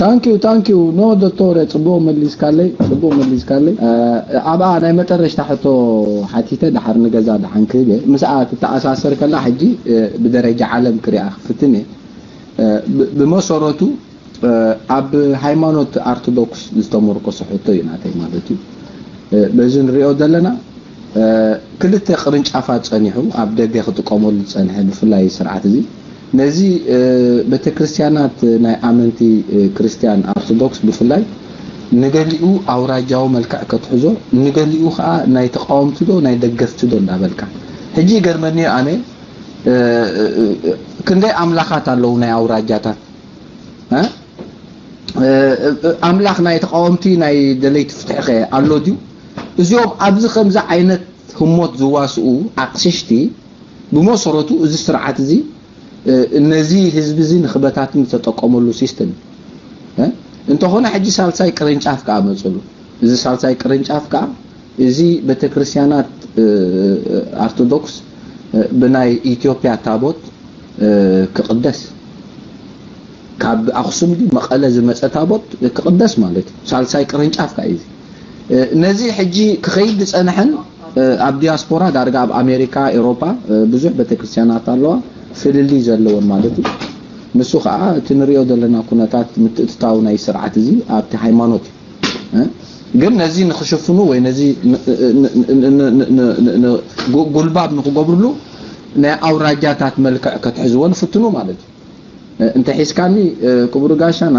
Thank you, thank you. No, ዶክተር፣ ጽቡቕ መሊስካለይ፣ ጽቡቕ መሊስካለይ። እ፣ ኣብኣ ናይ መጠረሽታ ሕቶ ሓቲተ፣ ድሓር ንገዛ ድሓን ክህበ፣ ምስኣ ትተኣሳሰር ከላ ሕጂ፣ እ፣ ብደረጃ ዓለም ክሪኣ ክፍትን እየ። እ፣ ብ-፣ ብመሰረቱ፣ እ፣ ኣብ ሃይማኖት ኣርቶዶክስ ዝተመርኮሰ ሕቶ እዩ ናተይ ማለት እዩ። እ፣ በዚ ንሪኦ ዘለና፣ እ፣ ክልተ ቅርንጫፋት ጸኒሑ ኣብ ደገ ክጥቀመሉ ዝጸንሐ ብፍላይ ስርዓት እዚ። ነዚ፣ እ፣ ቤተክርስትያናት ናይ ኣመንቲ፣ እ፣ ክርስትያን ኣርቶዶክስ ብፍላይ ንገሊኡ ኣውራጃዊ መልክዕ ከትሕዞ፣ ንገሊኡ ኸኣ ናይ ተቃወምቲ ዶ ናይ ደገፍቲ ዶ እንዳበልካ። ሕጂ ይገርመኒ ኣነ፣ እ፣ እ፣ እ፣ ክንደይ ኣምላኻት ኣለዉ ናይ ኣውራጃታት፣ እ? እ፣ እ፣ ኣምላኽ ናይ ተቃወምቲ ናይ ደለይቲ ፍትሒ ኸ ኣሎ ድዩ? እዚኦም ኣብዚ ከምዚ ዓይነት ህሞት ዝዋስኡ ኣቕሽሽቲ ብመሰረቱ እዚ ስርዓት እዚ፣ እ፣ ነዚ ህዝቢ እዚ ንኽበታትን ዝተጠቀመሉ ሲስተም እዩ። እ? እንተኾነ ሕጂ ሳልሳይ ቅርንጫፍ ከኣ መጽሉ። እዚ ሳልሳይ ቅርንጫፍ ከኣ እዚ ቤተክርስትያናት፣ እ፣ ኣርቶዶክስ፣ እ፣ ብናይ ኢትዮጵያ ታቦት፣ እ፣ ክቕደስ፣ ካብ ኣኽሱም ድዩ መቐለ ዝመጸ ታቦት ክቕደስ ማለት እዩ። ሳልሳይ ቅርንጫፍ ከኣ እዩ እዚ። እ፣ ነዚ ሕጂ ክኸይድ ዝጸንሐን፣ እ፣ ኣብ ዲያስፖራ ዳርጋ ኣብ ኣሜሪካ፣ ኤውሮጳ፣ እ፣ ብዙሕ ቤተክርስትያናት ኣለዋ፣ ፍልልይ ዘለወን ማለት እዩ። ንሱ ከኣ እቲ ንሪኦ ዘለና ኩነታት ምትእትታው ናይ ስርዓት እዚ ኣብቲ ሃይማኖት እዩ። እ? ግን ነዚ ንኽሽፍኑ ወይ ነዚ ን-፣ ን-፣ ን-፣ ን-፣ ን-፣ ን-፣ ን-፣ ጉ-፣ ጉልባብ ንኽገብርሉ ናይ ኣውራጃታት መልክዕ ከትሕዝዎ ንፍትኑ ማለት እዩ። እ፣ እንተ ሒዝካኒ፣ እ፣ ክቡር ጋሻና፣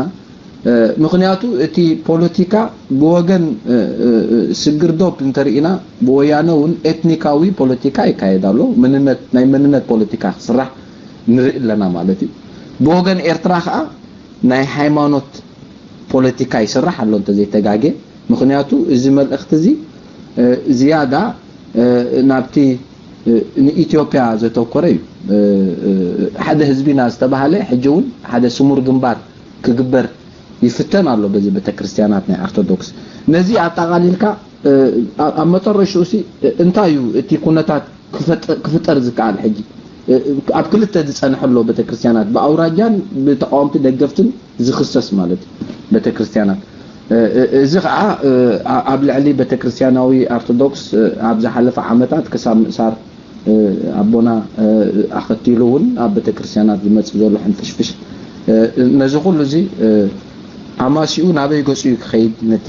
እ፣ ምኽንያቱ እቲ ፖለቲካ ብወገን፣ እ፣ እ፣ እ፣ ስግር ዶብ እንተርኢና ብወያነ እውን ኤትኒካዊ ፖለቲካ ይካየድ ኣሎ። መንነት፣ ናይ መንነት ፖለቲካ ክስራሕ ንርኢ ኣለና ማለት እዩ። ብወገን ኤርትራ ከኣ ናይ ሃይማኖት ፖለቲካ ይስራሕ ኣሎ እንተዘይተጋጌ። ምኽንያቱ እዚ መልእኽቲ እዚ፣ እ፣ ዝያዳ፣ እ፣ ናብቲ፣ እ፣ ንኢትዮጵያ ዘተኮረ እዩ። እ፣ እ፣ ሓደ ህዝቢና ዝተባህለ ሕጂ እውን ሓደ ስሙር ግንባር ክግበር ይፍተን ኣሎ በዚ ቤተክርስትያናት ናይ ኣርቶዶክስ። ነዚ ኣጠቓሊልካ፣ እ፣ ኣብ፣ ኣብ መጠረሽኡ ሲ፣ እ፣ እንታይ እዩ እቲ ኩነታት ክፈጥ-፣ ክፍጠር ዝከኣል ሕጂ? እ፣ ኣብ ክልተ ዝጸንሐ ኣሎ ቤተክርስትያናት፣ ብኣውራጃን ብተቃወምቲ ደገፍትን ዝኽሰስ ማለት እዩ ቤተክርስትያናት። እ፣ እ፣ እዚ ኸኣ፣ እ፣ ኣ-፣ ኣብ ልዕሊ ቤተክርስትያናዊ ኣርቶዶክስ፣ እ፣ ኣብ ዝሓለፈ ዓመታት ክሳብ ምእሳር፣ እ፣ ኣቦና፣ እ፣ ኣኸቲሉ እውን ኣብ ቤተክርስትያናት ዝመጽእ ዘሎ ሕንፍሽፍሽ፣ እ፣ ነዚ ኩሉ እዚ፣ እ፣ ኣማሲኡ ናበይ ገጹ እዩ ክኸይድ ነቲ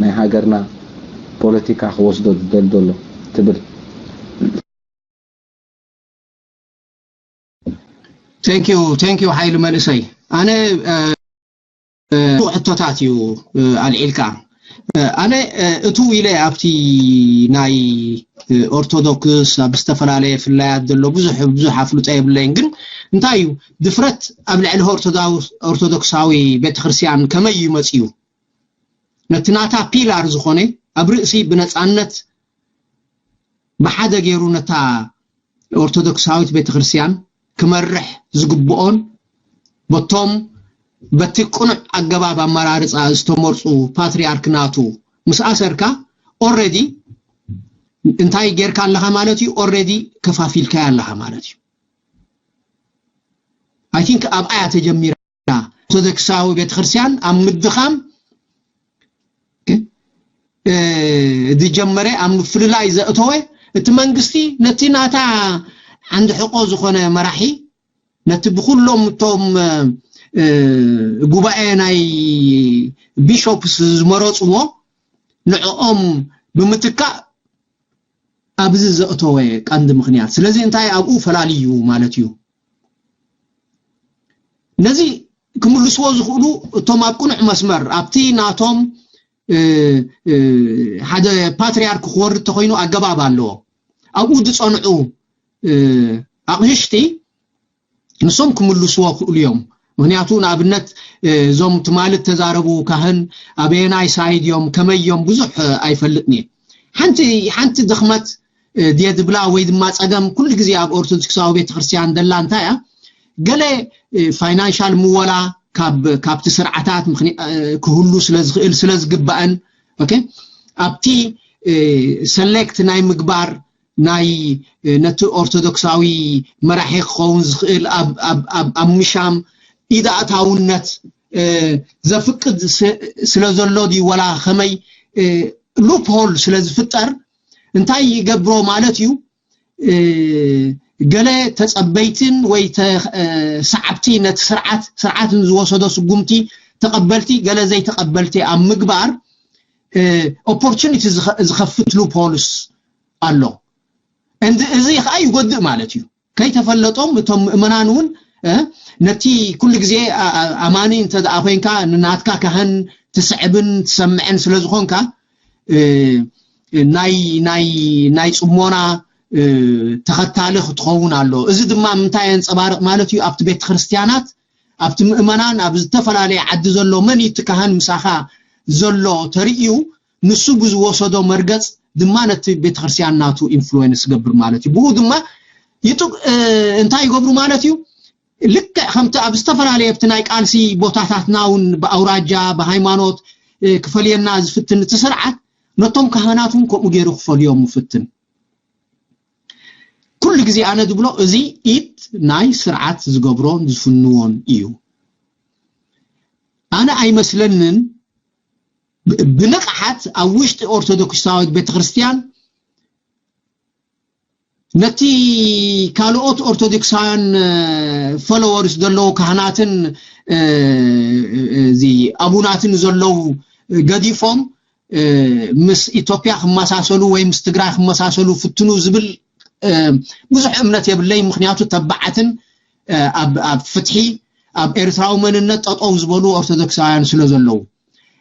ናይ ሃገርና ፖለቲካ ክወስዶ ዝደሊ ዘሎ ትብል? Thank you, thank you ሓይሉ መንእሰይ። ኣነ፣ እ፣ እ፣ ሕቶታት እዩ፣ እ፣ ኣልዒልካ። እ፣ ኣነ፣ እ፣ እትው ኢለ ኣብቲ ናይ፣ እ፣ ኦርቶዶክስ ኣብ ዝተፈላለየ ፍላያት ዘሎ ብዙሕ፣ ብዙሕ ኣፍልጦ የብለይን። ግን እንታይ እዩ ድፍረት ኣብ ልዕሊ ኦርቶዳው-፣ ኦርቶዶክሳዊ ቤተክርስትያን ከመይ እዩ መጺኡ? ነቲ ናታ ፒላር ዝኾነ ኣብ ርእሲ ብነጻነት ብሓደ ገይሩ ነታ ኦርቶዶክሳዊት ቤተክርስትያን ክመርሕ ዝግብኦን በቶም በቲ ቅኑዕ ኣገባብ ኣመራርጻ ዝተመርጹ ፓትሪያርክ ናቱ ምስ ኣሰርካ ኦረዲ እንታይ ጌርካ ኣለኻ ማለት እዩ? ኦረዲ ከፋፊልካያ ኣለኻ ማለት እዩ። I think ኣብኣያ ተጀሚራ። ኦርቶዶክሳዊ ቤተክርስትያን ኣብ ምድኻም፣ እ፣ ዝጀመረ፣ ኣብ ምፍልላይ ዘእተወ፣ እቲ መንግስቲ ነቲ ናታ ዓንዲ ሕቆ ዝኾነ መራሒ፣ ነቲ ብኩሎም እቶም፣ እ፣ ጉባኤ ናይ ቢሾፕስ ዝመረጽዎ ንዕኦም ብምትካእ ኣብዚ ዘእተወ ቀንዲ ምኽንያት። ስለዚ እንታይ ኣብኡ ፈላልዩ ማለት እዩ። ነዚ ክምልስዎ ዝኽእሉ እቶም ኣብ ቅኑዕ መስመር ኣብቲ ናቶም፣ እ፣ እ፣ ሓደ ፓትሪያርክ ክወርድ ተኾይኑ ኣገባብ ኣለዎ። ኣብኡ ዝጸንዑ፣ እ፣ ኣቕሽሽቲ ንሶም ክምልስዎ ክእሉ እዮም። ምኽንያቱ ንኣብነት፣ እ፣ እዞም ትማሊ ተዛረቡ ካህን ኣበየናይ ሳይድ እዮም ከመይ እዮም ብዙሕ፣ እ፣ ኣይፈልጥን እየ። ሓንቲ፣ ሓንቲ ድኽመት፣ እ፣ ድየ ዝብላ ወይ ድማ ጸገም ኩሉ ግዜ ኣብ ኦርቶዶክሳዊ ቤተክርስትያን ደላ እንታይ እያ? ገለ፣ እ፣ ፋይናንሻል ምወላ ካብ፣ ካብቲ ስርዓታት ምኽንያ-፣ እ፣ ክህሉ ስለ ዝኽእል ስለ ዝግባእን፣ ኦኬ፣ ኣብቲ፣ እ፣ ሰሌክት ናይ ምግባር ናይ፣ እ፣ ነቲ ኦርቶዶክሳዊ መራሒ ክኸውን ዝኽእል ኣብ፣ ኣብ፣ ኣብ፣ ኣብ ምሻም ኢድ ኣእታውነት ዘፍቅድ ስለ ዘሎ ድዩ ወላ ከመይ ሉፕሆል ስለ ዝፍጠር እንታይ ይገብሮ ማለት እዩ። ገለ ተጸበይትን ወይ ሰዓብቲ ነቲ ስርዓት ስርዓት ዝወሰዶ ስጉምቲ ተቐበልቲ ገለ ዘይተቐበልቲ ኣብ ምግባር ኦፖርቹኒቲ ዝኸፍት ሉፕሆልስ ኣሎ። እዚ ከዓ ይጎድእ ማለት እዩ። ከይተፈለጦም እቶም ምእመናን እውን ነቲ ኩሉ ግዜ ኣማኒ እንተ ደኣ ኮይንካ ንናትካ ካህን ትስዕብን ትሰምዕን ስለ ዝኾንካ ናይ ናይ ናይ ጽሞና ተኸታሊ ክትኸውን ኣሎ። እዚ ድማ ምንታይ የንጸባርቕ ማለት እዩ? ኣብቲ ቤተ ክርስቲያናት ኣብቲ ምእመናን ኣብ ዝተፈላለየ ዓዲ ዘሎ መን እዩ እቲ ካህን ምሳኻ ዘሎ ተርእዩ ንሱ ብዝወሰዶ መርገጽ ድማ ነቲ ቤተክርስትያን ናቱ ኢንፍሉዌንስ ዝገብር ማለት እዩ። ብኡ ድማ ይጡ እንታይ ይገብሩ ማለት እዩ? ልክዕ ከምቲ ኣብ ዝተፈላለየ ኣብቲ ናይ ቃልሲ ቦታታትና እውን ብኣውራጃ ብሃይማኖት ክፈልየና ዝፍትን እቲ ስርዓት ነቶም ካህናት እውን ከምኡ ገይሩ ክፈልዮም ይፍትን። ኩሉ ግዜ ኣነ ዝብሎ እዚ ኢድ ናይ ስርዓት ዝገብሮን ዝፍንዎን እዩ። ኣነ ኣይመስለንን ብንቕሓት ኣብ ውሽጢ ኦርቶዶክሳዊት ቤተክርስትያን ነቲ ካልኦት ኦርቶዶክሳውያን ፎሎወርስ ዘለዉ ካህናትን እዚ ኣቡናትን ዘለዉ ገዲፎም ምስ ኢትዮጵያ ክመሳሰሉ ወይ ምስ ትግራይ ክመሳሰሉ ፍትኑ ዝብል ብዙሕ እምነት የብለይ። ምክንያቱ ተባዓትን ኣብ ፍትሒ ኣብ ኤርትራዊ መንነት ጠጠው ዝበሉ ኦርቶዶክሳውያን ስለ ዘለዉ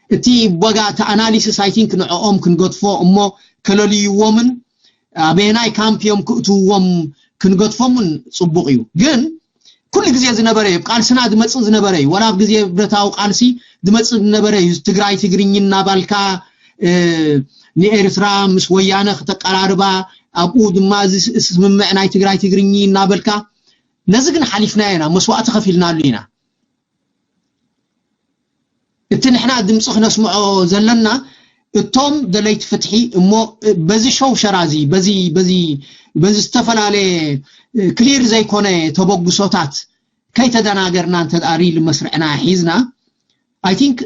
እቲ ቦጋ እቲ ኣናሊሲስ ኣይ ቲንክ ንዕኦም ክንገድፎ እሞ ከለልይዎምን ኣበየናይ ካምፕ እዮም ክእትውዎም ክንገድፎምን ጽቡቕ እዩ። ግን ኩሉ ግዜ ዝነበረ እዩ። ቃልስና ዝመጽእ ዝነበረ እዩ። ወላ ኣብ ግዜ ብረታዊ ቃልሲ ዝመጽእ ዝነበረ እዩ። ትግራይ ትግርኝ እናባልካ ንኤርትራ ምስ ወያነ ክተቀራርባ ኣብኡ ድማ እዚ ስምምዕ ናይ ትግራይ ትግርኝ እናበልካ ነዚ ግን ሓሊፍናዮ ኢና፣ መስዋእቲ ከፊልናሉ ኢና። እቲ ንሕና ድምፂ ክነስምዖ ዘለና እቶም ደለይቲ ፍትሒ እሞ በዚ ሸውሸራ እዚ በዚ በዚ በዚ ዝተፈላለየ ክሊር ዘይኮነ ተበግሶታት ከይተደናገርና እንተ ሪል መስርዕና ሒዝና ኣይ ቲንክ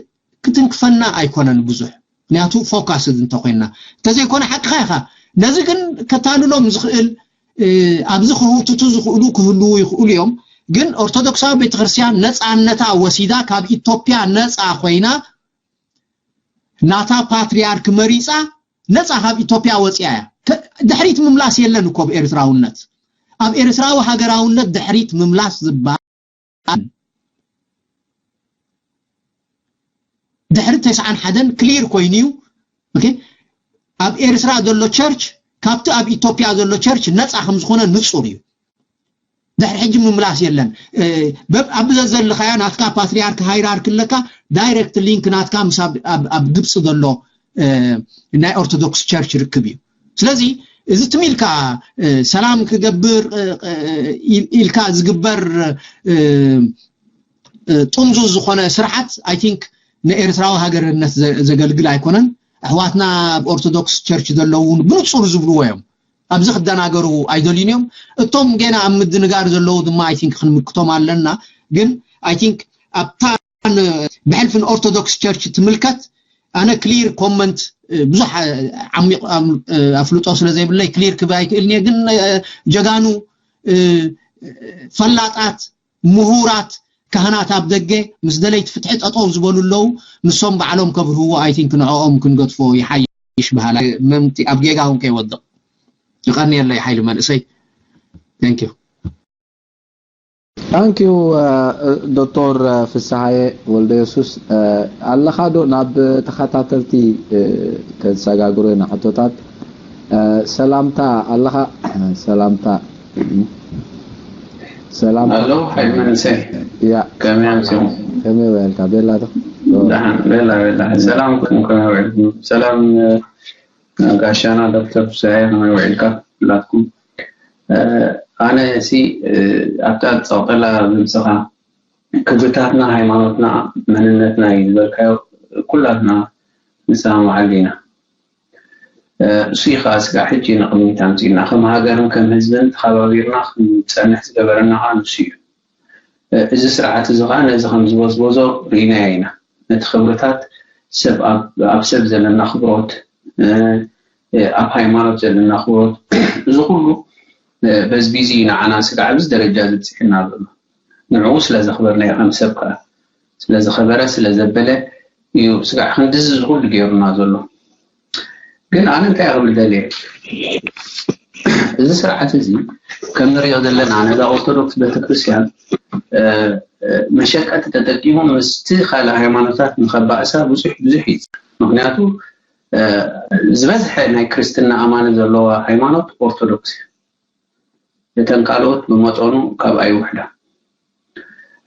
ክትንክፈና ኣይኮነን ብዙሕ። ምክንያቱ ፎካስ እንተኮይንና እንተዘይኮነ ሓቅኻ ኢኻ። ነዚ ግን ከታልሎም ዝኽእል ኣብዚ ክህውትቱ ዝኽእሉ ክህልዉ ይኽእሉ እዮም። ግን ኦርቶዶክሳዊ ቤተክርስትያን ነፃነታ ወሲዳ ካብ ኢትዮጵያ ነፃ ኮይና ናታ ፓትሪያርክ መሪፃ ነፃ ካብ ኢትዮጵያ ወፂያ እያ። ድሕሪት ምምላስ የለን እኮ ኣብ ኤርትራውነት። ኣብ ኤርትራዊ ሃገራውነት ድሕሪት ምምላስ ዝበሃል ድሕሪ ተስዓን ሓደን ክሊር ኮይኑ እዩ። ኦኬ ኣብ ኤርትራ ዘሎ ቸርች ካብቲ ኣብ ኢትዮጵያ ዘሎ ቸርች ነፃ ከም ዝኾነ ንፁር እዩ። ድሕሪ ሕጂ ምምላስ የለን። ኣብ ዘለኻያ ናትካ ፓትሪያርክ ሃይራርክ ኣለካ ዳይሬክት ሊንክ ናትካ ምስ ኣብ ግብፂ ዘሎ ናይ ኦርቶዶክስ ቸርች ርክብ እዩ። ስለዚ እዚ ትም ኢልካ ሰላም ክገብር ኢልካ ዝግበር ጥምዙ ዝኾነ ስርዓት ኣይ ቲንክ ንኤርትራዊ ሃገርነት ዘገልግል ኣይኮነን። ኣሕዋትና ኣብ ኦርቶዶክስ ቸርች ዘለዉ ብንፁር ዝብልዎ እዮም። ኣብዚ ክደናገሩ ኣይደልዩን እዮም። እቶም ገና ኣብ ምድንጋር ዘለዉ ድማ ኣይ ቲንክ ክንምክቶም ኣለና። ግን ኣይ ቲንክ ኣብታ ብሕልፊ ንኦርቶዶክስ ቸርች ትምልከት ኣነ ክሊር ኮመንት ብዙሕ ዓሚቕ ኣፍልጦ ስለ ዘይብለይ ክሊር ክብል ኣይክእልን እየ። ግን ጀጋኑ ፈላጣት ምሁራት ካህናት ኣብ ደገ ምስ ደለይቲ ፍትሒ ጠጠው ዝበሉ ኣለዉ። ንሶም ባዕሎም ከብርህዎ ኣይ ቲንክ ንዕኦም ክንገድፎ ይሓይሽ በሃላይ። መምቲ ኣብ ጌጋ እውን ከይወድቕ። ይቐንየለይ ሓይሉ መንእሰይ። Thank you. ታንኪዩ ዶክተር ፍስሓየ ወልደየሱስ። ኣለኻ ዶ ናብ ተኸታተልቲ ከንሰጋግሮ ኢና ሕቶታት? ሰላምታ ኣለኻ? ሰላምታ ሰላምታ ኣሎ። ሓይል መንእሰይ ያ ከመይ ኣምሲኹም? ከመይ ውዒልካ? ቤላ ዶ? ደሓን ቤላ ቤላ። ሰላም ኩልኩም ከመይ ውዒልኩም? ሰላም ጋሻና ዶክተር ፍስሓየ ከመይ ውዒልካ? ኩላትኩም ኣነ ሲ ኣብታ ዝፀቕጠላ ዝምፅኻ ክብርታትና፣ ሃይማኖትና፣ መንነትና እዩ ዝበልካዮ ኩላትና ንሰማማዓሉ ኢና። እሱ እዩ ከዓ ስጋዕ ሕጂ ንቕድሚት ኣምፂእና። ከም ሃገርን ከም ህዝብን ተኸባቢርና ክንፀንሕ ዝገበረና ከዓ ንሱ እዩ። እዚ ስርዓት እዚ ከዓ ነዚ ከም ዝበዝበዞ ርኢናዮ ኢና። ነቲ ክብርታት ሰብ ኣብ ሰብ ዘለና ክብሮት፣ ኣብ ሃይማኖት ዘለና ክብሮት፣ እዚ ኩሉ በዝቢዙ እዩ ንዓና ስጋዕ ኣብዚ ደረጃ ዝብፅሕና ዘሎ። ንዕኡ ስለ ዘኽበርናዮ ከም ሰብ ከዓ ስለ ዝኸበረ ስለ ዘበለ እዩ ስጋዕ ክንድዚ ዝኹሉ ገይሩና ዘሎ። ግን ኣነ እንታይ ክብል ደልየ፣ እዚ ስርዓት እዚ ከም ንሪኦ ዘለና ነዛ ኦርቶዶክስ ቤተክርስትያን መሸቀጢ ተጠቂሙ ምስቲ ካልእ ሃይማኖታት ንኸባእሳ ብዙሕ ብዙሕ እዩ። ምክንያቱ ዝበዝሐ ናይ ክርስትና ኣማኒ ዘለዋ ሃይማኖት ኦርቶዶክስ እዩ። እተን ካልኦት ብመጠኑ ካብኣ ይውሕዳ።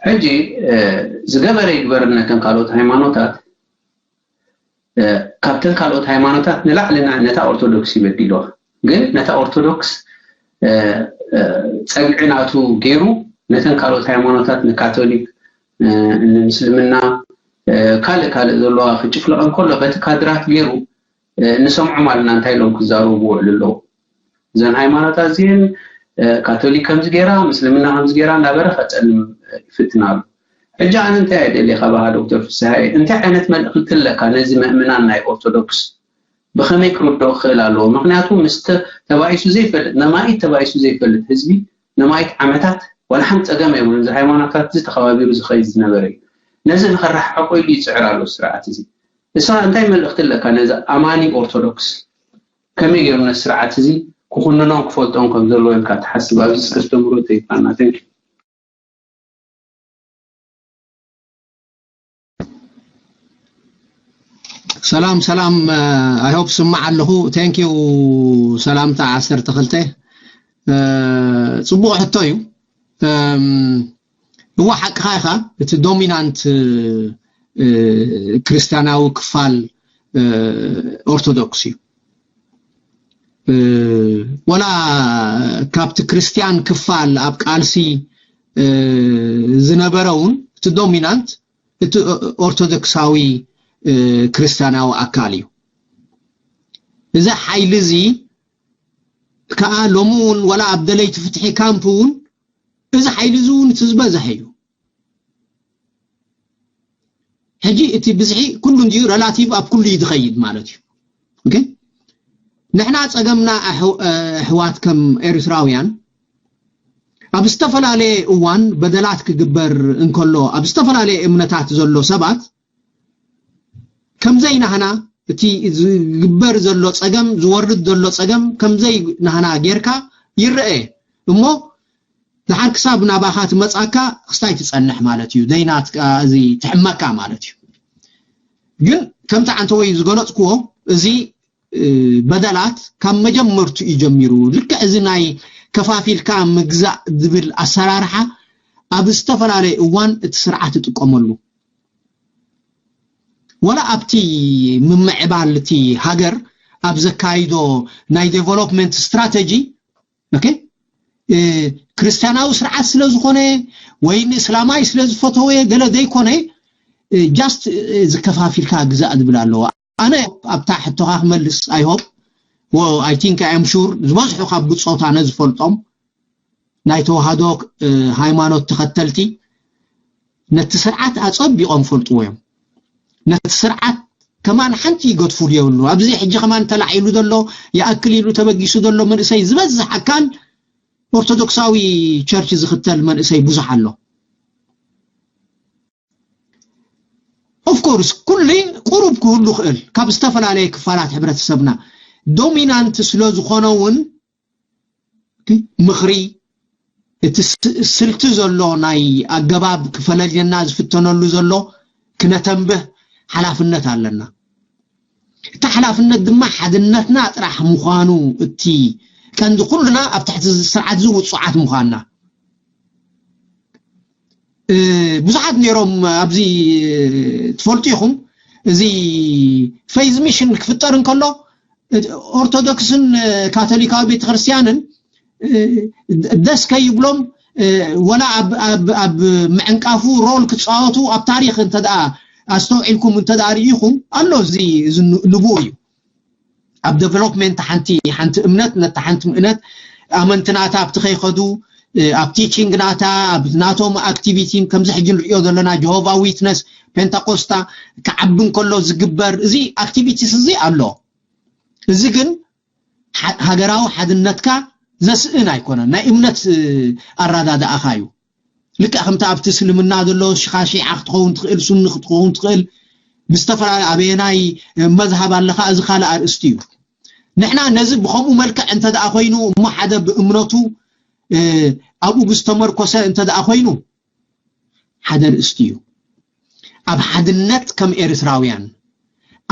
ሕጂ ዝገበረ ይግበር ነተን ካልኦት ሃይማኖታት ካብተን ካልኦት ሃይማኖታት ንላዕሊ ነታ ኦርቶዶክስ ይበድልዋ። ግን ነታ ኦርቶዶክስ ፀግዒ ናቱ ገይሩ ነተን ካልኦት ሃይማኖታት ንካቶሊክ፣ ንምስልምና፣ ካልእ ካልእ ዘለዋ ክጭፍለቐን ከሎ በቲ ካድራት ገይሩ ንሰምዖም ኣለና እንታይ ኢሎም ክዛረቡ ክውዕሉ ኣለዉ። እዘን ሃይማኖታት እዚአን ካቶሊክ ከምዚ ገይራ፣ ምስልምና ከምዚ ገይራ እናበረ ከፀልም ይፍትን ኣሎ። ሕጂ ኣነ እንታይ እየ ደልየ ካባኻ ዶክተር ፍስሃየ፣ እንታይ ዓይነት መልእኽቲ ኣለካ ነዚ ምእምናን ናይ ኦርቶዶክስ? ብኸመይ ክርድኦ ክኽእል ኣለዎ? ምክንያቱ ምስ ተባኢሱ ዘይፈልጥ፣ ነማኢት ተባኢሱ ዘይፈልጥ ህዝቢ ነማኢት ዓመታት ዋላ ሓንቲ ፀገም የብሉን። እዚ ሃይማኖታት እዚ ተኸባቢሩ ዝኸይድ ዝነበረ እዩ። ነዚ ንኸረሓሕቆ ኢሉ ይፅዕር ኣሎ ስርዓት እዚ። ንስኻ እንታይ መልእኽቲ ኣለካ ነዚ ኣማኒ ኦርቶዶክስ? ከመይ ገይሩ ነዚ ስርዓት እዚ ክኹንኖን ክፈልጦን ከም ዘለዎ ኢልካ ትሓስብ? ኣብዚ እስከ ኣስተምህሮ ተይፋና። Thank you። ሰላም ሰላም፣ I hope ስማዕ ኣለኹ። Thank you። ሰላምታ ዓሰርተ ክልተ። ጽቡቕ ሕቶ እዩ። እዋ ሓቅኻ ኢኻ። እቲ ዶሚናንት ክርስቲያናዊ ክፋል ኦርቶዶክስ እዩ። ወላ ካብቲ ክርስቲያን ክፋል ኣብ ቃልሲ ዝነበረ እውን እቲ ዶሚናንት እቲ ኦርቶዶክሳዊ ክርስቲያናዊ ኣካል እዩ። እዚ ሓይሊ እዚ ከዓ ሎሚ እውን ወላ ኣብ ደለይቲ ፍትሒ ካምፕ እውን እዚ ሓይሊ እዚ እውን እቲ ዝበዝሐ እዩ። ሕጂ እቲ ብዝሒ ኩሉ እንድዩ ረላቲቭ ኣብ ኩሉ እዩ ዝኸይድ ማለት እዩ። ኦኬ፣ ንሕና ፀገምና ኣሕዋት ከም ኤርትራውያን ኣብ ዝተፈላለየ እዋን በደላት ክግበር እንከሎ ኣብ ዝተፈላለየ እምነታት ዘሎ ሰባት ከምዘይ ናህና እቲ ዝግበር ዘሎ ፀገም ዝወርድ ዘሎ ፀገም ከምዘይ ናህና ጌርካ ይረአ እሞ ድሓር ክሳብ ናባኻ ትመፃካ ክስታይ ትፀንሕ ማለት እዩ። ደይናት እዚ ትሕመካ ማለት እዩ። ግን ከምቲ ዓንተወይ ዝገለፅክዎ እዚ በደላት ካብ መጀመርቱ እዩ ጀሚሩ። ልክዕ እዚ ናይ ከፋፊልካ ምግዛእ ዝብል ኣሰራርሓ ኣብ ዝተፈላለየ እዋን እቲ ስርዓት ይጥቀመሉ። ወላ ኣብቲ ምምዕባል እቲ ሃገር ኣብ ዘካይዶ ናይ ዴቨሎፕመንት ስትራተጂ ኦኬ፣ ክርስቲያናዊ ስርዓት ስለ ዝኾነ ወይ ንእስላማይ ስለ ዝፈተወ ገለ ዘይኮነ ጃስት ዝከፋፊልካ ግዛእ ዝብል ኣለዎ። ኣነ ኣብታ ሕቶኻ ክመልስ I hope I think I am sure ዝበዝሑ ካብ ብፆት ኣነ ዝፈልጦም ናይ ተዋህዶ ሃይማኖት ተኸተልቲ ነቲ ስርዓት ኣፀቢቖም ፈልጥዎ እዮም። ነቲ ስርዓት ከማን ሓንቲ ይገድፉሉ የብሉ። ኣብዚ ሕጂ ከማን ተላዒሉ ዘሎ ይኣክል ኢሉ ተበጊሱ ዘሎ መንእሰይ ዝበዝሕ ኣካል ኦርቶዶክሳዊ ቸርች ዝኽተል መንእሰይ ብዙሕ ኣሎ። ኦፍኮርስ ኩሉ ቁሩብ ክህሉ ክእል ካብ ዝተፈላለየ ክፋላት ሕብረተሰብና ዶሚናንት ስለ ዝኾነ እውን ምኽሪ እቲ ስልቲ ዘሎ ናይ ኣገባብ ክፈለልየና ዝፍተነሉ ዘሎ ክነተንብህ ሓላፍነት ኣለና። እቲ ሓላፍነት ድማ ሓድነትና ጥራሕ ምዃኑ እቲ ቀንዲ ኩልና ኣብ ትሕቲ ስርዓት እዚ ውፁዓት ምዃንና ብዙሓት ነይሮም ኣብዚ ትፈልጡ ኢኹም። እዚ ፌዝ ሚሽን ክፍጠር እንከሎ ኦርቶዶክስን ካቶሊካዊ ቤተክርስትያንን ደስ ከይብሎም ወላ ኣብ ምዕንቃፉ ሮል ክፃወቱ ኣብ ታሪክ እንተደኣ ኣስተውዒልኩም እንተደኣ ርኢኹም ኣሎ። እዚ ንቡኡ እዩ። ኣብ ዴቨሎፕመንት ሓንቲ ሓንቲ እምነት ነታ ሓንቲ እምነት ኣመንቲ ናታ ኣብቲ ከይኸዱ ኣብ ቲቺንግ ናታ ኣብ ናቶም ኣክቲቪቲ ከምዚ ሕጂ ንሪኦ ዘለና ጀሆቫ ዊትነስ ፔንታኮስታ ክዓቢ እንከሎ ዝግበር እዚ ኣክቲቪቲስ እዚ ኣሎ። እዚ ግን ሃገራዊ ሓድነትካ ዘስእን ኣይኮነን፣ ናይ እምነት ኣረዳድኣኻ እዩ። ልክዕ ከምቲ ኣብቲ እስልምና ዘሎ ሽኻ ሺዓ ክትኸውን ትኽእል፣ ሱኒ ክትኸውን ትኽእል፣ ብዝተፈላለዩ ኣበየናይ መዝሃብ ኣለኻ፣ እዚ ካልእ ኣርእስቲ እዩ። ንሕና ነዚ ብኸምኡ መልክዕ እንተ ደኣ ኮይኑ እሞ ሓደ ብእምነቱ ኣብኡ ብዝተመርኮሰ እንተ ደኣ ኮይኑ ሓደ ርእስቲ እዩ። ኣብ ሓድነት ከም ኤርትራውያን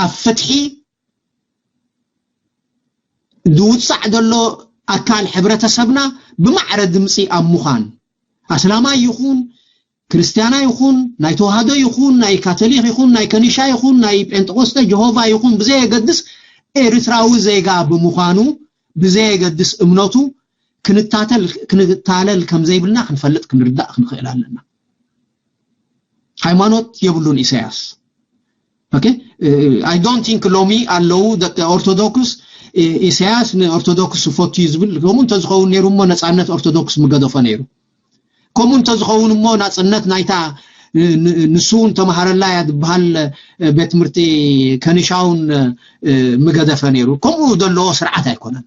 ኣብ ፍትሒ ዝውፃዕ ዘሎ ኣካል ሕብረተሰብና ብማዕረ ድምፂ ኣብ ምዃን ኣስላማይ ይኹን ክርስቲያና ይኹን ናይ ተዋህዶ ይኹን ናይ ካቶሊክ ይኹን ናይ ከኒሻ ይኹን ናይ ጴንጠቆስተ ጀሆቫ ይኹን ብዘየገድስ ኤርትራዊ ዜጋ ብምዃኑ ብዘየገድስ እምነቱ ክንታተል ክንታለል ከም ዘይብልና ክንፈልጥ ክንርዳእ ክንኽእል ኣለና። ሃይማኖት የብሉን ኢሳያስ። Okay? I don't think ሎሚ ኣለዉ ደቂ ኦርቶዶክስ ኢሳያስ ንኦርቶዶክስ ፈቱ እዩ ዝብል ከምኡ እንተዝኸውን ነይሩ እሞ ነፃነት ኦርቶዶክስ ምገደፎ ነይሩ። ከምኡ እንተዝኸውን እሞ ናፅነት ናይታ ንሱ እውን ተምሃረላ እያ ዝበሃል ቤት ትምህርቲ ከኒሻውን ምገደፈ ነይሩ። ከምኡ ዘለዎ ስርዓት ኣይኮነን።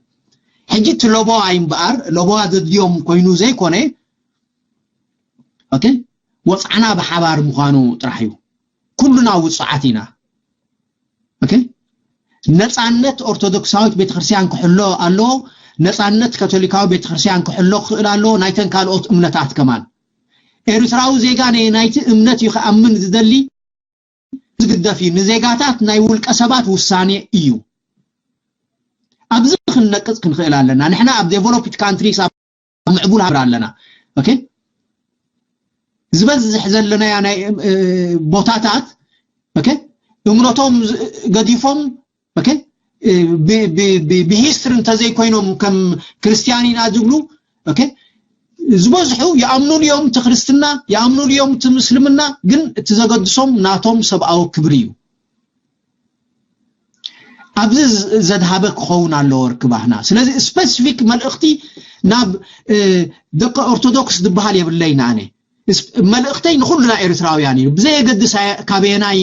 ሕጂ እቲ ለበዋ እምበኣር ለበዋ ዘድልዮም ኮይኑ ዘይኮነ okay? ወፅዓና ብሓባር ምዃኑ ጥራሕ እዩ። ኩሉና ውፅዓት ኢና። Okay? ነፃነት ኦርቶዶክሳዊት ቤተክርስትያን ክሕሎ ኣለዎ። ነፃነት ካቶሊካዊ ቤተክርስትያን ክሕሎ ክኽእል ኣለዎ። ናይተን ካልኦት እምነታት ከማን ኤርትራዊ ዜጋ ናይ ናይቲ እምነት እዩ ክኣምን ዝደሊ ዝግደፍ እዩ። ንዜጋታት ናይ ውልቀ ሰባት ውሳኔ እዩ። ኣብዚ ክንነቅጽ ክንኽእል ኣለና። ንሕና ኣብ ዴቨሎፕድ ካንትሪስ ኣብ ምዕቡል ሃገር ኣለና። Okay? ዝበዝሕ ዘለናያ ናይ ቦታታት okay? እምነቶም ገዲፎም okay? ብሂስትሪ እንተዘይኮይኖም ከም ክርስቲያን ኢና ዝብሉ okay? ዝበዝሑ ይኣምኑሉ እዮም እቲ ክርስትና ይኣምኑሉ እዮም እቲ ምስልምና ግን እቲ ዘገድሶም ናቶም ሰብኣዊ ክብሪ እዩ። ኣብዚ ዘድሃበ ክኸውን ኣለዎ ርክባህና። ስለዚ ስፔሲፊክ መልእኽቲ ናብ ደቂ ኦርቶዶክስ ዝበሃል የብለይን ኣነ። መልእኽተይ ንኹልና ኤርትራውያን እዩ። ብዘየገድስ ካበየናይ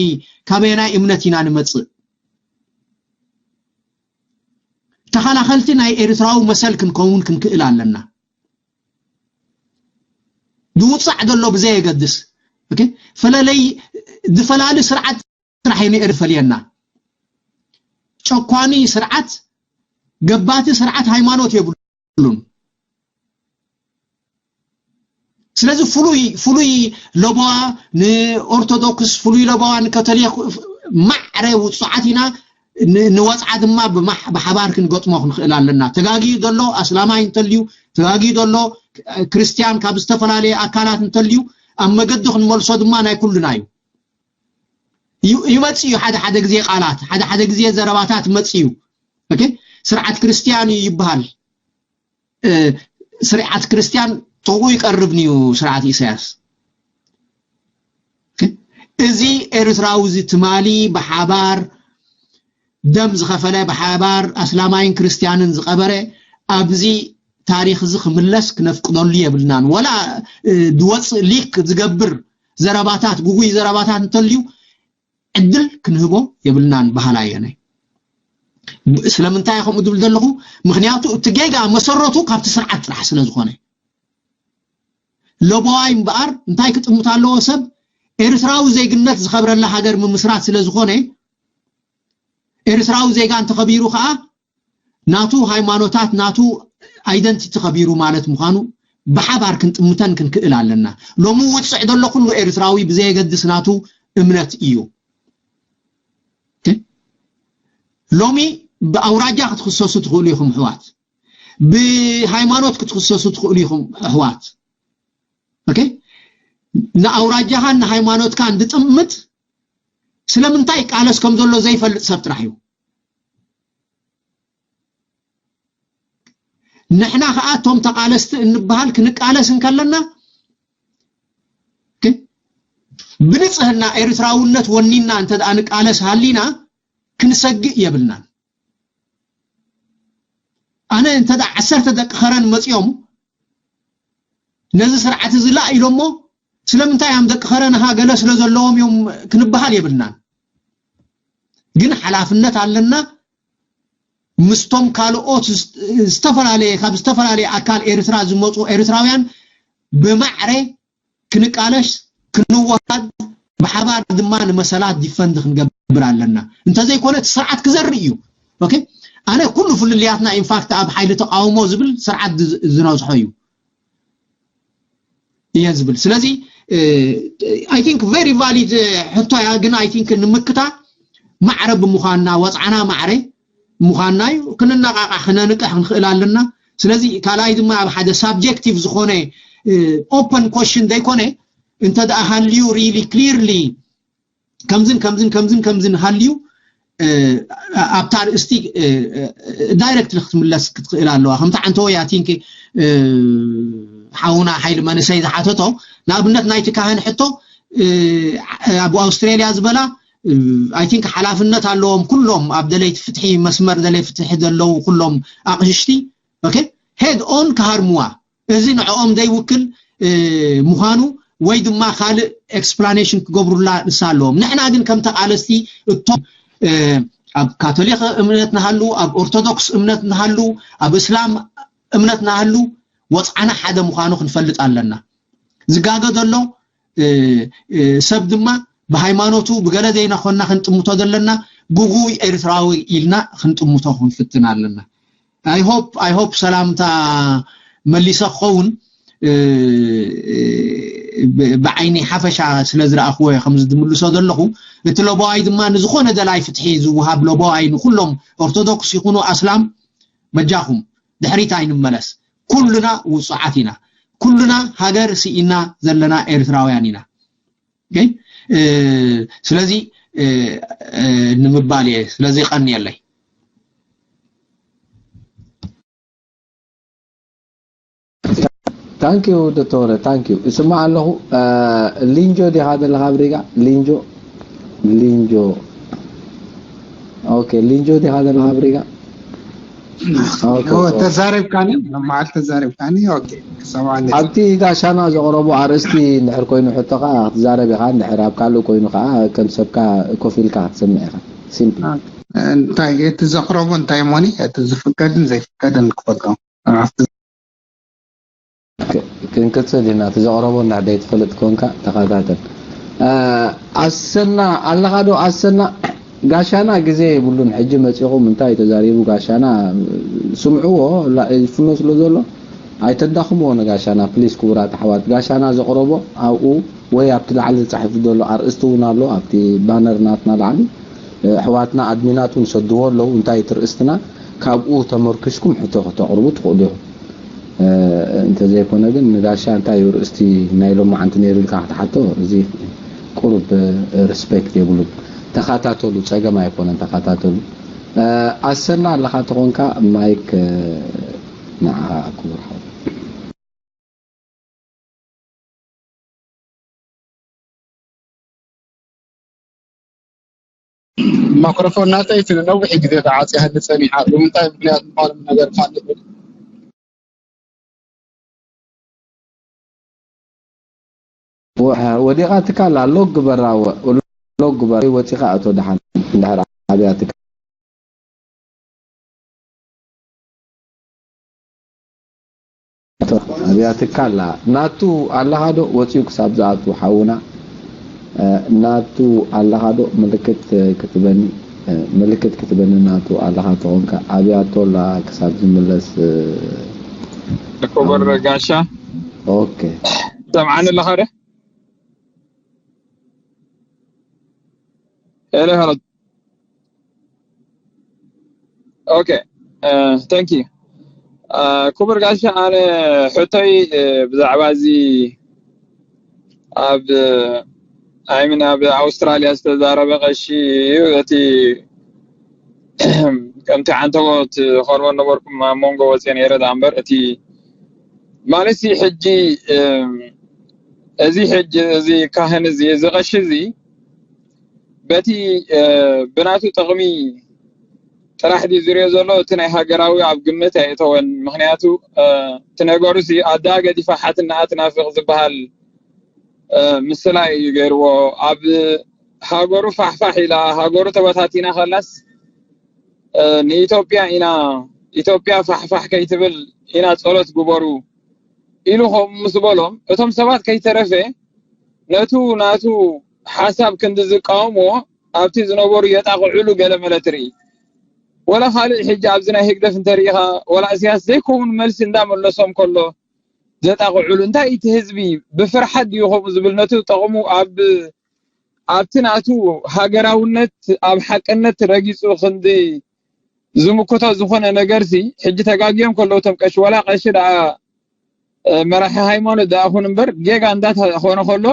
ካበየናይ እምነት ኢና ንመጽእ ተኸላኸልቲ ናይ ኤርትራዊ መሰል ክንከውን ክንክእል ኣለና። ዝውፃዕ ዘሎ ብዘየገድስ okay? ፈለለይ ዝፈላሊ ስርዓት ጥራሕ እዩ ንኤር ፈልየና። ጨኳኒ ስርዓት ገባቲ ስርዓት ሃይማኖት የብሉን። ስለዚ ፍሉይ ፍሉይ ለበዋ ንኦርቶዶክስ ፍሉይ ለበዋ ንካቶሊክ ማዕረ ውፁዓት ኢና። ንወፅዓ ድማ ብሓባር ክንገጥሞ ክንኽእል ኣለና። ተጋጊዩ ዘሎ ኣስላማይ እንተልዩ ተጋጊዩ ዘሎ ክርስቲያን ካብ ዝተፈላለየ ኣካላት እንተልዩ ኣብ መገዲ ክንመልሶ ድማ ናይ ኩሉና እዩ። ይመፅ እዩ ሓደ ሓደ ግዜ ቃላት ሓደ ሓደ ግዜ ዘረባታት መፅ እዩ። ስርዓት ክርስቲያን እዩ ይበሃል። ስርዓት ክርስቲያን ጥቕኡ ይቀርብ ንዩ ስርዓት ኢሳያስ። እዚ ኤርትራዊ እዚ ትማሊ ብሓባር ደም ዝኸፈለ ብሓባር ኣስላማይን ክርስቲያንን ዝቐበረ ኣብዚ ታሪኽ እዚ ክምለስ ክነፍቅደሉ የብልናን። ወላ ዝወፅእ ሊክ ዝገብር ዘረባታት ጉጉይ ዘረባታት እንተልዩ ዕድል ክንህቦ የብልናን በሃላይ እየ። ስለምንታይ ከምኡ ዝብል ዘለኹ ምክንያቱ እቲ ጌጋ መሰረቱ ካብቲ ስርዓት ጥራሕ ስለ ዝኾነ ለቦዋይ እምበኣር እንታይ ክጥምት ኣለዎ ሰብ ኤርትራዊ ዜግነት ዝኸብረላ ሃገር ምምስራት ስለ ዝኾነ ኤርትራዊ ዜጋ እንተኸቢሩ ከዓ ናቱ ሃይማኖታት ናቱ ኣይደንቲቲ ከቢሩ ማለት ምዃኑ ብሓባር ክንጥምተን ክንክእል ኣለና። ሎሚ ውፅዕ ዘሎ ኩሉ ኤርትራዊ ብዘየገድስ ናቱ እምነት እዩ። ሎሚ ብኣውራጃ ክትክሰሱ ትኽእሉ ኢኹም ኣሕዋት፣ ብሃይማኖት ክትክሰሱ ትኽእሉ ኢኹም ኣሕዋት። ንኣውራጃኻን ንሃይማኖትካን ዝጥምት ስለምንታይ ይቃለስ ከም ዘሎ ዘይፈልጥ ሰብ ጥራሕ እዩ። ንሕና ከዓ እቶም ተቃለስቲ እንበሃል ክንቃለስ እንከለና ብንፅህና ኤርትራውነት ወኒና እንተ ንቃለስ ሃሊና ክንሰግእ የብልናን። ኣነ እንተ ዓሰርተ ደቂ ከረን መፂኦም ነዚ ስርዓት እዚ ላእ ኢሎሞ ስለምንታይ እዮም ደቂ ከረንኻ ገለ ስለ ዘለዎም እዮም ክንበሃል የብልናን። ግን ሓላፍነት ኣለና። ምስቶም ካልኦት ዝተፈላለየ ካብ ዝተፈላለየ ኣካል ኤርትራ ዝመፁ ኤርትራውያን ብማዕረ ክንቃለስ፣ ክንወሃድ፣ ብሓባር ድማ ንመሰላት ዲፈንድ ክንገብር ኣለና። እንተዘይኮነ እቲ ስርዓት ክዘርእ እዩ። ኦኬ፣ ኣነ ኩሉ ፍልልያትና ኢንፋክት ኣብ ሓይሊ ተቃውሞ ዝብል ስርዓት ዝነዝሖ እዩ። እየ ዝብል። ስለዚ I think very valid ሕቶ እያ። ግን I think ንምክታ ማዕረ ብምዃንና፣ ወፅዓና ማዕረ ምዃንና እዩ። ክንነቃቃ ክነንቅሕ ንኽእል ኣለና። ስለዚ ካልኣይ ድማ ኣብ ሓደ ሳብጀክቲቭ ዝኾነ ኦፐን ኮሽን ዘይኮነ እንተ ደኣ ሃልዩ ሪሊ ክሊርሊ ከምዝን ከምዝን ከምዝን ከምዝን ሃልዩ ኣብታ ርእስቲ ዳይረክት ክትምለስ ክትኽእል ኣለዋ። ከምቲ ዓንተወይ ኣቲንኪ ሓውና ሓይሊ መንእሰይ ዝሓተቶ ንኣብነት ናይቲ ካህን ሕቶ ኣብ ኣውስትራሊያ ዝበላ ኣይ ቲንክ ሓላፍነት ኣለዎም ኩሎም ኣብ ደለይቲ ፍትሒ መስመር ደለይ ፍትሒ ዘለዉ ኩሎም ኣቕሽሽቲ ኦኬ ሄድ ኦን ክሃርምዋ እዚ ንዕኦም ዘይውክል ምዃኑ ወይ ድማ ካልእ ኤክስፕላኔሽን ክገብሩላ ንሳ ኣለዎም። ንሕና ግን ከም ተቓለስቲ እቶም ኣብ ካቶሊክ እምነት ንሃሉ፣ ኣብ ኦርቶዶክስ እምነት ንሃሉ፣ ኣብ እስላም እምነት ንሃሉ ወፅዓና ሓደ ምዃኑ ክንፈልጥ ኣለና። ዝጋገ ዘሎ ሰብ ድማ ብሃይማኖቱ ብገለ ዘይነኾና ክንጥምቶ ዘለና ግጉይ ኤርትራዊ ኢልና ክንጥምቶ ክንፍትን ኣለና። I hope I hope ሰላምታ መሊሰ ክኸውን ብዓይኒ ሓፈሻ ስለ ዝረኣኽዎ እየ ከምዚ ዝምልሶ ዘለኹ። እቲ ሎባዋይ ድማ ንዝኾነ ደላይ ፍትሒ ዝወሃብ ሎባዋይ ንኩሎም ኦርቶዶክስ ይኹኑ ኣስላም በጃኹም ድሕሪት ኣይንመለስ። ኩልና ውፁዓት ኢና። ኩልና ሃገር ስኢና ዘለና ኤርትራውያን ኢና። ስለዚ ንምባል እየ። ስለዚ ቀንየለይ። ታንኪዩ ዶክተር ታንኪዩ። እስማዕ ኣለኹ። ሊንጆ ዲኻ ዘለኻ ኣብ ሪጋ? ሊንጆ ሊንጆ ኦኬ። ሊንጆ ዲኻ ዘለኻ ኣብ ሪጋ? ተዛሪብካኒ መዓል ተዛሪብካኒ። ኦኬ ክሰማኒ። ኣብቲ ጋሻና ዘቕረቦ ኣርእስቲ እንድሕር ኮይኑ ሕቶኻ ክትዛረብ ኢኻ፣ እንድሕር ኣብ ካልእ ኮይኑ ከዓ ከም ሰብካ ኮፍ ኢልካ ክትሰምዕ ኢኻ። ሲምፕል። እንታይ እቲ ዘቕረቦ እንታይ ሞኒ እቲ ዝፍቀድን ዘይፍቀድን ክፈልጦ ኣብቲ ክንቅፅል ኢና። እቲ ዘቕረቦ እንድሕር ዘይትፈልጥ ኮንካ ተኸታተል። ኣሰና ኣለኻ ዶ? ኣሰና ጋሻና ግዜ የብሉን። ሕጂ መፂኹም እንታይ ተዛሪቡ ጋሻና ስምዕዎ ይፍኖ ስለ ዘሎ ኣይተዳኽምዎ ንጋሻና ፕሊስ። ክቡራት ኣሕዋት ጋሻና ዘቕረቦ ኣብኡ ወይ ኣብቲ ላዕሊ ተፃሒፉ ዘሎ ኣርእስቲ እውን ኣሎ ኣብቲ ባነር ናትና ላዕሊ። ኣሕዋትና ኣድሚናት እውን ሰድዎ ኣለዉ እንታይ እቲ ርእስትና ካብኡ ተመርኪስኩም ሕቶ ከተቕርቡ ትኽእሉ ኢኹም። እንተዘይኮነ ግን ንጋሻ እንታይ እዩ ርእስቲ ናይ ሎማዓንቲ ነይሩ ኢልካ ክትሓቶ እዚ ቁሩብ ሪስፔክት የብሉን። ተኸታተሉ፣ ጸገም ኣይኮነን፣ ተኸታተሉ። ኣሰና ኣለኻ ተኾንካ ማይክ ንዓኻ ክቡር ሓው። ማክሮፎን ናተይ እቲ ንነዊሕ ግዜ ተዓፅያትኒ ፀኒሓ ብምንታይ ምክንያት ምዃኑ ነገር ፋልጥ ወዲቓትካ ኣላ ሎግ ግበራ ሎግ ግበራ ወፂኻ እቶ ደሓን እንድሕር ኣብያትካ ኣብያትካ ኣላ ናቱ ኣለኻ ዶ ወፂኡ ክሳብ ዝኣቱ ሓውና ናቱ ኣለኻ ዶ ምልክት ክትበኒ ምልክት ክትበኒ ናቱ ኣለኻ ተኾንካ ኣብያቶ ኣላ ክሳብ ዝምለስ ክቡር ጋሻ ኦኬ ሰምዓኒ ኣለኻ ዶ ሄሎ ሄሎ ኦኬ thank you ክቡር ጋሻ ኣነ ሕቶይ ብዛዕባ እዚ ኣብ ኣይምን ኣብ ኣውስትራልያ ዝተዛረበ ቀሺ እዩ እቲ ከምቲ ዓንተቦ ትኸርቦ ነበርኩም ኣብ መንጎ ወፅየ ነይረ ዳ እምበር እቲ ማለት ሕጂ እዚ ሕጂ እዚ ካህን እዚ እዚ ቀሺ እዚ በቲ ብናቱ ጥቕሚ ጥራሕ ድዩ ዝሪኦ ዘሎ? እቲ ናይ ሃገራዊ ኣብ ግምት ኣየእተወን። ምኽንያቱ እቲ ነገሩ ሲ ኣዳ ገዲፋ ሓትናኣ ትናፍቕ ዝበሃል ምስላ እዩ ገይርዎ። ኣብ ሃገሩ ፋሕፋሕ ኢላ ሃገሩ ተበታቲና ከላስ ንኢትዮጵያ ኢና፣ ኢትዮጵያ ፋሕፋሕ ከይትብል ኢና ጸሎት ግበሩ ኢሉ ከምኡ ምስ በሎም፣ እቶም ሰባት ከይተረፈ ነቱ ናቱ ሓሳብ ክንዲ ዝቃወምዎ ኣብቲ ዝነበሩ የጣቕዕሉ ገለ መለ ትርኢ። ወላ ካልእ ሕጂ ኣብዚ ናይ ህግደፍ እንተሪኢኻ፣ ወላ እስያስ ዘይከውን መልሲ እንዳመለሶም ከሎ ዘጣቕዕሉ፣ እንታይ እቲ ህዝቢ ብፍርሓት ድዩ ከምኡ ዝብል? ነቲ ጠቕሙ ኣብ ኣብቲ ናቱ ሃገራውነት ኣብ ሓቅነት ረጊጹ ክንዲ ዝምክቶ ዝኾነ ነገርሲ፣ ሕጂ ተጋግዮም ከለዉ እቶም ቀሺ፣ ወላ ቀሺ ደኣ መራሒ ሃይማኖት ደኣ ኹን እምበር፣ ጌጋ እንዳኾነ ከሎ፣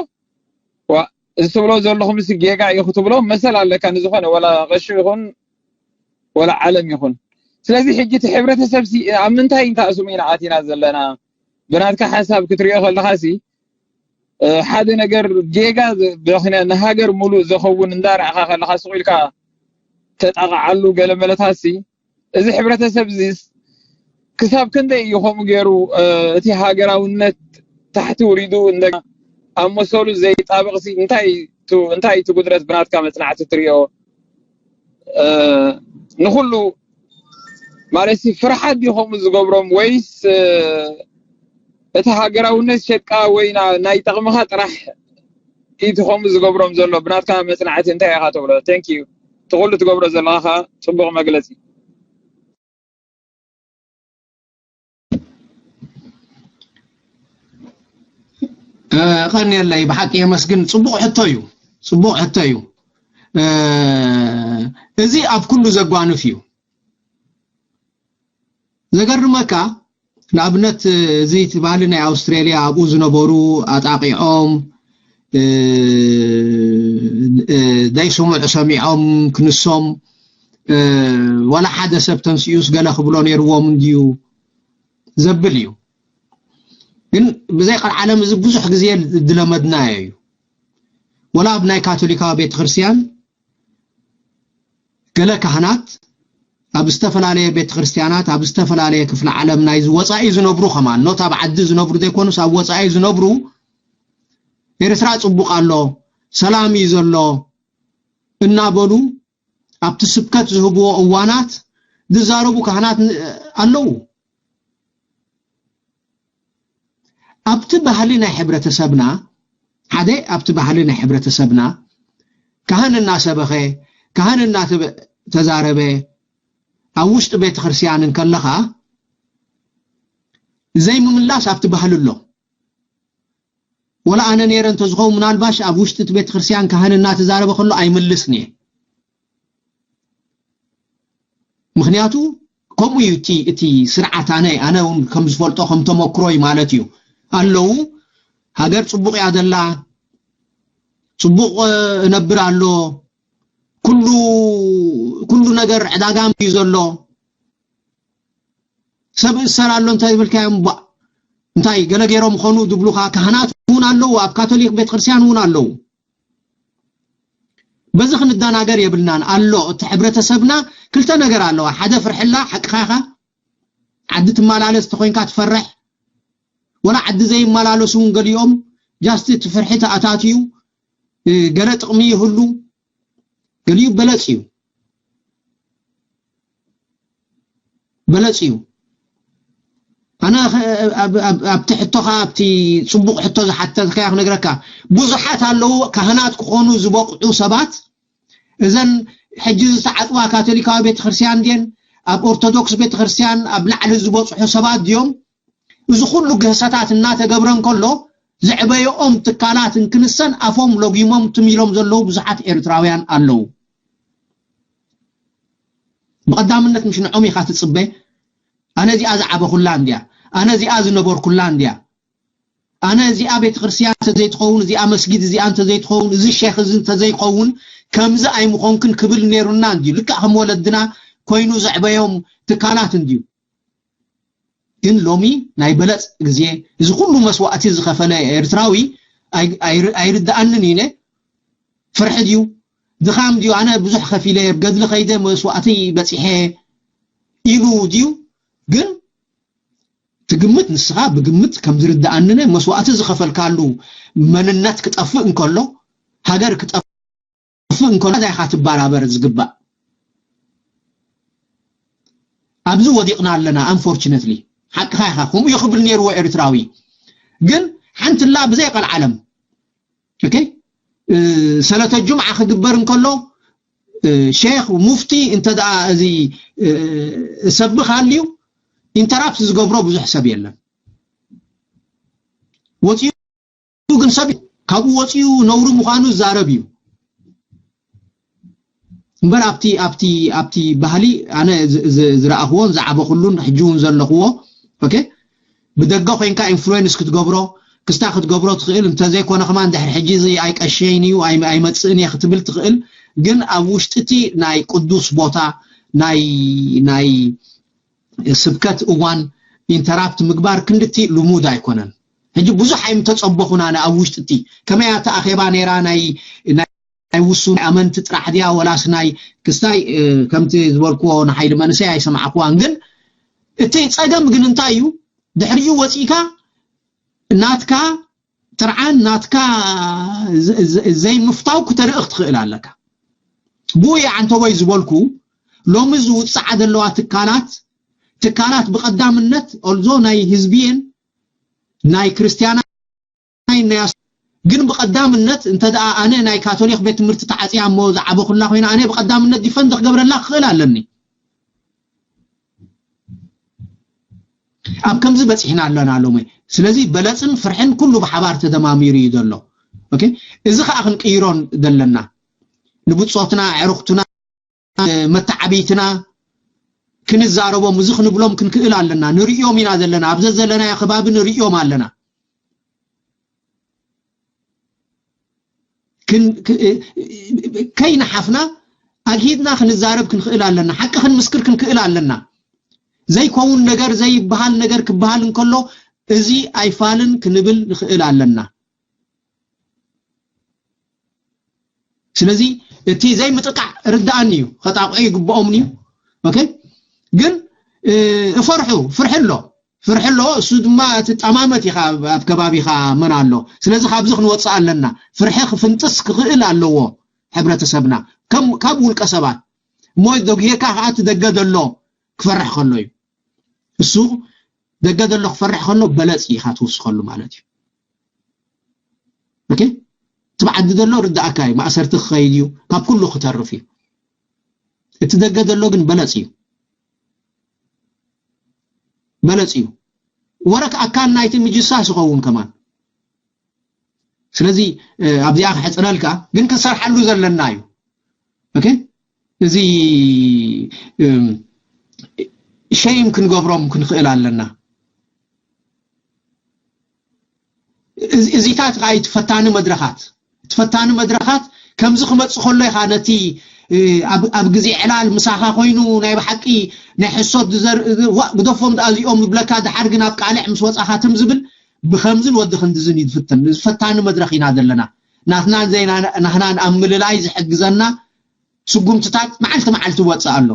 እዚ ትብሎ ዘለኹም ሲ ጌጋ እዩ ክትብሎ መሰል ኣለካ። ንዝኾነ ወላ ቀሺ ይኹን ወላ ዓለም ይኹን። ስለዚ ሕጂ እቲ ሕብረተሰብ ሲ ኣብ ምንታይ እንተኣስሙ ኢና ኣቲና ዘለና? ብናትካ ሓሳብ ክትሪኦ ከለኻ ሲ ሓደ ነገር ጌጋ ንሃገር ሙሉእ ዘኸውን እንዳረኣኻ ከለኻ ስቕ ኢልካ ተጣቕዓሉ ገለ መለታት ሲ፣ እዚ ሕብረተሰብ እዚስ ክሳብ ክንደይ እዩ ከምኡ ገይሩ እቲ ሃገራውነት ታሕቲ ውሪዱ እንደገና ኣብ መሰሉ ዘይጣበቕ ሲ እንታይ እንታይ እቲ ጉድለት ብናትካ መጽናዕቲ ትሪኦ? ንኹሉ ማለት ሲ ፍርሓት ድዩ ከምኡ ዝገብሮም ወይስ እቲ ሃገራውነት ሸቃ ወይ ናይ ጠቕምኻ ጥራሕ እቲ ከምኡ ዝገብሮም ዘሎ? ብናትካ መጽናዕቲ እንታይ ኢኻ ትብሎ? Thank you። ትኹሉ ትገብሮ ዘለኻ ጽቡቕ መግለጺ። ቀንየለይ፣ ብሓቂ የመስግን። ጽቡቕ ሕቶ እዩ፣ ጽቡቕ ሕቶ እዩ። እዚ ኣብ ኩሉ ዘጓንፍ እዩ። ዘገርመካ፣ ንኣብነት፣ እዚ እቲ ባህሊ ናይ ኣውስትራልያ፣ ኣብኡ ዝነበሩ ኣጣቒዖም ዘይስምዑ ሰሚዖም ክንሶም፣ ዋላ ሓደ ሰብ ተንሲኡስ ገለ ክብሎ ነይርዎም እንድዩ ዘብል እዩ። ግን ብዘይ ቀልዓለም እዚ ብዙሕ ግዜ ዝለመድናዮ እዩ። ወላ ኣብ ናይ ካቶሊካዊ ቤተክርስትያን ገለ ካህናት ኣብ ዝተፈላለየ ቤተክርስትያናት፣ ኣብ ዝተፈላለየ ክፍለ ዓለም ናይ ወጻኢ ዝነብሩ ከማን፣ ኖት ኣብ ዓዲ ዝነብሩ ዘይኮኑስ ኣብ ወጻኢ ዝነብሩ፣ ኤርትራ ጽቡቕ ኣሎ፣ ሰላም እዩ ዘሎ እናበሉ ኣብቲ ስብከት ዝህብዎ እዋናት ዝዛረቡ ካህናት ኣለዉ። ኣብቲ ባህሊ ናይ ሕብረተሰብና፣ ሓደ ኣብቲ ባህሊ ናይ ሕብረተሰብና ካህን እናሰበኸ፣ ካህን እናተዛረበ፣ ኣብ ውሽጢ ቤተክርስትያን እንከለኻ ዘይምምላስ ኣብቲ ባህሊ ኣሎ። ወላ ኣነ ነይረ እንተዝኸውን፣ ምናልባሽ ኣብ ውሽጢ እቲ ቤተክርስትያን ካህን እናተዛረበ ከሎ ኣይምልስን እየ። ምኽንያቱ ከምኡ እዩ እቲ እቲ ስርዓት፣ ኣነ ኣነ እውን ከም ዝፈልጦ ከም ተመክሮይ ማለት እዩ። ኣለዉ፣ ሃገር ጽቡቕ እያ ዘላ፣ ጽቡቕ እነብር ኣሎ፣ ኩሉ ኩሉ ነገር ዕዳጋም እዩ ዘሎ፣ ሰብ እሰር ኣሎ እንታይ ዝብልካዮም ባ እንታይ ገለ ገይሮም ኾኑ ዝብሉኻ ካህናት እውን ኣለዉ፣ ኣብ ካቶሊክ ቤተክርስትያን እውን ኣለዉ። በዚ ክንደናገር የብልናን። ኣሎ እቲ ሕብረተሰብና ክልተ ነገር ኣለዋ። ሓደ ፍርሕላ፣ ሓቅኻ ኢኻ። ዓዲ ትመላለስ ተኾይንካ ትፈርሕ፣ ወላ ዓዲ ዘይመላለሱ እውን ገሊኦም ጃስት እቲ ፍርሒ ተኣታትዩ ገለ ጥቕሚ ይህሉ፣ ገሊኡ በለጽ እዩ። በለጽ እዩ። ኣነ ኣብቲ ሕቶኻ፣ ኣብቲ ጽቡቕ ሕቶ ዝሓተትካያ ክነግረካ፣ ብዙሓት ኣለዉ ካህናት ክኾኑ ዝበቕዑ ሰባት። እዘን ሕጂ ዝተዓጽዋ ካቶሊካዊ ቤተክርስትያን ድየን፣ ኣብ ኦርቶዶክስ ቤተክርስትያን ኣብ ላዕሊ ዝበጽሑ ሰባት ድዮም? እዚ ኩሉ ግህሰታት እናተገብረ እንከሎ፣ ዘዕበየኦም ትካላት እንክንሰን ኣፎም ሎጊሞም ትም ኢሎም ዘለዉ ብዙሓት ኤርትራውያን ኣለዉ። ብቐዳምነት ምሽ ንዖም ኢኻ ትጽበ። ኣነ እዚኣ ዝዓበኹላ እንድያ፣ ኣነ እዚኣ ዝነበርኩላ እንድያ፣ ኣነ እዚኣ ቤተክርስትያን እንተዘይትኸውን፣ እዚኣ መስጊድ እዚኣ እንተዘይትኸውን፣ እዚ ሼኽ እዚ እንተዘይኸውን ከምዚ ኣይምኾንክን ክብል ነይሩና እንድዩ። ልክዕ ከም ወለድና ኮይኑ ዘዕበዮም ትካላት እንድዩ። ግን ሎሚ ናይ በለጽ ግዜ፣ እዚ ኩሉ መስዋእቲ ዝኸፈለ ኤርትራዊ ኣይርድኣንን ኢነ። ፍርሒ ድዩ? ድኻም ድዩ? ኣነ ብዙሕ ከፊለ፣ ኣብ ገድሊ ከይደ፣ መስዋእቲ በፂሐ ኢሉ ድዩ? ግን ትግምት ንስኻ ብግምት ከም ዝርድኣንነ መስዋእቲ ዝኸፈልካሉ መንነት ክጠፍእ እንከሎ፣ ሃገር ክጠፍእ እንከሎ፣ እንታይ ኢኻ ትበራበር ዝግባእ? ኣብዚ ወዲቕና ኣለና። Unfortunately ሓቅኻ ኢኻ። ከምኡ ይኽብል ነይርዎ ኤርትራዊ። ግን ሓንትላ ብዘይ ቀልዓለም፣ okay፣ ሰለተ ጁምዓ ክግበር እንከሎ፣ ሼክ፣ ሙፍቲ እንተ ደኣ እዚ ሰብኽ ኣልዩ፣ ኢንተራፕት ዝገብሮ ብዙሕ ሰብ የለን። ወፂኡ ግን ሰብ ካብኡ ወፂኡ ነውሪ ምዃኑ ዝዛረብ እዩ። እምበር ኣብቲ ኣብቲ ኣብቲ ባህሊ ኣነ ዝረኣኽዎን ዝዓበኹሉን ሕጂ እውን ዘለኽዎ፣ okay፣ ብደገ ኮይንካ ኢንፍሉዌንስ ክትገብሮ፣ ክስታ ክትገብሮ ትኽእል። እንተዘይኮነ ከማን ድሕሪ ሕጂ እዚ ኣይቀሸይን እዩ፣ ኣይመፅእን እየ ክትብል ትኽእል። ግን ኣብ ውሽጢ እቲ ናይ ቅዱስ ቦታ ናይ ናይ ስብከት እዋን ኢንተራፕት ምግባር ክንድቲ ልሙድ ኣይኮነን። ሕጂ ብዙሕ ኣይምተፀበኹን ኣነ ኣብ ውሽጢ እቲ ከመይ እያ እቲ ኣኼባ ነይራ ናይ ናይ ውሱን ኣመንቲ ጥራሕ ድያ ወላስ ናይ ክስታይ ከምቲ ዝበልክዎ ንሓይሊ መንእሰይ ኣይሰማዕክዋን። ግን እቲ ፀገም ግን እንታይ እዩ? ድሕሪኡ ወፂእካ ናትካ ጥርዓን ናትካ ዘይምፍታው ክተርኢ ክትኽእል ኣለካ። ብኡ እየ ዓንተቦይ ዝበልኩ ሎሚ ዝውፅዓ ዘለዋ ትካላት ትካላት ብቐዳምነት ኦልዞ ናይ ህዝቢየን ናይ ክርስትያና ግን ብቐዳምነት እንተ ደኣ ኣነ ናይ ካቶሊክ ቤት ትምህርቲ ተዓፅያ እሞ ዝዓበኹላ ኮይና ኣነ ብቐዳምነት ዲፈንድ ክገብረላ ክኽእል ኣለኒ። ኣብ ከምዚ በፂሕና ኣለና ሎሚ። ስለዚ በለፅን ፍርሕን ኩሉ ብሓባር ተደማሚሩ እዩ ዘሎ። Okay፣ እዚ ከዓ ክንቅይሮን ዘለና ንብፆትና ኣዕሩኽትና መተዓቢትና ክንዛረቦም እዚ ክንብሎም ክንክእል ኣለና። ንርእዮም ኢና ዘለና፣ ኣብዘ ዘለናዮ ከባቢ ንርእዮም ኣለና። ከይነሓፍና ኣግሂድና ክንዛረብ ክንክእል ኣለና። ሓቂ ክንምስክር ክንክእል ኣለና። ዘይከውን ነገር ዘይበሃል ነገር ክበሃል እንከሎ እዚ ኣይፋልን ክንብል ንክእል ኣለና። ስለዚ እቲ ዘይምጥቃዕ ርዳኣኒ እዩ። ከጣቕዑ ይግብኦም እዩ። Okay፣ ግን እፈርሑ፣ ፍርሒ ኣሎ፣ ፍርሒ ኣሎ። እሱ ድማ እቲ ጠማመት ኢኻ ኣብ ከባቢኻ መን ኣሎ። ስለዚ ካብዚ ክንወፅእ ኣለና። ፍርሒ ክፍንጥስ ክኽእል ኣለዎ ሕብረተሰብና ካብ ውልቀ ሰባት። እሞ ደጉሄካ ከዓ እቲ ደገ ዘሎ ክፈርሕ ከሎ እዩ። እሱ ደገ ዘሎ ክፈርሕ ከሎ በለፅ ኢኻ ትውስኸሉ ማለት እዩ። Okay፣ እቲ ብዓዲ ዘሎ ርዳእካ እዩ። ማእሰርቲ ክኸይድ እዩ፣ ካብ ኩሉ ክተርፍ እዩ። እቲ ደገ ዘሎ ግን በለፅ እዩ፣ በለፅ እዩ። ወረክ ኣካል ናይቲ ምጅሳስ ይኸውን ከማን። ስለዚ ኣብዚኣ ክሕፅረልካ ግን ክንሰርሓሉ ዘለና እዩ። Okay፣ እዚ ሸይም ክንገብሮም ክንኽእል ኣለና። እዚታት ከዓ ትፈታኒ መድረኻት ትፈታኒ መድረኻት ከምዚ ክመፅእ ከሎ ኢኻ ነቲ ኣብ ግዜ ዕላል ምሳኻ ኮይኑ ናይ ብሓቂ ናይ ሕሶት ዝዘርኢ ግደፎም ደኣ እዚኦም ይብለካ። ድሓር ግን ኣብ ቃልዕ ምስ ወፃኻ ትም ዝብል ብከምዝን ወዲ ክንድዝን እዩ ዝፍትን። ዝፈታኒ መድረኽ ኢና ዘለና። ናትናን ዘይናህናን ኣብ ምልላይ ዝሕግዘና ስጉምትታት መዓልቲ መዓልቲ ይወፅእ ኣሎ።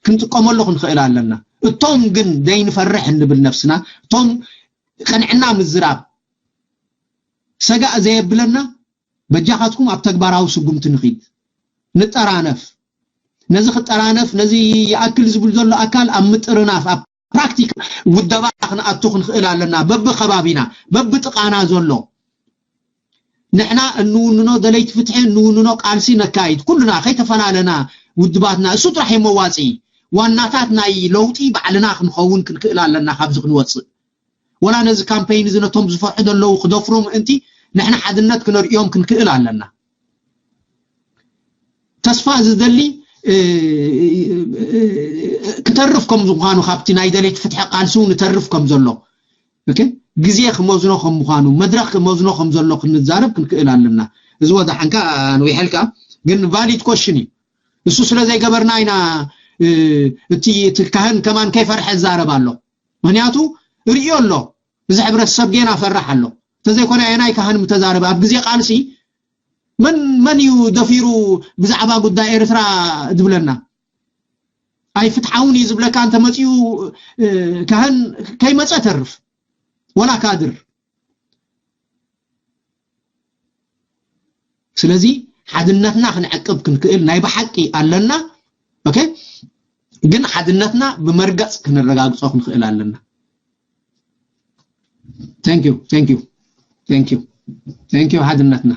ክንጥቀመሉ ክንኽእል ኣለና። እቶም ግን ዘይንፈርሕ እንብል ነብስና፣ እቶም ቅንዕና ምዝራብ ሰጋእ ዘየብለና፣ በጃኻትኩም ኣብ ተግባራዊ ስጉምቲ ንኺድ፣ ንጠራነፍ። ነዚ ክጠራነፍ ነዚ ይኣክል ዝብል ዘሎ ኣካል ኣብ ምጥርናፍ ኣብ ፕራክቲክ ውደባ ክንኣቱ ክንኽእል ኣለና። በብከባቢና በብጥቓና ዘሎ ንሕና እንውንኖ ደለይቲ ፍትሒ እንውንኖ ቃልሲ ነካይድ ኩልና ከይተፈላለና ውድባትና እሱ ጥራሕ እዩ መዋፅኢ። ዋናታት ናይ ለውጢ ባዕልና ክንኸውን ክንክእል ኣለና። ካብዚ ክንወፅእ ወላ ነዚ ካምፔይን እዚ ነቶም ዝፈርሑ ዘለዉ ክደፍሩ ምእንቲ ንሕና ሓድነት ክነርእዮም ክንክእል ኣለና። ተስፋ ዝደሊ ክተርፍ ከም ዝኾኑ ካብቲ ናይ ደለይቲ ፍትሒ ቃልሲ እውን ንተርፍ ከም ዘሎ ግዜ ክመዝኖ ከም ምዃኑ መድረኽ ክመዝኖ ከም ዘሎ ክንዛረብ ክንክእል ኣለና። እዚ ወዳሓንካ ንዊሐልካ ግን ቫሊድ ኮሽን እዩ። እሱ ስለ ዘይገበርና ኢና እቲ ካህን ከማን ከይፈርሐ ዝዛረብ ኣሎ። ምክንያቱ ርእዮ ኣሎ እዚ ሕብረተሰብ ጌና ፈራሕ ኣሎ። እንተዘይኮነ ኣየናይ ካህን ምተዛረበ ኣብ ግዜ ቃልሲ መን መን እዩ ደፊሩ ብዛዕባ ጉዳይ ኤርትራ ዝብለና? ኣይፍትሓውን እዩ ዝብለካ እንተመፅኡ፣ እ፣ ካህን ከይመፀ ተርፍ፣ ወላ ካድር። ስለዚ ሓድነትና ክንዕቅብ ክንክእል ናይ ብሓቂ ኣለና። ኦኬ፣ ግን ሓድነትና ብመርገፅ ክንረጋግፆ ክንክእል ኣለና። Thank you, thank you, thank you, thank you ሓድነትና።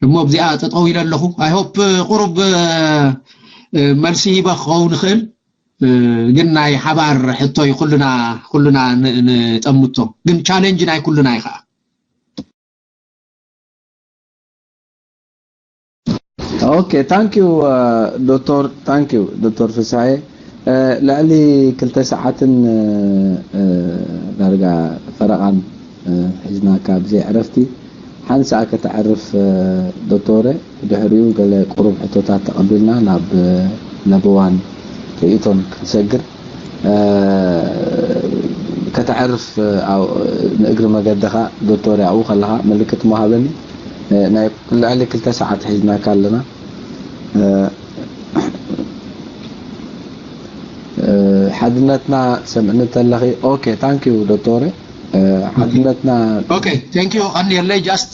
እሞ ኣብዚኣ ጠጠው ኢለ ኣለኹ። I hope ቁሩብ፣ እ፣ እ፣ መልሲ ሂበ ክኸውን ይኽእል። እ፣ ግን ናይ ሓባር ሕቶ እዩ፣ ኩልና ኩልና ን- ንጠምቶ፣ ግን ቻሌንጅ ናይ ኩልና እዩ ከዓ። Okay, thank you, uh, ዶክተር፣ thank you ዶክተር ፍስሃየ። ልዕሊ ክልተ ሰዓትን ዳርጋ ፈረቓን ሒዝናካ ብዘይ ዕረፍቲ ሓንሳእ ከተዕርፍ ዶክተረ። ድሕሪኡ ገለ ቁሩብ ሕቶታት ተቐቢልና ናብ ለበዋን ርእይቶን ክንሰግር። ከተዕርፍ ንእግሪ መገድኻ ዶክተር ኣብኡ ከለኻ ምልክት እሞ ሃበኒ። ናይ ልዕሊ ክልተ ሰዓት ሒዝናካ ኣለና። ሓድነትና ትሰምዕኒ ተለኺ? ኦኬ፣ thank you ዶክተር። ሓድነትና Okay, thank you። ቀንየለይ፣ just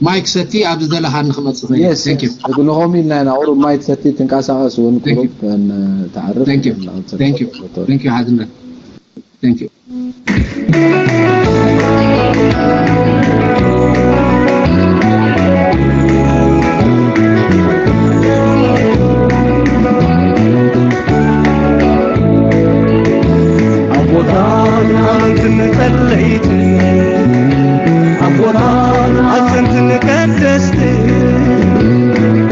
ማይክ ሰቲ ኣብ ዝደለኻ ንክመጽእ ኽእል። Yes, Thank you። ንኸምኡ ኢልና ኢና ቁሩብ ማይክ ሰቲ ትንቀሳቐስ እውን ቁሩብ ንተዓርፍ። Thank you። Thank you። Thank you ሓድነት። Thank you። ኣቦታት ኣንትን ጸለይትን ኣቦታት ኣጽንትን ቀደስትን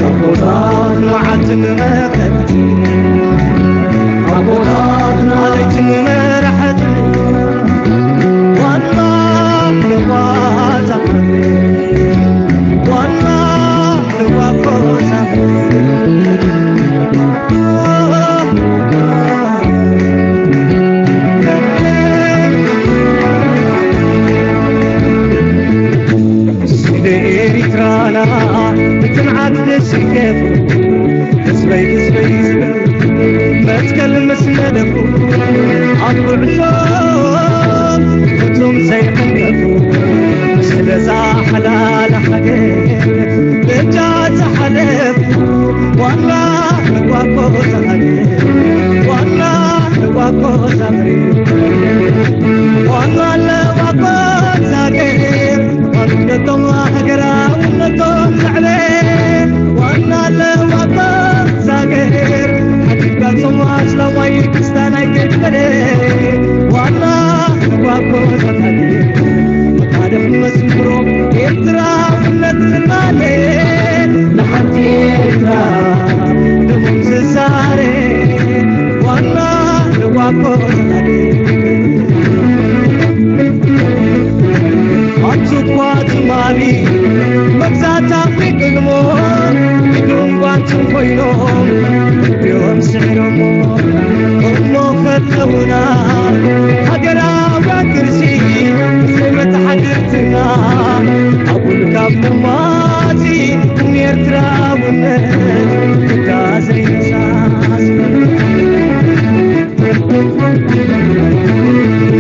ኣቦታት መዓልትን መኸትን ኣቦታት ማለይትን መራሕትን ዋና ንዋዛ ዋና ንዋቆዛ ስለ ኤሪትራና ብጽንዓት ደሲገፉ ህዝበይ ህዝበይ ዝብል መትከል ምስ ነደፉ ኣብ ጉዕዞ ፍጹም ዘይዕንቀፉ ስለዛ ሓላል ሃገር በጃ ዝሓለፉ ዋና ዋቆ ዛግሬ ዋና ዋቆ ዛግሬ ዋና ለዋቆ ዛግሬ ዋንነቶም ሃገራውነቶም ዘዕበ ዋና ለዋቆ ዛግሬ ሓቲትካ ጾም ኣስላማይ ክርስቲያን ኣይትግበረ ዋና ዋቆ ዛግሬ መጣደፍ መስምሮ ኤርትራውነት ዝማለ ንሓንቲ ኤርትራ ደሞም ዝዛረ ዋና ንዋቆ ኣቱኳ ትማሊ መግዛት ኣፍሪቅልሞ ኢዶም ጓንትን ኮይኖም እድዮም ስዒሮሞ እሞ ፈተውና ሃገራውያን ቅርሲ መተሓድርትና ኣቡል ካብ ምማጺ ንኤርትራውነት ክዳ ዘይነሳስ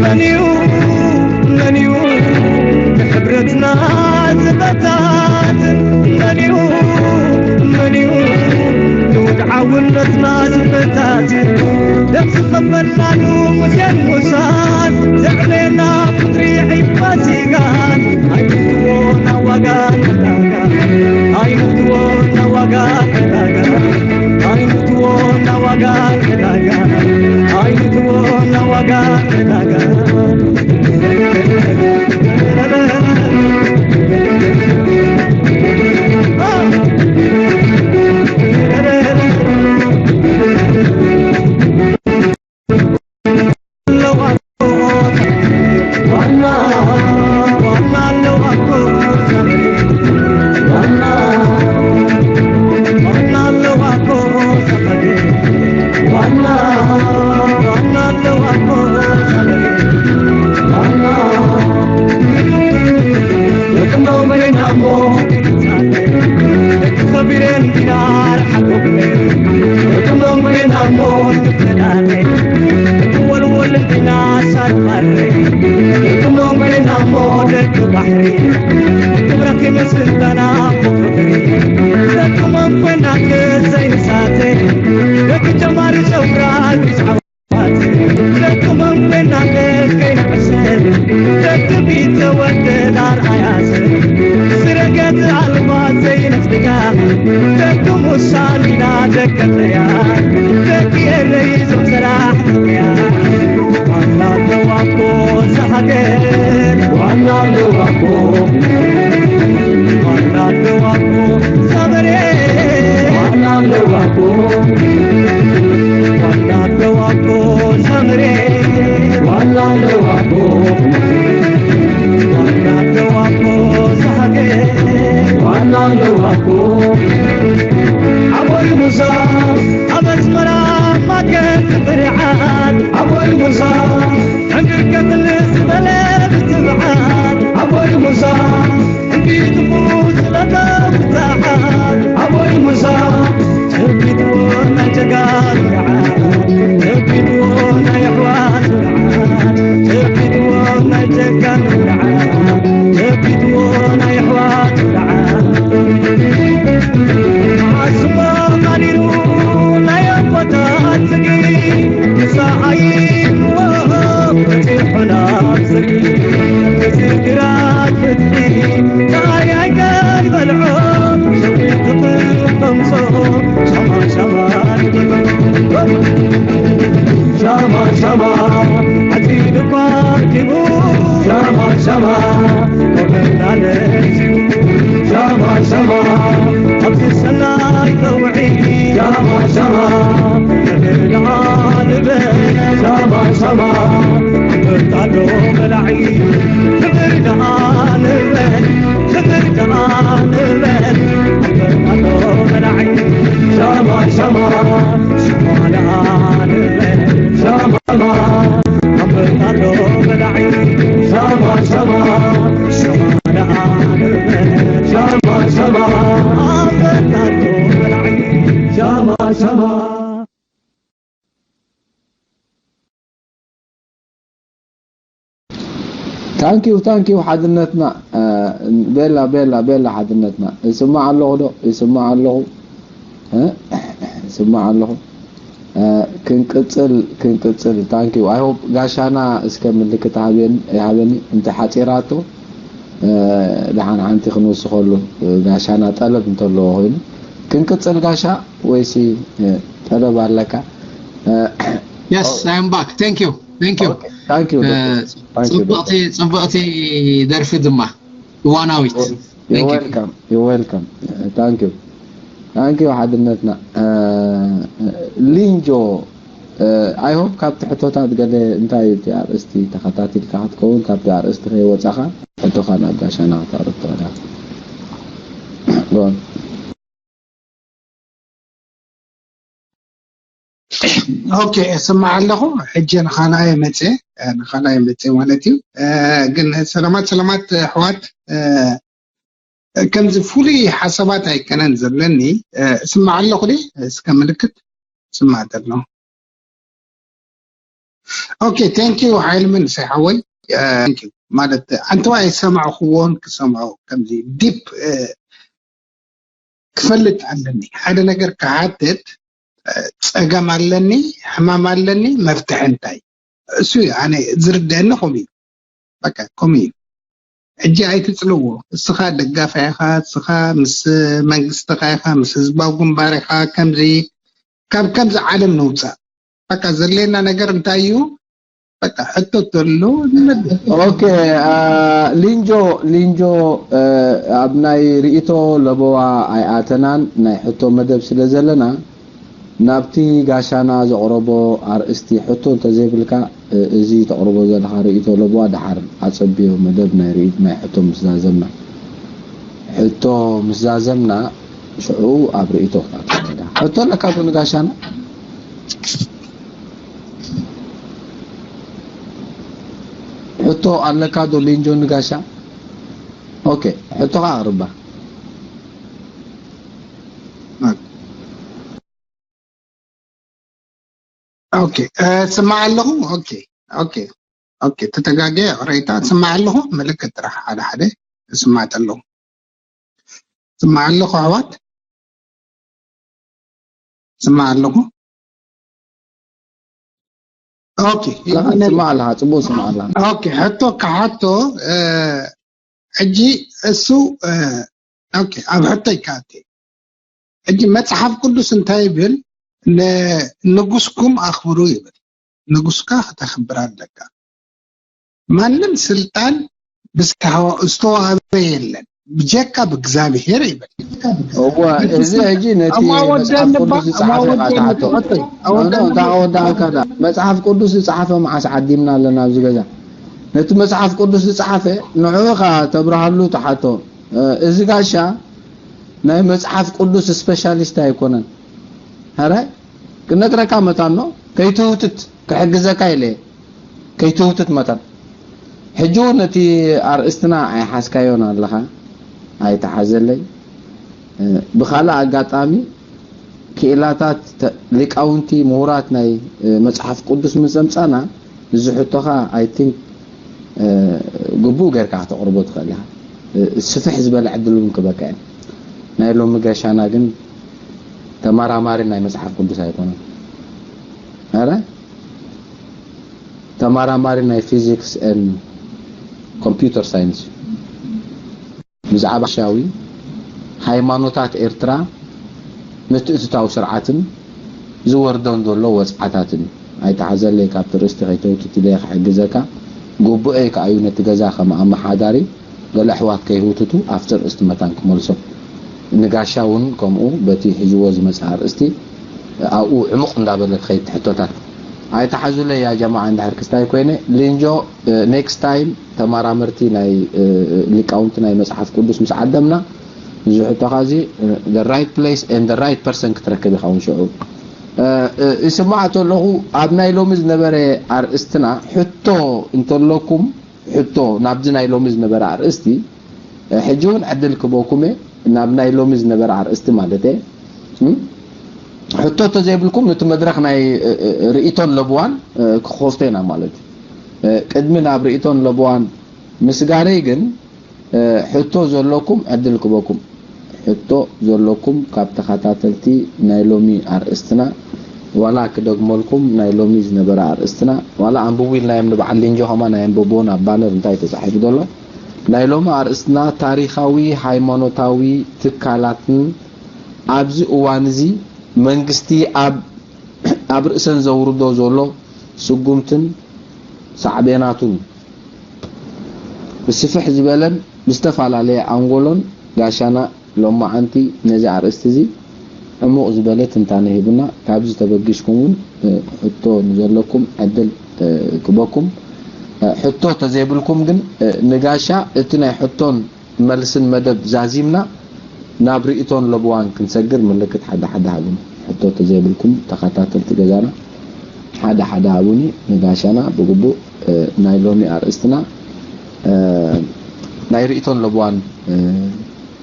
መን እዩ መን እዩ ንሕብረትና ዝበታትን መን እዩ መን እዩ ንውድዓውነትና ዝበታትን ደም ዝኸፈልናሉ ሙሴን ሙሳን ዘዕበና ፍጥሪ ዒባ ሲጋን ኣይትዎ ናዋጋ ዕዳጋ ኣይትዎ ናዋጋ ዕዳጋ ኣይትዎ ናዋጋ ዕዳጋ ኣይትዎ ናዋጋ ዕዳጋ ባሕሪ ክብረኪ ምስጋና ፍቅሪ ዘቱመን ኮይና ዘይንሳተ ደቂ ጀማሪ ጨውራ ብዛዕባት ዘቱመን ኮይና ከይንዕሰል ዘትቢት ተወደድ ኣርኣያስ ስረገት ኣልባ ዘይነፍጋ ዘቱም ውሳኒና ደቀጠያ ደቂ ኤረይ ዞም ሰራሕ ኣቦይ ሙሳ ኣብ ኣስመራ ማከት ብርዓት ኣቦይ ሙሳ ዕንግርገትል ዝበለ ብትብዓት ኣቦይ ሙሳ ዕንቢትሙ ዝለለ ብታሓት ኣቦይ ሙሳ ዕንቢትዎ ናይ ጀጋኑ ርዓት ዕንቢትዎ ናይ ኣሕዋት ርዓት ዕንቢትዎ ናይ ጀጋኑ ርዓት ዕንቢትዎ ናይ ኣሕዋት ርዓት ዓስሞ ማኒሩ ናይ ኣቦታት ዝጊ ንሳ ዓይንዎ በፂሑና ዝጊ እዚ ግራት ፍትሒ ፃይ ኣይከን በልዖ ሸዊት ትኽምሶ ሸማ ሸማ ሻማ ሻማ ዓፂዱ ኳርቲቡ ሻማ ሻማ ተበላለዩ ሻማ ሻማ ኣብዚ ሰናይ ከውዒ ሻማ ሻማ ክብር ደኣ ንበል ሻማ ሻማ ክብር ኣሎ በላዒ ክብር ደኣ ንበል ክብር ደኣ ንበል ክብር ኣሎ በላዒ ሻማ ሻማ ሻማ ደኣ ንበል ሻማ ሻማ ኣንበጣሎ በላዒ ሻማ ሻማ ሻማ ደኣ ንበል ሻማ ሻማ ኣንበጣሎ በላዒ ሻማ ሻማ ታንኪዩ ታንኪዩ ሓድነትና ቤላ ቤላ ቤላ ሓድነትና ይስማዕ ኣለኹ ዶ ይስማዕ ኣለኹ ይስማዕ ኣለኹ ክንቅፅል ክንቅፅል ታንኪዩ ኣይ ሆፕ ጋሻና እስከ ምልክት ሃበኒ እንተ ሓፂራቶ ደሓን ሓንቲ ክንውስኸሉ ጋሻና ጠለብ እንተለዎ ኮይኑ ክንቅፅል ጋሻ ወይሲ ጠለብ ኣለካ Yes, I am back. Thank you. Thank you. Okay, thank you. Doctor. Thank you. Doctor. ጽብቕቲ ጽብቕቲ ደርፊ ድማ እዋናዊት። You're welcome. You're welcome. Thank you. Thank you ሓድነትና ሊንጆ I hope ካብቲ ሕቶታት ገለ እንታይ እቲ ኣርእስቲ ተኸታቲልካ ክትከውን ካብቲ ኣርእስቲ ከይወጻኻ ሕቶኻ ናብ ጋሻና ክተቕርብ ትኽእል ኢኻ። Go on. ኦኬ፣ እስማዕ ኣለኹ። ሕጂ ንኻልኣይ መጽየ፣ ንኻልኣይ መጽየ ማለት እዩ። ግን ሰላማት፣ ሰላማት ኣሕዋት፣ ከምዚ ፍሉይ ሓሳባት ኣይከነን ዘለኒ። እስማዕ ኣለኹ ድየ? እስከ ምልክት ስማዕ ተሎ። ኦኬ፣ ቴንክ ዩ ሓይል መንእሰይ ሓወይ። ቴንክ ዩ ማለት ኣንተዋ ኣይሰማዕኽዎን ክሰምዖ ከምዚ ዲፕ ክፈልጥ ኣለኒ ሓደ ነገር ክሓትት ጸገም ኣለኒ ሕማም ኣለኒ መፍትሒ እንታይ እሱ ኣነ ዝርደአኒ ከምኡ እዩ በቃ ከምኡ እዩ ሕጂ ኣይትጽልዎ እስኻ ደጋፋ ኢኻ እስኻ ምስ መንግስትኻ ኢኻ ምስ ህዝባዊ ግንባር ኢኻ ከምዚ ካብ ከምዚ ዓለም ንውጻእ በቃ ዘድልየና ነገር እንታይ እዩ በቃ ሕቶ ተሎ ንመልስ። ኦኬ ሊንጆ ሊንጆ ኣብ ናይ ርእይቶ ለበዋ ኣይኣተናን ናይ ሕቶ መደብ ስለ ዘለና ናብቲ ጋሻና ዘቕረቦ ኣርእስቲ ሕቶ እንተዘይብልካ እዚ ተቕርቦ ዘለኻ ርእይቶ ለበዋ ደሓር ኣጸብዮ መደብ ናይ ርእይት ናይ ሕቶ ምስ ዛዘምና ሕቶ ምስ ዛዘምና ሽዑ ኣብ ርእይቶ ክትኣትወካ ሕቶ ኣለካ ዶ ንጋሻና ሕቶ ኣለካ ዶ ሊንጆ ንጋሻ ኦኬ ሕቶኻ ኣቕርባ ኦኬ ስማዕ ኣለኹ ኦኬ ኦኬ ኦኬ፣ ተተጋገ ይቕሬታ። ትስማዕ ኣለኹ? ምልክት ጥራሕ ሓደ ሓደ ትስማዕ ኣለኹ። ትስማዕ ኣለኹ ኣሕዋት? ትስማዕ ኣለኹ? ኦኬ፣ ኣለኻ፣ ትስማዕ ኣለኻ፣ ጽቡቕ ትስማዕ ኣለኻ። ኦኬ፣ ሕቶ ክሓቶ፣ እ፣ ሕጂ እሱ፣ እ፣ ኦኬ፣ ኣብ ሕቶ ይካኣት። ሕጂ መጽሓፍ ቅዱስ እንታይ ይብል? ንንጉስኩም ኣኽብሩ ይብል። ንጉስካ ክተኽብር ኣለካ። ማንም ስልጣን ብዝተሃወ-፣ ዝተዋህበ የለን፣ ብጀካ ብእግዚኣብሔር ይብል። እወ፣ እዚ ሕጂ ነቲ እሞ መጽሓፍ ወደኒ ቅዱስ ባ-፣ ዝጸሓፈ እሞ ኢኻ ወደኒ ትሓቶ። ትሓቶ። ኖ፣ ኖ፣ ወደኒ እንታይ ወዳእካ ዳ? መጽሓፍ ቅዱስ ዝጸሓፈ መዓስ ዓዲምና ኣለና ኣብዚ ገዛ? ነቲ መጽሓፍ ቅዱስ ዝጸሓፈ ንዕኡ ኢኻ ተብርሃሉ ትሓቶ። እ፣ እዚ ጋሻ ናይ መጽሓፍ ቅዱስ ስፔሻሊስት ኣይኮነን። ሕራይ ክነግረካ መታን ነው፣ ከይትህውትት ክሕግዘካ ኢለ፣ ከይትህውትት መታን። ሕጂ እውን ነቲ ኣርእስትና ኣይሓዝካዮን ኣለኻ፣ ኣይተሓዘለይ። እ፣ ብኻልእ ኣጋጣሚ ክኢላታት ተ-፣ ሊቃውንቲ ምሁራት ናይ፣ እ፣ መጽሓፍ ቅዱስ ምስ ዘምጻና፣ እዚ ሕቶኻ፣ I think፣ እ፣ ግቡእ ጌርካ ከተቕርቦ ትኽእል ኢኻ። እ፣ ስፍሕ ዝበለ ዕድል እውን ክበካ እየ። ናይ ሎሚ ጋሻና ግን ተመራማሪ ናይ መጽሓፍ ቅዱስ ኣይኮነን። ኣረ፣ ተመራማሪ ናይ ፊዚክስ ኤን ኮምፒውተር ሳይንስ እዩ። ብዛዕባ ሻዊ ሃይማኖታት ኤርትራ ምትእትታው ስርዓትን ዝወርዶን ዘሎ ወጽዓታትን እዩ። ኣይተሓዘለይ፣ ካብቲ ርእስቲ ከይተውትት ኢለ ክሕግዘካ። ግቡኤይ ከኣ እዩ ነቲ ገዛ ከም ኣመሓዳሪ ገለ ኣሕዋት ከይህውትቱ ኣብቲ ርእስቲ መታን ክመልሶ። ንጋሻ እውን ከምኡ በቲ ሒዝዎ ዝመጽእ ኣርእስቲ ኣብኡ ዕሙቕ እንዳበለ ክኸይድ ሕቶታት። ኣይተሓዙለይ ያ ጀማዓ እንድሕር ክስታይ ኮይነ። ሊንጆ፣ እ፣ ኔክስት ታይም ተመራመርቲ ናይ፣ እ፣ ሊቃውንቲ ናይ መጽሓፍ ቅዱስ ምስ ዓደምና፣ እዚ ሕቶኻ እዚ፣ እ፣ the right place and the right person ክትረክብ ኢኻ እውን ሽዑ። እ፣ እ፣ ይስማዕ ተለኹ ኣብ ናይ ሎሚ ዝነበረ ኣርእስትና ሕቶ እንተለኩም፣ ሕቶ ናብዚ ናይ ሎሚ ዝነበረ ኣርእስቲ፣ እ፣ ሕጂ እውን ዕድል ክበኩም እየ፣ ናብ ናይ ሎሚ ዝነበረ ኣርእስቲ ማለት እየ። እም? ሕቶ ተዘይብልኩም ነቲ መድረኽ ናይ፣ እ፣ እ፣ ርእይቶን ለብዋን፣ እ፣ ክኸፍቶ ኢና ማለት እዩ። እ፣ ቅድሚ ናብ ርእይቶን ለብዋን ምስጋረይ ግን፣ እ፣ ሕቶ ዘለኩም ዕድል ክበኩም። ሕቶ ዘለኩም ካብ ተኸታተልቲ ናይ ሎሚ ኣርእስትና፣ ዋላ ክደግመልኩም ናይ ሎሚ ዝነበረ ኣርእስትና፣ ዋላ ኣንብቡ ኢልናዮም ንበዓል ሊንጆ ከማን ኣየንበብዎን ኣብ ባነር እንታይ ተጻሒፉ ዘሎ። ናይ ሎሚ ኣርእስትና ታሪኻዊ ሃይማኖታዊ ትካላትን ኣብዚ እዋን እዚ መንግስቲ ኣብ፣ ኣብ ርእሰን ዘውርዶ ዘሎ ስጉምትን ሳዕቤናቱን እዩ። ብስፍሕ ዝበለን ብዝተፈላለየ ኣንጎሎን ጋሻና ሎማዓንቲ ነዚ ኣርእስቲ እዚ ዕሙቕ ዝበለ ትንታነ ሂቡና። ካብዚ ተበጊስኩም እውን፣ እ፣ ሕቶ ንዘለኩም ዕድል፣ እ፣ ክበኩም። እ፣ ሕቶ ተዘይብልኩም ግን፣ እ፣ ንጋሻ እቲ ናይ ሕቶን መልስን መደብ ዛዚምና ናብ ርእይቶን ለብዋን ክንሰግር ምልክት ሓደ ሓደ ሃቡኒ። ሕቶ ተዘይብልኩም ተኸታተልቲ ገዛና ሓደ ሓደ ሃቡኒ። ንጋሻና ብግቡእ፣ እ፣ ናይ ሎሚ ኣርእስትና፣ እ፣ ናይ ርእይቶን ለብዋን፣ እ፣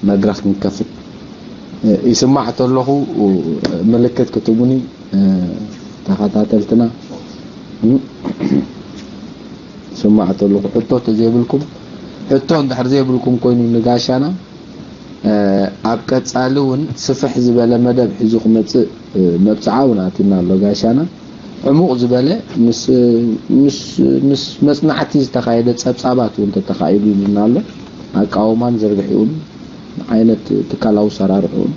መድረኽ ክንከፍት፣ እ፣ ይስማዕ ተለኹ፣ እ፣ ምልክት ክትቡኒ፣ እ፣ ተኸታተልትና። እ፣ ይስማዕ ተለኹ። ሕቶ ተዘይብልኩም፣ ሕቶ እንድሕር ዘይብልኩም ኮይኑ ንጋሻና፣ እ፣ ኣብ ቀጻሊ እውን ስፍሕ ዝበለ መደብ ሒዙ ክመጽእ፣ እ፣ መብጽዓ እውን ኣትዩና ኣሎ ጋሻና። ዕሙቕ ዝበለ ምስ፣ ምስ፣ ምስ መጽናዕቲ ዝተኻየደ ጸብጻባት እውን ተተኻኢሉ ኢሉና ኣሎ። ኣቃውማን ዝርግሒኡን ዓይነት ትካላዊ ሰራርሕኡን፣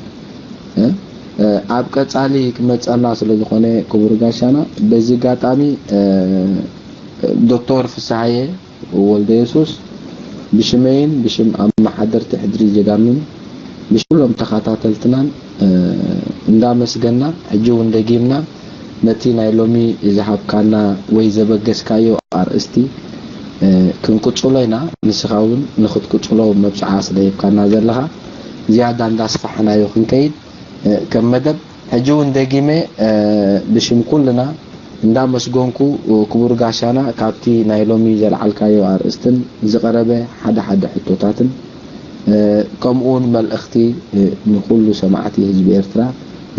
እ፣ እ፣ ኣብ ቀጻሊ ክመጸና ስለ ዝኾነ ክቡር ጋሻና፣ በዚ ኣጋጣሚ፣ እ፣ ዶክተር ፍስሃየ ወልደ የሱስ ብሽመይን ብሽም ኣመሓደርቲ ሕድሪ ጀጋኑን ብሽም ኩሎም ተኸታተልትናን፣ እ፣ እንዳመስገና፣ ሕጂ እውን ደጊምና ነቲ ናይ ሎሚ ዝሃብካና ወይ ዘበገስካዮ ኣርእስቲ፣ እ፣ ክንቅጽሎ ኢና። ንስኻ እውን ንኽትቅጽሎ መብጽዓ ስለ ሂብካና ዘለኻ ዝያዳ እንዳስፋሕናዮ ክንከይድ፣ እ፣ ከም መደብ ሕጂ እውን ደጊመ፣ እ፣ ብሽም ኩልና እንዳመስገንኩ፣ ክቡር ጋሻና፣ ካብቲ ናይ ሎሚ ዘልዓልካዮ ኣርእስትን ዝቐረበ ሓደ ሓደ ሕቶታትን፣ እ፣ ከምኡ እውን መልእኽቲ፣ እ፣ ንኹሉ ሰማዕቲ ህዝቢ ኤርትራ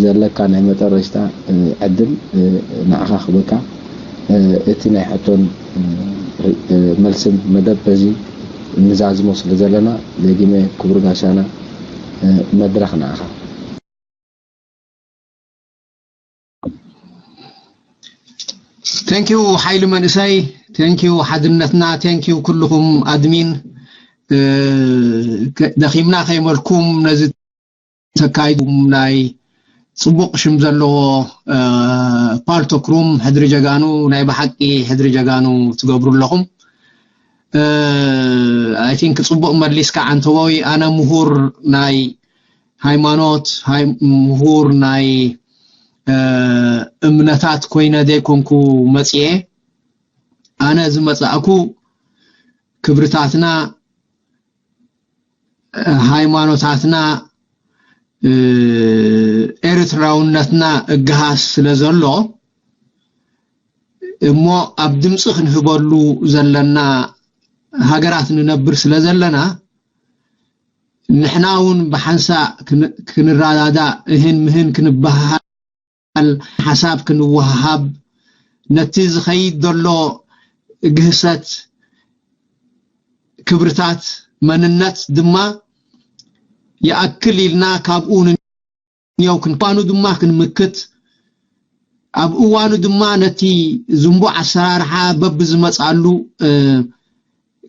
ዘለካ ናይ መጠረሽታ፣ እ፣ ዕድል፣ እ፣ ንዓኻ ክበካ፣ እ፣ እቲ ናይ ሕቶን፣ እ፣ መልስን መደብ በዚ ንዛዝሞ ስለ ዘለና፣ ደጊመ ክቡር ጋሻና፣ መድረኽ ንዓኻ። Thank you ሓይሊ መንእሰይ። Thank you ሓድነትና። Thank you ኩልኹም ኣድሚን። ደኺምና ከይመልኩም ነዚ ተካይዱም ናይ ጽቡቕ ሽም ዘለዎ ፓልቶክ ሩም ሕድሪ ጀጋኑ፣ ናይ ብሓቂ ሕድሪ ጀጋኑ ትገብሩ ኣለኹም። I think ጽቡቕ መሊስካ ዓንተቦይ። ኣነ ምሁር ናይ ሃይማኖት፣ ምሁር ናይ እምነታት ኮይነ ዘይኮንኩ መጽየ። ኣነ ዝመጻእኩ ክብርታትና፣ ሃይማኖታትና፣ ኤርትራውነትና እግሃስ ስለ ዘሎ እሞ ኣብ ድምፂ ክንህበሉ ዘለና ሃገራት ንነብር ስለ ዘለና ንሕና እውን ብሓንሳእ ክንረዳዳእ እህን ምህን ክንበሃል ሓሳብ ክንወሃሃብ ነቲ ዝኸይድ ዘሎ ግህሰት ክብርታት መንነት ድማ ይኣክል ኢልና ካብኡ ንንየው ክንኳኑ ድማ ክንምክት ኣብ እዋኑ ድማ ነቲ ዝንቡዕ ኣሰራርሓ በብዝመፅኣሉ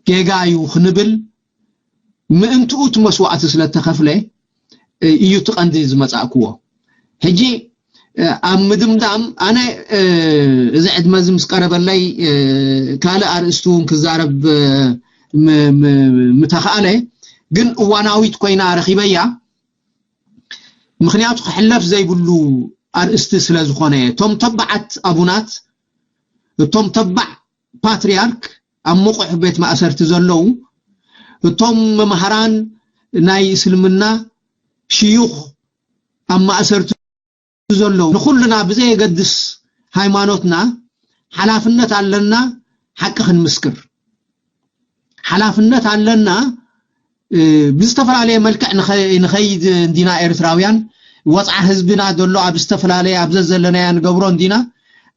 ጌጋ እዩ ክንብል ምእንትኡ እቲ መስዋእቲ ስለ ተኸፍለ እዩ እቲ ቀንዲ ዝመጻእክዎ። ሕጂ ኣብ ምድምዳም ኣነ እዚ ዕድመ እዚ ምስ ቀረበለይ ካልእ ኣርእስቲ እውን ክዛረብ ምተኻእለ፣ ግን እዋናዊት ኮይና ረኺበያ። ምኽንያቱ ክሕለፍ ዘይብሉ ኣርእስቲ ስለ ዝኾነ እቶም ተባዓት ኣቡናት እቶም ተባዕ ፓትርያርክ ኣብ ምቑሕ ቤት ማእሰርቲ ዘለዉ እቶም መምሃራን ናይ እስልምና ሽዩኽ ኣብ ማእሰርቲ ዘለዉ ንኹልና ብዘየገድስ ሃይማኖትና ሓላፍነት ኣለና። ሓቂ ክንምስክር ሓላፍነት ኣለና። ብዝተፈላለየ መልክዕ ንኸይድ እንዲና ኤርትራውያን ወፅዓ ህዝብና ዘሎ ኣብ ዝተፈላለየ ኣብ ዘዘለናያ ንገብሮ እንዲና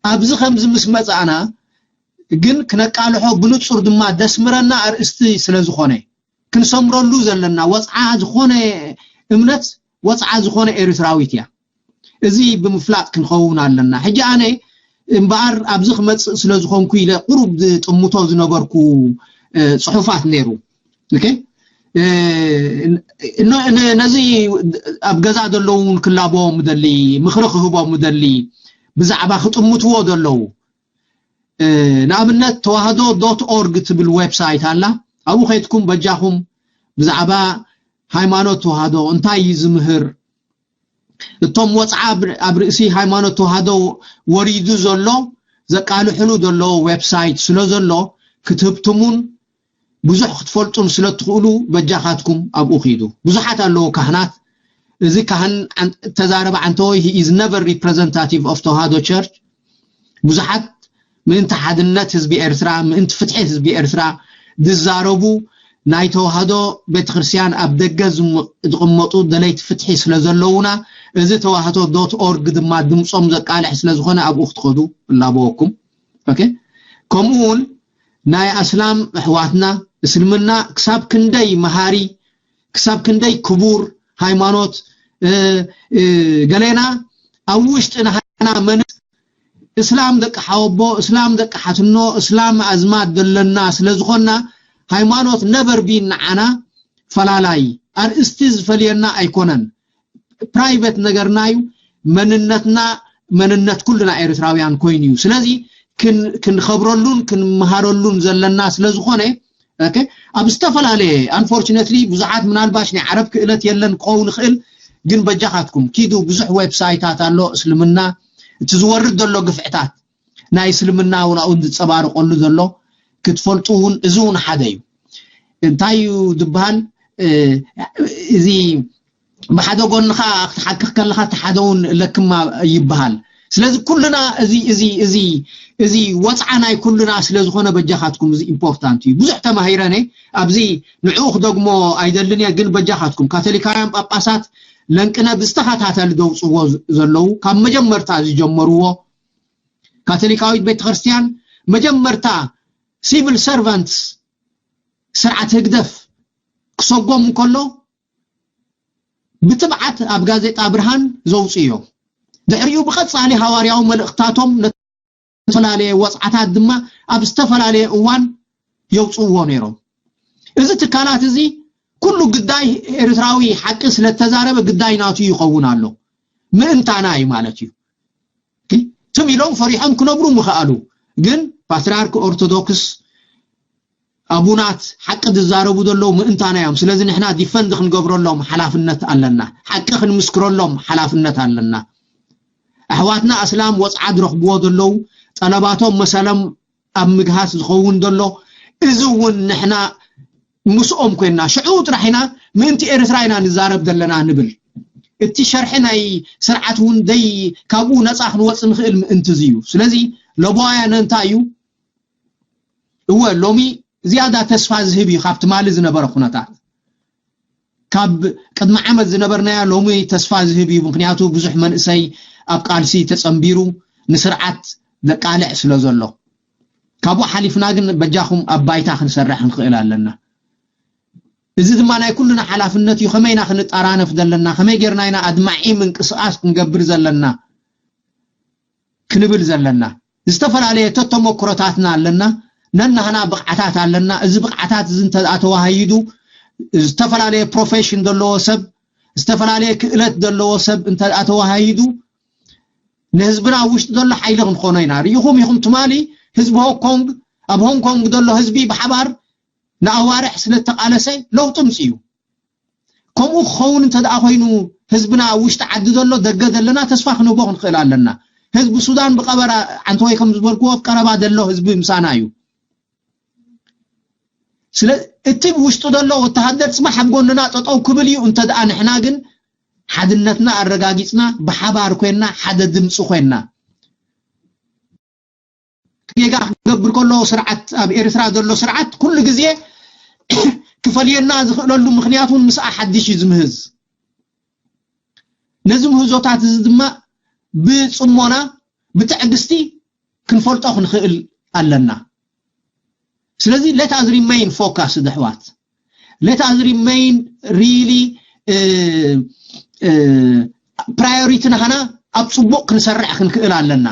ኣብዚ ከምዚ ምስ መፃእና ግን ክነቃልሖ ብንጹር ድማ ደስምረና ኣርእስቲ ስለ ዝኾነ ክንሰምረሉ ዘለና ወጽዓ ዝኾነ እምነት ወጽዓ ዝኾነ ኤርትራዊት እያ። እዚ ብምፍላጥ ክንኸውን ኣለና። ሕጂ ኣነ እምበኣር ኣብዚ ክመጽእ ስለ ዝኾንኩ ኢለ ቁሩብ ዝጥምቶ ዝነበርኩ ጽሑፋት ነይሩ። ነዚ ኣብ ገዛ ዘለዉ እውን ክላቦ ምደሊ ምኽሪ ክህቦ ምደሊ ብዛዕባ ክጥምትዎ ዘለዉ ንኣብነት ተዋህዶ ዶት ኦርግ ትብል ዌብሳይት ኣላ። ኣብኡ ከይድኩም በጃኹም ብዛዕባ ሃይማኖት ተዋህዶ እንታይ እዩ ዝምህር፣ እቶም ወፅዓ ኣብ ርእሲ ሃይማኖት ተዋህዶ ወሪዱ ዘሎ ዘቃልሕሉ ዘሎ ዌብሳይት ስለ ዘሎ ክትህብትሙን ብዙሕ ክትፈልጡን ስለ ትኽእሉ በጃኻትኩም ኣብኡ ኪዱ። ብዙሓት ኣለዉ ካህናት። እዚ ካህን ተዛረበ ዓንተወይ he is never representative of ተዋህዶ ቸርች። ብዙሓት ምእንቲ ሓድነት ህዝቢ ኤርትራ፣ ምእንቲ ፍትሒ ህዝቢ ኤርትራ ዝዛረቡ ናይ ተዋህዶ ቤተክርስትያን ኣብ ደገ ዝቕመጡ ደለይቲ ፍትሒ ስለ ዘለዉና እዚ ተዋህዶ ዶት ኦርግ ድማ ድምፆም ዘቃልሕ ስለ ዝኾነ ኣብኡ ክትኸዱ እላበወኩም። ከምኡ እውን ናይ ኣስላም ኣሕዋትና እስልምና ክሳብ ክንደይ መሃሪ ክሳብ ክንደይ ክቡር ሃይማኖት ገሌና ኣብ ውሽጢ ናህና መን እስላም ደቂ ሓወቦ እስላም ደቂ ሓትኖ እስላም ኣዝማድ ዘለና ስለ ዝኾንና ሃይማኖት ነበርቢ ንዓና ፈላላይ ኣርእስቲ ዝፈልየና ኣይኮነን። ፕራይቬት ነገርና እዩ። መንነትና መንነት ኩልና ኤርትራውያን ኮይኑ እዩ። ስለዚ ክንኸብረሉን ክንመሃረሉን ዘለና ስለ ዝኾነ ኣብ ዝተፈላለየ unfortunately ብዙሓት ምናልባሽ ናይ ዓረብ ክእለት የለን ክኸውን ይኽእል፣ ግን በጃኻትኩም ኪዱ ብዙሕ ዌብሳይታት ኣሎ እስልምና እቲ ዝወርድ ዘሎ ግፍዕታት ናይ እስልምና እውን ኣብኡ ዝፀባርቀሉ ዘሎ ክትፈልጡ እውን እዚ እውን ሓደ እዩ። እንታይ እዩ ዝበሃል እዚ ብሓደ ጎንኻ ክትሓክኽ ከለኻ እቲ ሓደ እውን ለክማ ይበሃል። ስለዚ ኩልና እዚ እዚ እዚ እዚ ወፅዓ ናይ ኩልና ስለ ዝኾነ በጃኻትኩም እዚ ኢምፖርታንት እዩ። ብዙሕ ተማሂረነ ኣብዚ ንዕኡ ክደግሞ ኣይደልን እየ፣ ግን በጃኻትኩም ካቶሊካውያን ጳጳሳት ለንቅነ ብዝተኸታተል ደውፅዎ ዘለዉ ካብ መጀመርታ ዝጀመርዎ ካቶሊካዊት ቤተክርስትያን መጀመርታ civil servants ስርዓት ህግደፍ ክሰጎም እንከሎ ብትብዓት ኣብ ጋዜጣ ብርሃን ዘውፅእዮ። ድሕሪኡ ብቐፃሊ ሃዋርያዊ መልእኽታቶም ነተፈላለየ ወፅዓታት ድማ ኣብ ዝተፈላለየ እዋን የውፅእዎ ነይሮም። እዚ ትካላት እዚ ኩሉ ግዳይ ኤርትራዊ ሓቂ ስለተዛረበ ግዳይ ናቱ ይኸውን ኣሎ። ምእንታና እዩ ማለት እዩ። ትም ኢሎም ፈሪሖም ክነብሩ ምኽኣሉ። ግን ፓትርያርክ ኦርቶዶክስ ኣቡናት ሓቂ ዝዛረቡ ዘለዉ ምእንታና እዮም። ስለዚ ንሕና ዲፈንድ ክንገብረሎም ሓላፍነት ኣለና። ሓቂ ክንምስክረሎም ሓላፍነት ኣለና። ኣሕዋትና ኣስላም ወፅዓ ዝረኽብዎ ዘለዉ ጠለባቶም መሰሎም ኣብ ምግሃስ ዝኸውን ዘሎ እዚ እውን ንሕና ምስኦም ኮይና ሽዑ ጥራሕ ኢና ምእንቲ ኤርትራ ኢና ንዛረብ ዘለና ንብል። እቲ ሸርሒ ናይ ስርዓት እውን ደይ ካብኡ ነፃ ክንወፅ ንኽእል ምእንቲ እዚ እዩ። ስለዚ ለቦያነ እንታይ እዩ? እወ ሎሚ ዝያዳ ተስፋ ዝህብ እዩ ካብ ትማሊ ዝነበረ ኩነታት። ካብ ቅድሚ ዓመት ዝነበርናያ ሎሚ ተስፋ ዝህብ እዩ። ምክንያቱ ብዙሕ መንእሰይ ኣብ ቃልሲ ተፀንቢሩ ንስርዓት ዘቃልዕ ስለ ዘሎ ካብኡ ሓሊፍና ግን በጃኹም ኣብ ባይታ ክንሰርሕ ክንኽእል ኣለና። እዚ ድማ ናይ ኩልና ሓላፍነት እዩ። ከመይ ኢና ክንጠራነፍ ዘለና? ከመይ ጌርና ኢና ኣድማዒ ምንቅስቃስ ክንገብር ዘለና? ክንብል ዘለና ዝተፈላለየ ተተመክሮታትና ኣለና። ነናህና ብቕዓታት ኣለና። እዚ ብቕዓታት እዚ እንተ ተዋሃሂዱ ዝተፈላለየ ፕሮፌሽን ዘለዎ ሰብ ዝተፈላለየ ክእለት ዘለዎ ሰብ እንተ ተዋሃሂዱ ንህዝብና ኣብ ውሽጢ ዘሎ ሓይሊ ክንኾኖ ኢና። ርኢኹም ኢኹም ትማሊ ህዝቢ ሆንግ ኮንግ ኣብ ሆንግ ኮንግ ዘሎ ህዝቢ ብሓባር ንኣዋርሕ ስለ ተቃለሰ ለውጢ ምፅኡ። ከምኡ ክኸውን እንተ ደኣ ኮይኑ ህዝብና ኣብ ውሽጢ ዓዲ ዘሎ ደገ ዘለና ተስፋ ክንህቦ ክንኽእል ኣለና። ህዝቢ ሱዳን ብቀበራ ዓንተወይ ከም ዝበልክዎ ኣብ ቀረባ ዘሎ ህዝቢ ምሳና እዩ። ስለ እቲ ብውሽጡ ዘሎ ወተሃደር ጽባሕ ኣብ ጎንና ጠጠው ክብል እዩ። እንተ ደኣ ንሕና ግን ሓድነትና ኣረጋጊጽና ብሓባር ኮይና ሓደ ድምፂ ኮይና ጌጋ ክገብር ከሎ ስርዓት ኣብ ኤርትራ ዘሎ ስርዓት ኩሉ ግዜ ክፈልየና ዝኽእለሉ ምክንያት እውን ምስኣ ሓድሽ እዩ ዝምህዝ። ነዚ ምህዞታት እዚ ድማ ብጽሞና ብትዕግስቲ ክንፈልጦ ክንኽእል ኣለና። ስለዚ let us remain focused ኣሕዋት። Let us remain really priority ናህና ኣብ ጽቡቕ ክንሰርሕ ክንክእል ኣለና።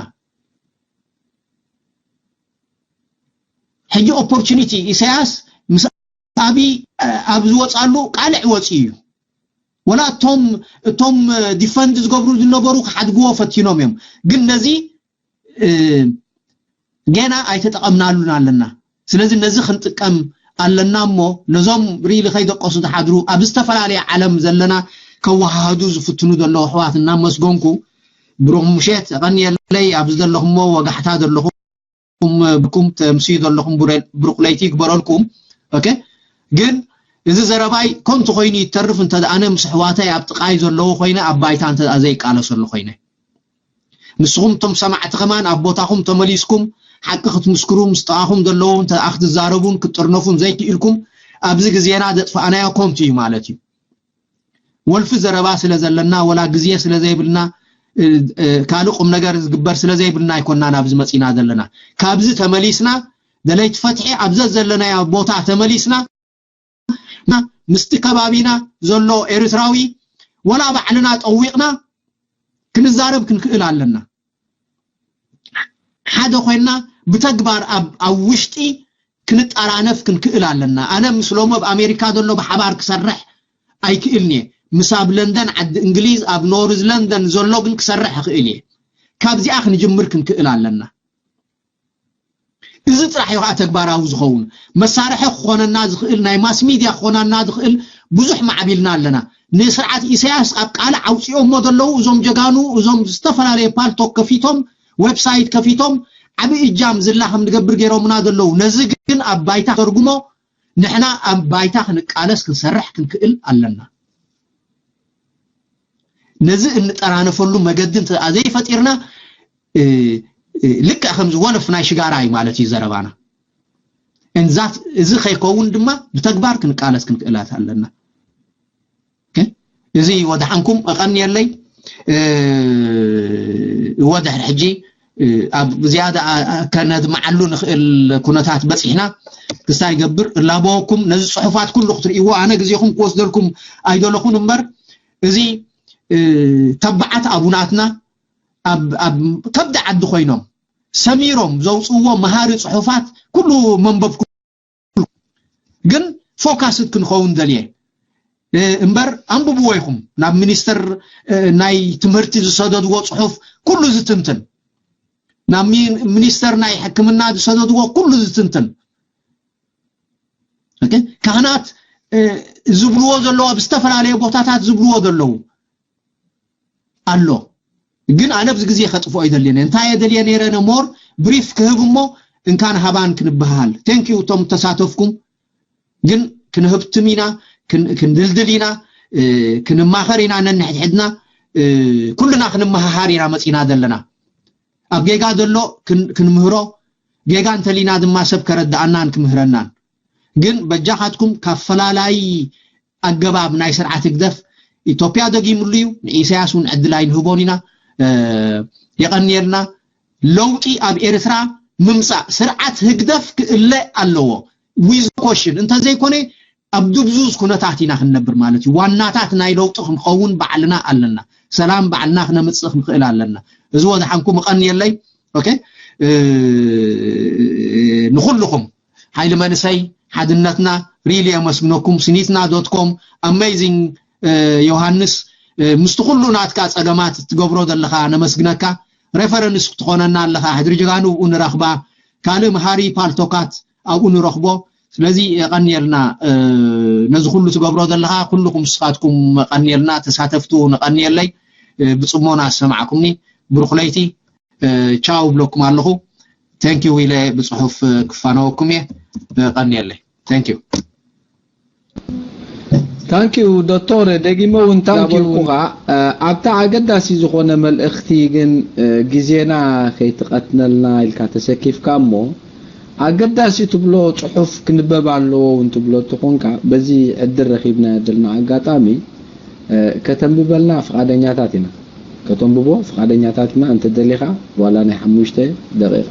ሕጂ ኦፖርቹኒቲ ኢሳያስ ምስ ኣብይ ኣብ ዝወፃሉ ቃልዕ ወፂኡ እዩ። ወላ እቶም እቶም ዲፈንድ ዝገብሩ ዝነበሩ ክሓድግዎ ፈቲኖም እዮም። ግን ነዚ ገና ኣይተጠቐምናሉን ኣለና። ስለዚ ነዚ ክንጥቀም ኣለና እሞ ነዞም ሪሊ ከይደቀሱ ዝሓድሩ ኣብ ዝተፈላለየ ዓለም ዘለና ከወሃህዱ ዝፍትኑ ዘለዉ ኣሕዋት እናመስገንኩ ብሩኽ ምሸት ቀንየለይ ኣብዚ ዘለኹሞ ወጋሕታ ዘለኹም ብኩም ተምስዩ ዘለኹም ብሩክ ለይቲ ይግበረልኩም። ኦኬ ግን እዚ ዘረባይ ኮንቱ ኮይኑ ይተርፍ እንተ ኣነ ምስ ኣሕዋተይ ኣብ ጥቃይ ዘለዎ ኮይነ ኣብ ባይታ እንተ ዘይቃለሰሉ ኮይነ ንስኹም እቶም ሰማዕቲ ከማን ኣብ ቦታኹም ተመሊስኩም ሓቂ ክትምስክሩ ምስ ጥቓኹም ዘለዉ እንተ ክትዛረቡን ክትጥርነፉን ዘይክኢልኩም ኣብዚ ግዜና ዘጥፋእናዮ ኮንቱ እዩ ማለት እዩ። ወልፊ ዘረባ ስለ ዘለና ወላ ግዜ ስለ ዘይብልና ካልእ ቁም ነገር ዝግበር ስለ ዘይብልና ኣይኮና ናብዚ መፂና ዘለና። ካብዚ ተመሊስና ደለይቲ ፈትሒ ኣብዘ ዘለናዮ ቦታ ተመሊስና ምስቲ ከባቢና ዘሎ ኤርትራዊ ወላ ባዕልና ጠዊቕና ክንዛረብ ክንክእል ኣለና። ሓደ ኮይና ብተግባር ኣብ ኣብ ውሽጢ ክንጠራነፍ ክንክእል ኣለና። ኣነ ምስ ሎሚ ኣብ ኣሜሪካ ዘሎ ብሓባር ክሰርሕ ኣይክእልን እየ። ምስ ኣብ ለንደን ዓዲ እንግሊዝ ኣብ ኖርዝ ለንደን ዘሎ ግን ክሰርሕ እኽእል እየ። ካብዚኣ ክንጅምር ክንክእል ኣለና። እዚ ጥራሕ እዩ ከዓ ተግባራዊ ዝኸውን። መሳርሒ ክኾነና ዝኽእል ናይ ማስ ሚድያ ክኾናና ዝኽእል ብዙሕ ማዕቢልና ኣለና። ንስርዓት ኢሳያስ ኣብ ቃልዕ ኣውፂኦሞ ዘለዉ እዞም ጀጋኑ እዞም ዝተፈላለየ ፓልቶክ ከፊቶም ዌብሳይት ከፊቶም ዓብዪ እጃም ዝላ ከም ንገብር ገይሮምና ዘለዉ። ነዚ ግን ኣብ ባይታ ተርጉሞ ንሕና ኣብ ባይታ ክንቃለስ ክንሰርሕ ክንክእል ኣለና። ነዚ እንጠራነፈሉ መገዲ እንተ ዘይፈጢርና ልክዕ ከምዚ ወልፍ ናይ ሽጋራ እዩ ማለት እዩ ዘረባና። እንዛት እዚ ከይከውን ድማ ብተግባር ክንቃለስ ክንክእላት ኣለና። እዚ ወድሓንኩም እቐንየለይ። ወድሕሪ ሕጂ ኣብ ዝያዳ ከነድምዓሉ ንኽእል ኩነታት በፂሕና ክስታይ ይገብር እላበወኩም። ነዚ ፅሑፋት ኩሉ ክትርእይዎ ኣነ ግዜኹም ክወስደልኩም ኣይደለኹን እምበር እዚ ተባዓት ኣቡናትና ኣብ ከብዲ ዓዲ ኮይኖም ሰሚሮም ዘውፅእዎ መሃሪ ፅሑፋት ኩሉ መንበብ ግን ፎካስድ ክንኸውን ደልየ እምበር ኣንብብዎ ኢኹም። ናብ ሚኒስተር ናይ ትምህርቲ ዝሰደድዎ ፅሑፍ ኩሉ ዝትንትን፣ ናብ ሚኒስተር ናይ ሕክምና ዝሰደድዎ ኩሉ ዝትንትን። ካህናት ዝብልዎ ዘለዉ ኣብ ዝተፈላለየ ቦታታት ዝብልዎ ዘለዉ ኣሎ። ግን ኣነ ኣብዚ ግዜ ከጥፍኦ ይደልየ እንታይ የደልየ ነይረ ነሞር ብሪፍ ክህብ እሞ እንካን ሃባን ክንበሃል። ቴንኪዩ እቶም ተሳተፍኩም። ግን ክንህብትም ኢና፣ ክንድልድል ኢና፣ ክንማኸር ኢና ነንሕድሕድና። ኩልና ክንመሃሃር ኢና መፂና ዘለና። ኣብ ጌጋ ዘሎ ክንምህሮ፣ ጌጋ እንተሊና ድማ ሰብ ከረድኣናን ክምህረናን። ግን በጃኻትኩም ካብ ፈላላይ ኣገባብ ናይ ስርዓት ህግደፍ ኢትዮጵያ ደጊምሉ እዩ። ንኢሳያስ እውን ዕድል ኣይንህቦን ኢና። የቐንየልና። ለውጢ ኣብ ኤርትራ ምምፃእ ስርዓት ህግደፍ ክእለ ኣለዎ። ዊዝ ኮሽን እንተዘይኮነ ኣብ ድብዙዝ ኩነታት ኢና ክንነብር ማለት እዩ። ዋናታት ናይ ለውጢ ክንኸውን ባዕልና ኣለና። ሰላም ባዕልና ክነምፅእ ክንኽእል ኣለና። እዚ ወድሓንኩም እቐንየለይ። ኦኬ ንኹልኹም ሓይሊ መንእሰይ ሓድነትና ሪሊ የመስግነኩም። ሲኒትና ዶት ኮም ኣሜዚንግ ዮሃንስ ምስቲ ኩሉ ናትካ ፀገማት እትገብሮ ዘለኻ ነመስግነካ። ሬፈረንስ ክትኾነና ኣለኻ። ሕድሪ ጀጋኑ ብኡ ንረኽባ። ካልእ መሃሪ ፓልቶካት ኣብኡ ንረኽቦ። ስለዚ የቐንየልና ነዚ ኩሉ ትገብሮ ዘለኻ ኩልኹም ንስኻትኩም ቀንየልና። ተሳተፍቱ ንቐንየለይ። ብፅሞና ዝሰማዕኩምኒ ብሩኽ ለይቲ። ቻው ብለኩም ኣለኹ። ቴንኪዩ ኢለ ብፅሑፍ ክፋነወኩም እየ። ቀንየለይ። ቴንኪዩ። ታንኪዩ ዶክተር፣ ደጊመ እውን ታንኪዩ። እንዳበልኩኻ ኣብታ ኣገዳሲ ዝኾነ መልእኽቲ ግን ግዜና ከይትቐትነልና ኢልካ ተሰኪፍካ እሞ ኣገዳሲ ትብሎ ፅሑፍ ክንበብ ኣለዎ እውን ትብሎ እንትኾንካ በዚ ዕድል ረኺብናዮ ዘለና ኣጋጣሚ ከተንብበልና ፍቓደኛታት ኢና። ከተንብቦ ፍቓደኛታት ኢና። እንተደሊኻ ዋላ ናይ ሓሙሽተ ደቂቕ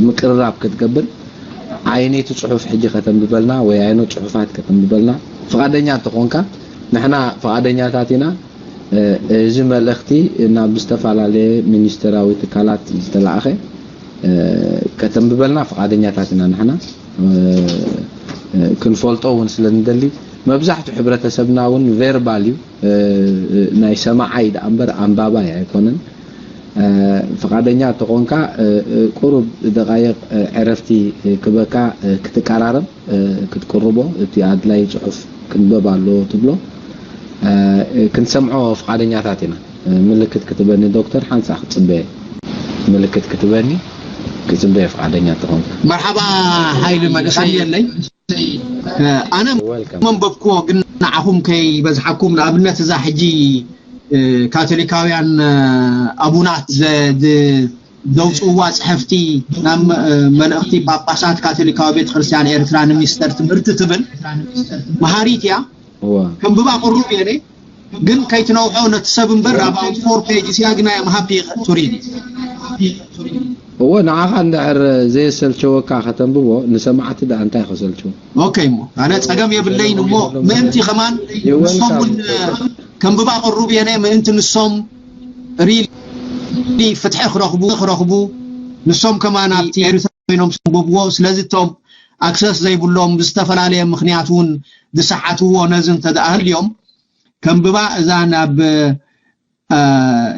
ምቅርራብ ክትገብር፣ ዓይነይቲ ጽሑፍ ሕጂ ከተንብበልና ወይ ዓይነቱ ጽሑፋት ከተንብበልና ፍቓደኛ እንተኾንካ፣ ንሕና ፍቓደኛታት ኢና። እዚ መልእኽቲ ናብ ዝተፈላለየ ሚኒስተራዊ ትካላት ዝተላእኸ ከተንብበልና ፍቓደኛታት ኢና። ንሕና ክንፈልጦ እውን ስለ ንደሊ፣ መብዛሕትኡ ሕብረተሰብና እውን ቬርባል እዩ። ናይ ሰማዓይ ደኣ እምበር ኣንባባይ ኣይኮነን። ፍቓደኛ እንተኾንካ ቁሩብ ደቓይቕ ዕረፍቲ ክበካ ክትቀራረብ ክትቅርቦ እቲ ኣድላይ ጽሑፍ ክንበብ ኣለዎ ትብሎ ክንሰምዖ ፍቓደኛታት ኢና። ምልክት ክትበኒ ዶክተር ሓንሳ ክጽበየ ምልክት ክትበኒ ክጽበየ ፍቓደኛ እንተኾንካ። መርሓባ ሓይሊ መንእሰይ የለይ ኣነ መንበብክዎ ግን ንዓኹም ከይበዝሓኩም ንኣብነት እዛ ሕጂ ካቶሊካውያን ኣቡናት ዘውፅእዋ ፅሕፍቲ ናብ መልእኽቲ ጳጳሳት ካቶሊካዊ ቤተክርስትያን ኤርትራ ንሚኒስተር ትምህርቲ ትብል መሃሪት እያ። ከንብባ ቅሩብ እየ ግን ከይትነውሖ ነቲ ሰብ እምበር about four pages እያ ግን I am happy to read it። እወ ንዓኻ እንድሕር ዘየሰልቸወካ ከተንብቦ ንሰማዕቲ ደኣ እንታይ ከሰልችዎ። ኦኬ እሞ ኣነ ጸገም የብለይን እሞ ምእንቲ ከማን ንሶም እውን ከንብባ ቅሩብ እየ ምእንቲ ንሶም ሪሊ ፍትሒ ክረኽቡ ክረኽቡ ንሶም ከማን ኣብቲ ኤርትራ ኮይኖም ዝንብብዎ ስለዚ እቶም ኣክሰስ ዘይብሎም ብዝተፈላለየ ምክንያት እውን ዝሰሓትዎ ነዚ እንተደኣ ህልዮም ከንብባ እዛ ናብ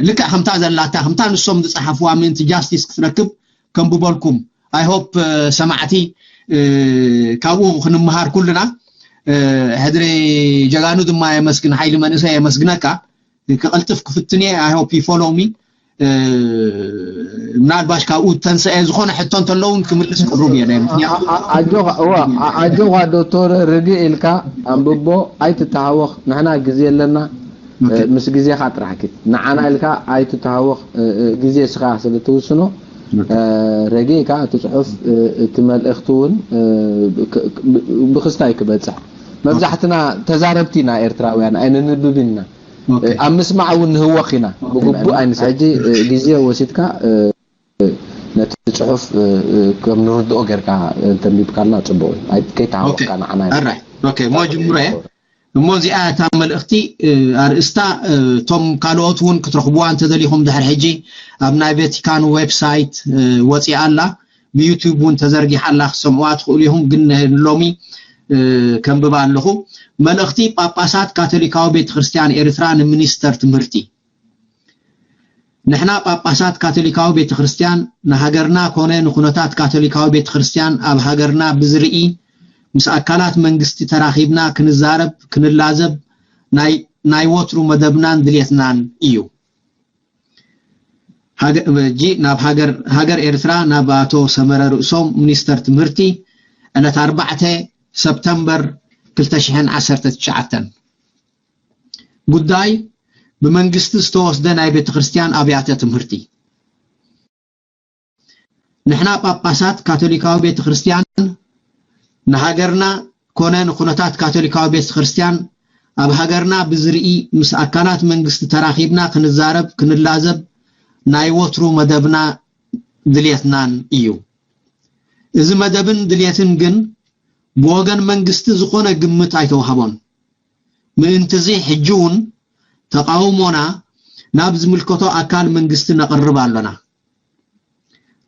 ልክዕ ከምታ ዘላታ ከምታ ንሶም ዝፀሓፍዋ ምእንቲ ጃስቲስ ክትረክብ ከንብበልኩም I hope ሰማዕቲ ካብኡ ክንምሃር ኩልና ሕድሪ ጀጋኑ ድማ የመስግን ሓይሊ መንእሰይ የመስግነካ ክቐልጥፍ ክፍትን እየ I hope you follow me ምናልባሽ ካብኡ ተንሰአ ዝኾነ ሕቶ እንተለውን ክምልስ ቅሩብ እየ ናይ ምክንያቱ ኣጆኻ ዶክተር ርግእ ኢልካ ኣንብቦ ኣይትተሃወኽ ንሕና ግዜ ኣለና ምስ ግዜኻ ጥራሕ ኪድ ንዓና ኢልካ ኣይትተሃወኽ ግዜ እስኻ ስለ ትውስኖ ረጊእካ እቲ ፅሑፍ እቲ መልእኽቲ እውን ብክስታይ ክበፅሕ መብዛሕትና ተዛረብቲ ኢና ኤርትራውያን ኣይነንብብን ኢና ኣብ ምስማዕ እውን ንህወኽ ኢና ብግቡእ ኣይንስ ሕጂ ግዜ ወሲድካ ነቲ ጽሑፍ ከም ንርድኦ ጌርካ እንተንቢብካልና ጽቡቕ እዩ። ከይተሃወኽካ ንዓና። ኦኬ፣ ሞ ጅምሮ እየ። እሞ እዚኣ እታ መልእኽቲ ኣርእስታ፣ እቶም ካልኦት እውን ክትረኽብዋ እንተደሊኹም ድሕሪ ሕጂ ኣብ ናይ ቫቲካን ዌብሳይት ወፂኣ ኣላ፣ ብዩቱብ እውን ተዘርጊሓ ኣላ፣ ክትሰምዕዋ ትኽእሉ ኢኹም። ግን ሎሚ ከንብባ ኣለኹ። መልእኽቲ ጳጳሳት ካቶሊካዊ ቤተክርስትያን ኤርትራ ንሚኒስተር ትምህርቲ። ንሕና ጳጳሳት ካቶሊካዊ ቤተክርስትያን ንሃገርና ኮነ ንኩነታት ካቶሊካዊ ቤተክርስትያን ኣብ ሃገርና ብዝርኢ ምስ ኣካላት መንግስቲ ተራኺብና ክንዛረብ ክንላዘብ ናይ ወትሩ መደብናን ድሌትናን እዩ። ጂ ናብ ሃገር ኤርትራ ናብ ኣቶ ሰመረ ርእሶም ሚኒስተር ትምህርቲ ዕለት ኣርባዕተ ሰፕተምበር ክልተ ሽሕን ዓሰርተ ትሽዓተን። ጉዳይ ብመንግስቲ ዝተወስደ ናይ ቤተክርስትያን ኣብያተ ትምህርቲ። ንሕና ጳጳሳት ካቶሊካዊ ቤተክርስትያን ንሃገርና ኮነ ንኩነታት ካቶሊካዊ ቤተክርስትያን ኣብ ሃገርና ብዝርኢ ምስ ኣካላት መንግስቲ ተራኺብና ክንዛረብ ክንላዘብ ናይ ወትሩ መደብና ድልየትናን እዩ። እዚ መደብን ድልየትን ግን ብወገን መንግስቲ ዝኾነ ግምት ኣይተዋህቦን። ምእንትዚ ሕጂ እውን ተቃውሞና ናብ ዝምልከቶ ኣካል መንግስቲ ነቕርብ ኣሎና።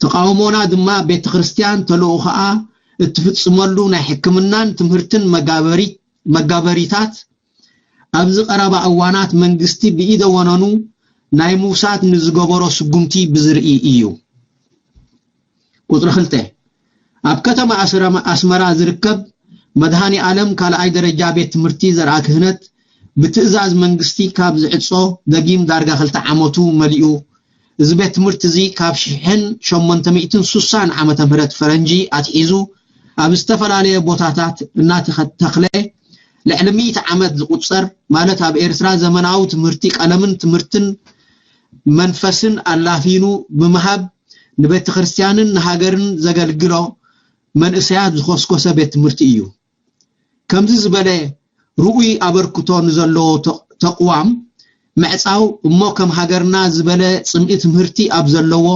ተቃውሞና ድማ ቤተ ክርስቲያን ተልእኾኣ እትፍጽመሉ ናይ ሕክምናን ትምህርትን መጋበሪታት ኣብዚ ቀረባ እዋናት መንግስቲ ብኢደ ወነኑ ናይ ምውሳድ ንዝገበሮ ስጉምቲ ብዝርኢ እዩ። ቁጽሪ ክልተ፣ ኣብ ከተማ ኣስመራ ዝርከብ መድሃኒ ኣለም ካልኣይ ደረጃ ቤት ትምህርቲ ዘርኣ ክህነት ብትእዛዝ መንግስቲ ካብ ዝዕጾ ደጊም ዳርጋ ክልተ ዓመቱ መሊኡ። እዚ ቤት ትምህርቲ እዚ ካብ ሽሕን ሸሞንተ ሚእትን ሱሳን ዓመተ ምህረት ፈረንጂ ኣትሒዙ ኣብ ዝተፈላለየ ቦታታት እናተተኽለ ልዕሊ ሚእቲ ዓመት ዝቁጸር፣ ማለት ኣብ ኤርትራ ዘመናዊ ትምህርቲ ቀለምን ትምህርትን መንፈስን ኣላፊኑ ብምሃብ ንቤተ ክርስቲያንን ንሃገርን ዘገልግሎ መንእሰያት ዝኮስኮሰ ቤት ትምህርቲ እዩ። ከምዚ ዝበለ ርኡይ ኣበርክቶ ንዘለዎ ተቕዋም ምዕጻው እሞ ከም ሃገርና ዝበለ ጽምኢ ትምህርቲ ኣብ ዘለዎ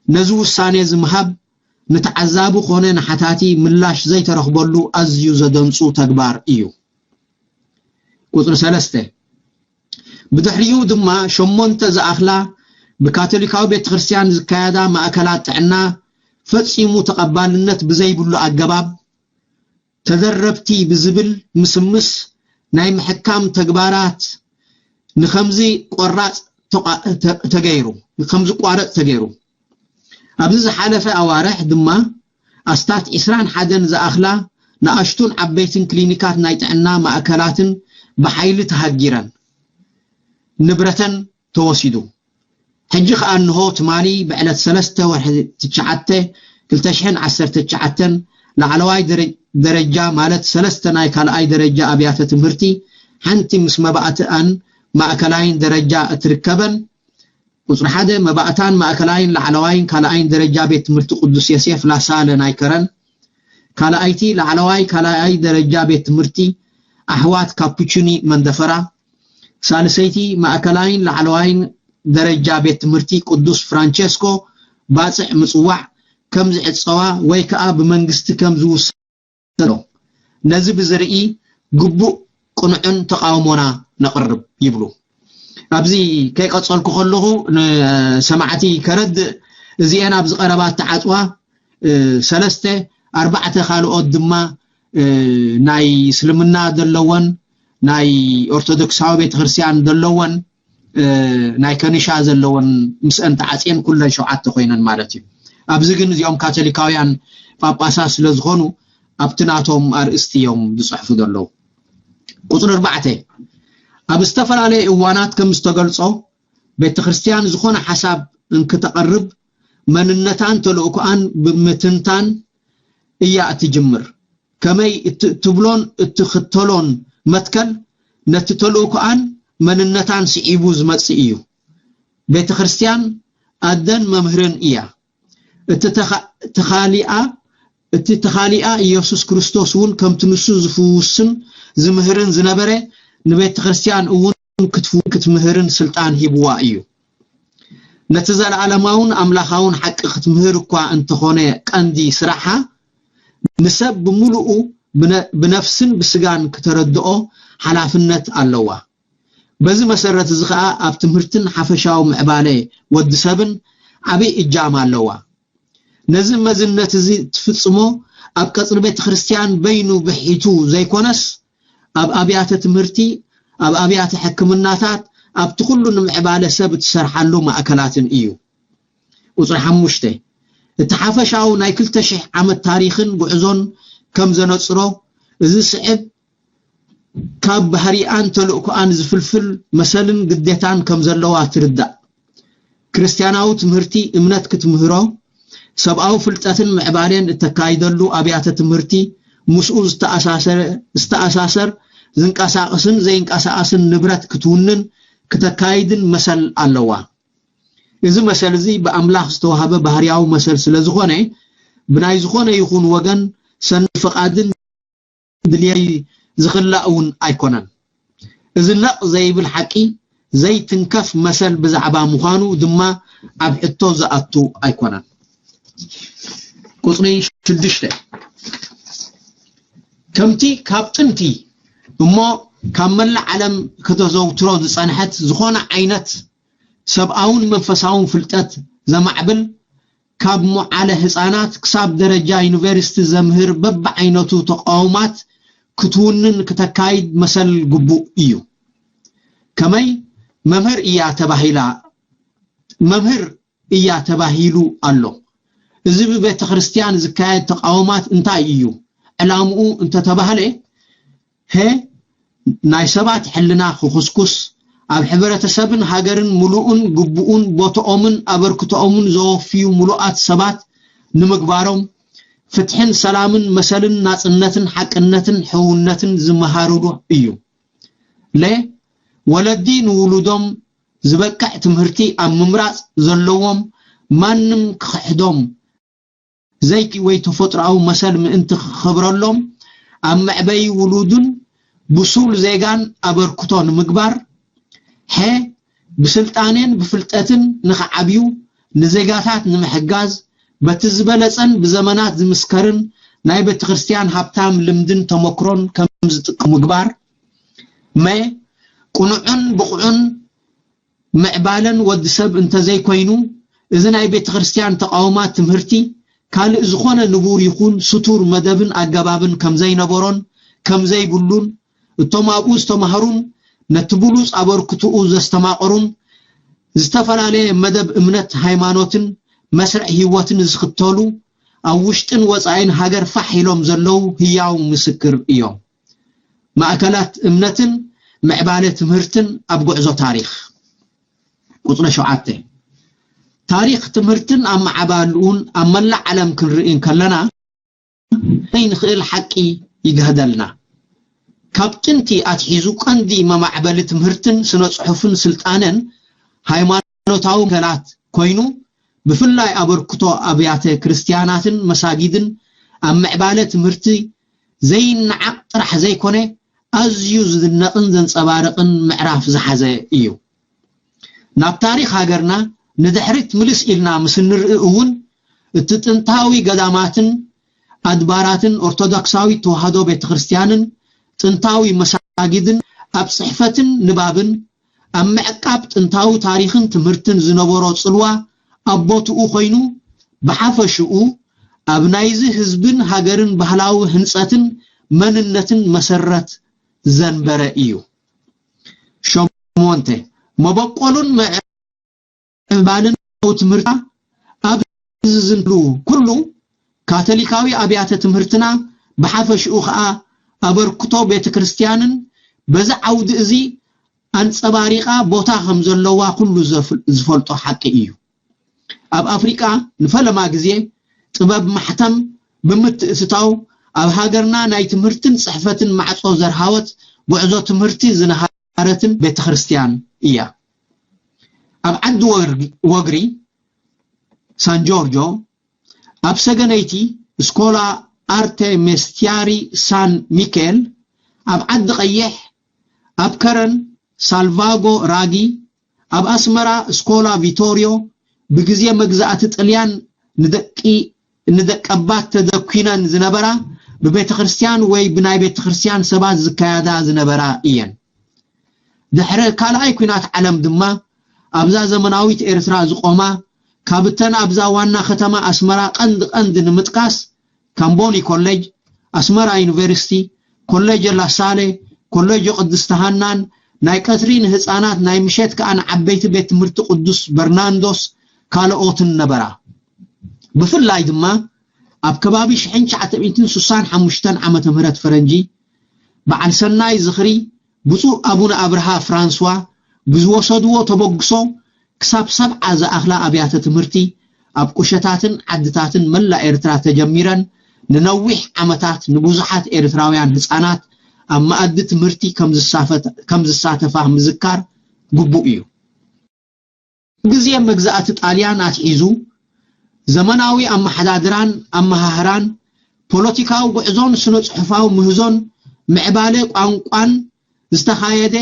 ነዚ ውሳኔ ዝምሃብ ንተዓዛቢ ኮነ ንሓታቲ ምላሽ ዘይተረኽበሉ ኣዝዩ ዘደንጹ ተግባር እዩ። ቁጽሪ ሰለስተ፣ ብድሕሪኡ ድማ ሸሞንተ ዝኣኽላ ብካቶሊካዊ ቤተ ክርስቲያን ዝካየዳ ማእከላት ጥዕና ፈጺሙ ተቐባልነት ብዘይብሉ ኣገባብ ተደረብቲ ብዝብል ምስምስ ናይ ምሕካም ተግባራት ንኸምዚ ቆራጽ ተገይሩ፣ ንኸምዚ ቋረጽ ተገይሩ። ኣብዚ ዝሓለፈ ኣዋርሕ ድማ ኣስታት ዕስራን ሓደን ዝኣኽላ ንኣሽቱን ዓበይትን ክሊኒካት ናይ ጥዕና ማእከላትን ብሓይሊ ተሃጊረን ንብረተን ተወሲዱ። ሕጂ ከኣ እንሆ ትማሊ ብዕለት ሰለስተ ወርሒ ትሽዓተ ክልተ ሽሕን ዓሰርተ ትሽዓተን ላዕለዋይ ደረጃ ማለት ሰለስተ ናይ ካልኣይ ደረጃ ኣብያተ ትምህርቲ ሓንቲ ምስ መባእትኣን ማእከላይን ደረጃ እትርከበን ቁጽሪ ሓደ መባእታን ማእከላይን ላዕለዋይን ካልኣይን ደረጃ ቤት ትምህርቲ ቅዱስ ዮሴፍ ላሳለ ናይ ከረን፣ ካልኣይቲ ላዕለዋይ ካልኣይ ደረጃ ቤት ትምህርቲ ኣሕዋት ካፑቺኒ መንደፈራ፣ ሳልሰይቲ ማእከላይን ላዕለዋይን ደረጃ ቤት ትምህርቲ ቅዱስ ፍራንቸስኮ ባጽዕ ምጽዋዕ ከም ዝዕጸዋ ወይ ከኣ ብመንግስቲ ከም ዝውሰ ነዚ ብዝርኢ ግቡእ ቅኑዕን ተቃውሞና ነቕርብ ይብሉ። ኣብዚ ከይቀጸልኩ ከለኹ ንሰማዕቲ ከረድእ፣ እዚኤን ኣብዚ ቀረባ እተዓጽዋ ሰለስተ ኣርባዕተ ካልኦት ድማ ናይ እስልምና ዘለወን ናይ ኦርቶዶክሳዊ ቤተክርስትያን ዘለወን ናይ ከኒሻ ዘለወን ምስአን ተዓፅየን ኩለን ሸውዓተ ኮይነን ማለት እዩ። ኣብዚ ግን እዚኦም ካቶሊካውያን ጳጳሳት ስለ ዝኾኑ ኣብቲ ናቶም ኣርእስቲ እዮም ዝፅሕፉ ዘለዉ። ቁፅሪ ኣርባዕተ፣ ኣብ ዝተፈላለየ እዋናት ከም ዝተገልፆ ቤተ ክርስቲያን ዝኾነ ሓሳብ እንክተቐርብ መንነታን ተልእኮኣን ብምትንታን እያ እትጅምር። ከመይ እትብሎን እትኽተሎን መትከል ነቲ ተልእኮኣን መንነታን ስዒቡ ዝመጽእ እዩ። ቤተ ክርስቲያን ኣደን መምህርን እያ። እቲ ተኻሊኣ እቲ ተኻሊኣ ኢየሱስ ክርስቶስ እውን ከምቲ ንሱ ዝፍውስን ዝምህርን ዝነበረ ንቤተ ክርስቲያን እውን ክትምህርን ስልጣን ሂብዋ እዩ። ነቲ ዘለዓለማውን ኣምላኻውን ሓቂ ክትምህር እኳ እንተኾነ ቀንዲ ስራሓ፣ ንሰብ ብምሉኡ ብነ-፣ ብነፍስን ብስጋን ክተረድኦ ሓላፍነት ኣለዋ። በዚ መሰረት እዚ ኸኣ ኣብ ትምህርትን ሓፈሻዊ ምዕባለ ወዲ ሰብን ዓቢ እጃም ኣለዋ። ነዚ መዝነት እዚ ትፍጽሞ ኣብ ቀጽሪ ቤተ ክርስቲያን በይኑ ብሒቱ ዘይኮነስ፣ ኣብ ኣብያተ ትምህርቲ፣ ኣብ ኣብያተ ሕክምናታት፣ ኣብቲ ኩሉ ንምዕባለ ሰብ እትሰርሓሉ ማእከላትን እዩ። ቁጽሪ ሓሙሽተ፣ እቲ ሓፈሻዊ ናይ ክልተ ሽሕ ዓመት ታሪኽን ጉዕዞን ከም ዘነጽሮ፣ እዚ ስዕብ ካብ ባህሪኣን ተልእኮኣን ዝፍልፍል መሰልን ግዴታን ከም ዘለዋ ትርዳእ። ክርስትያናዊ ትምህርቲ እምነት ክትምህሮ፣ ሰብኣዊ ፍልጠትን ምዕባሌን እተካይደሉ ኣብያተ ትምህርቲ፣ ምስኡ ዝተኣሳሰረ-፣ ዝተኣሳሰር ዝንቀሳቐስን ዘይንቀሳቐስን ንብረት ክትውንን ክተካይድን መሰል ኣለዋ። እዚ መሰል እዚ ብኣምላኽ ዝተዋህበ ባህርያዊ መሰል ስለ ዝኾነ፣ ብናይ ዝኾነ ይኹን ወገን ሰኒ ፍቓድን ድልየት ዝኽላእ እውን ኣይኮነን። እዚ ነቕ ዘይብል ሓቂ ዘይትንከፍ መሰል ብዛዕባ ምዃኑ ድማ ኣብ ሕቶ ዝኣቱ ኣይኮነን። ቁጽሪ ሽዱሽተ፣ ከምቲ ካብ ጥንቲ እሞ ካብ መላእ ዓለም ከተዘውትሮ ዝጸንሐት ዝኾነ ዓይነት ሰብኣውን መንፈሳውን ፍልጠት ዘማዕብል፣ ካብ መዓለ ህጻናት ክሳብ ደረጃ ዩኒቨርሲቲ ዘምህር በብዓይነቱ ተቃውማት ክትውንን ክተካይድ መሰል ግቡእ እዩ። ከመይ መምህር እያ ተባሂላ፣ መምህር እያ ተባሂሉ ኣሎ። እዚ ብቤተ ክርስቲያን ዝካየድ ተቃውማት እንታይ እዩ ዕላምኡ እንተተባህለ፣ ሀ፣ ናይ ሰባት ሕልና ክኹስኩስ፣ ኣብ ሕብረተሰብን ሃገርን ምሉእን ግቡኡን ቦትኦምን ኣበርክቶኦምን ዘወፍዩ ምሉኣት ሰባት ንምግባሮም፣ ፍትሕን ሰላምን መሰልን ናጽነትን ሓቅነትን ሕውነትን ዝመሃሩሉ እዩ። ለ፣ ወለዲ ንውሉዶም ዝበቅዕ ትምህርቲ ኣብ ምምራጽ ዘለዎም ማንም ክኽሕዶም ዘይክ-፣ ወይ ተፈጥሮኣዊ መሰል ምእንቲ ክኸብረሎም ኣብ መዕበዪ ውሉድን ብሱል ዜጋን ኣበርክቶ ንምግባር፣ ሐ፣ ብስልጣኔን ብፍልጠትን ንኽዓብዩ ንዜጋታት ንምሕጋዝ በቲ ዝበለጸን ብዘመናት ዝምስከርን ናይ ቤተ ክርስቲያን ሃብታም ልምድን ተመክሮን ከም ዝጥቀሙ ምግባር፣ መ፣ ቅኑዕን ብቑዕን ምዕባለን ወዲ ሰብ እንተዘይኮይኑ፣ እዚ ናይ ቤተ ክርስቲያን ተቃውማ ትምህርቲ ካልእ ዝኾነ ንቡር ይኹን ስቱር መደብን ኣገባብን ከም ዘይነበሮን ከም ዘይብሉን፣ እቶም ኣብኡ ዝተማህሩን ነቲ ብሉጽ ኣበርክትኡ ዘስተማቐሩን ዝተፈላለየ መደብ እምነት፣ ሃይማኖትን መስርዕ ህይወትን ዝኽተሉ ኣብ ውሽጥን ወጻኢን ሃገር ፋሕ ኢሎም ዘለዉ ህያው ምስክር እዮም። ማእከላት እምነትን ምዕባለ ትምህርትን ኣብ ጉዕዞ ታሪኽ። ቁጽሪ ሸውዓተ፣ ታሪኽ ትምህርትን ኣመዓባልኡን ኣብ መላእ ዓለም ክንርኢ እንከለና፣ ዘይንኽእል ሓቂ ይግህደልና። ካብ ጥንቲ ኣትሒዙ ቀንዲ መማዕበሊ ትምህርትን ስነ ጽሑፍን ስልጣነን ሃይማኖታዊ መሰላት ኮይኑ፣ ብፍላይ ኣበርክቶ ኣብያተ ክርስቲያናትን መሳጊድን ኣብ ምዕባለ ትምህርቲ ዘይነዓቕ ጥራሕ ዘይኮነ፣ ኣዝዩ ዝድነቕን ዘንጸባርቕን ምዕራፍ ዝሓዘ እዩ። ናብ ታሪኽ ሃገርና ንድሕሪት ምልስ ኢልና ምስ እንርኢ እውን፣ እቲ ጥንታዊ ገዳማትን ኣድባራትን ኦርቶዶክሳዊት ተዋህዶ ቤተ ክርስቲያንን ጥንታዊ መሳጊድን ኣብ ጽሕፈትን ንባብን ኣብ ምዕቃብ ጥንታዊ ታሪኽን ትምህርትን ዝነበሮ ጽልዋ ኣብ ቦትኡ ኮይኑ፣ ብሓፈሽኡ ኣብ ናይዚ ህዝብን ሃገርን ባህላዊ ህንጸትን መንነትን መሰረት ዘንበረ እዩ። ሸሞንተ፣ መበቆሉን ምዕባልን ትምህርታ ኣብ ዝዝንሉ ኩሉ፣ ካቶሊካዊ ኣብያተ ትምህርትና ብሓፈሽኡ ኸኣ ኣበርክቶ ቤተ ክርስቲያንን በዚ ዓውዲ እዚ ኣንጸባሪቓ ቦታ ከም ዘለዋ ኩሉ ዘፍ-፣ ዝፈልጦ ሓቂ እዩ። ኣብ ኣፍሪቃ ንፈለማ ግዜ ጥበብ ማሕተም ብምትእትታው፣ ኣብ ሃገርና ናይ ትምህርትን ጽሕፈትን ማዕጾ ዘርሃወት፣ ጉዕዞ ትምህርቲ ዝነሃረትን ቤተ ክርስቲያን እያ። ኣብ ዓዲ ወር-፣ ወግሪ፣ ሳን ጆርጆ፣ ኣብ ሰገነይቲ ስኮላ ኣርቴ ሜስቲያሪ ሳን ሚኬል፣ ኣብ ዓዲ ቀይሕ፣ ኣብ ከረን ሳልቫጎ ራጊ፣ ኣብ ኣስመራ ስኮላ ቪቶሪዮ፣ ብግዜ መግዛእቲ ጥልያን ንደቂ ንደቀባት ተደኲነን ዝነበራ ብቤተ ክርስቲያን ወይ ብናይ ቤተ ክርስቲያን ሰባት ዝካያዳ ዝነበራ እየን። ድሕሪ ካልኣይ ኲናት ዓለም ድማ ኣብዛ ዘመናዊት ኤርትራ ዝቖማ ካብተን ኣብዛ ዋና ከተማ ኣስመራ ቀንዲ ቀንዲ ንምጥቃስ ካምቦኒ ኮሌጅ፣ ኣስመራ ዩኒቨርሲቲ፣ ኮሌጅ ላሳሌ፣ ኮሌጅ ቅድስተ ሃናን ናይ ቀትሪ ንህፃናት ናይ ምሸት ከዓ ንዓበይቲ ቤት ትምህርቲ ቅዱስ በርናንዶስ ካልኦትን ነበራ። ብፍላይ ድማ ኣብ ከባቢ ሽሕን ትሽዓተ ሚእትን ስሳን ሓሙሽተን ዓመተ ምህረት ፈረንጂ በዓል ሰናይ ዝኽሪ ብፁዕ ኣቡነ ኣብርሃ ፍራንስዋ ብዝወሰድዎ ተበግሶ ክሳብ ሰብዓ ዝኣኽላ ኣብያተ ትምህርቲ ኣብ ቁሸታትን ዓድታትን መላእ ኤርትራ ተጀሚረን ንነዊሕ ዓመታት ንብዙሓት ኤርትራውያን ህፃናት ኣብ መኣዲ ትምህርቲ ከም ዝሳፈት- ከም ዝሳተፋ ምዝካር ግቡእ እዩ። ግዜ መግዛእቲ ጣልያን ኣትሒዙ ዘመናዊ ኣመሓዳድራን ኣመሃህራን ፖለቲካዊ ጉዕዞን ስነ ጽሑፋዊ ምህዞን ምዕባለ ቋንቋን ዝተኻየደ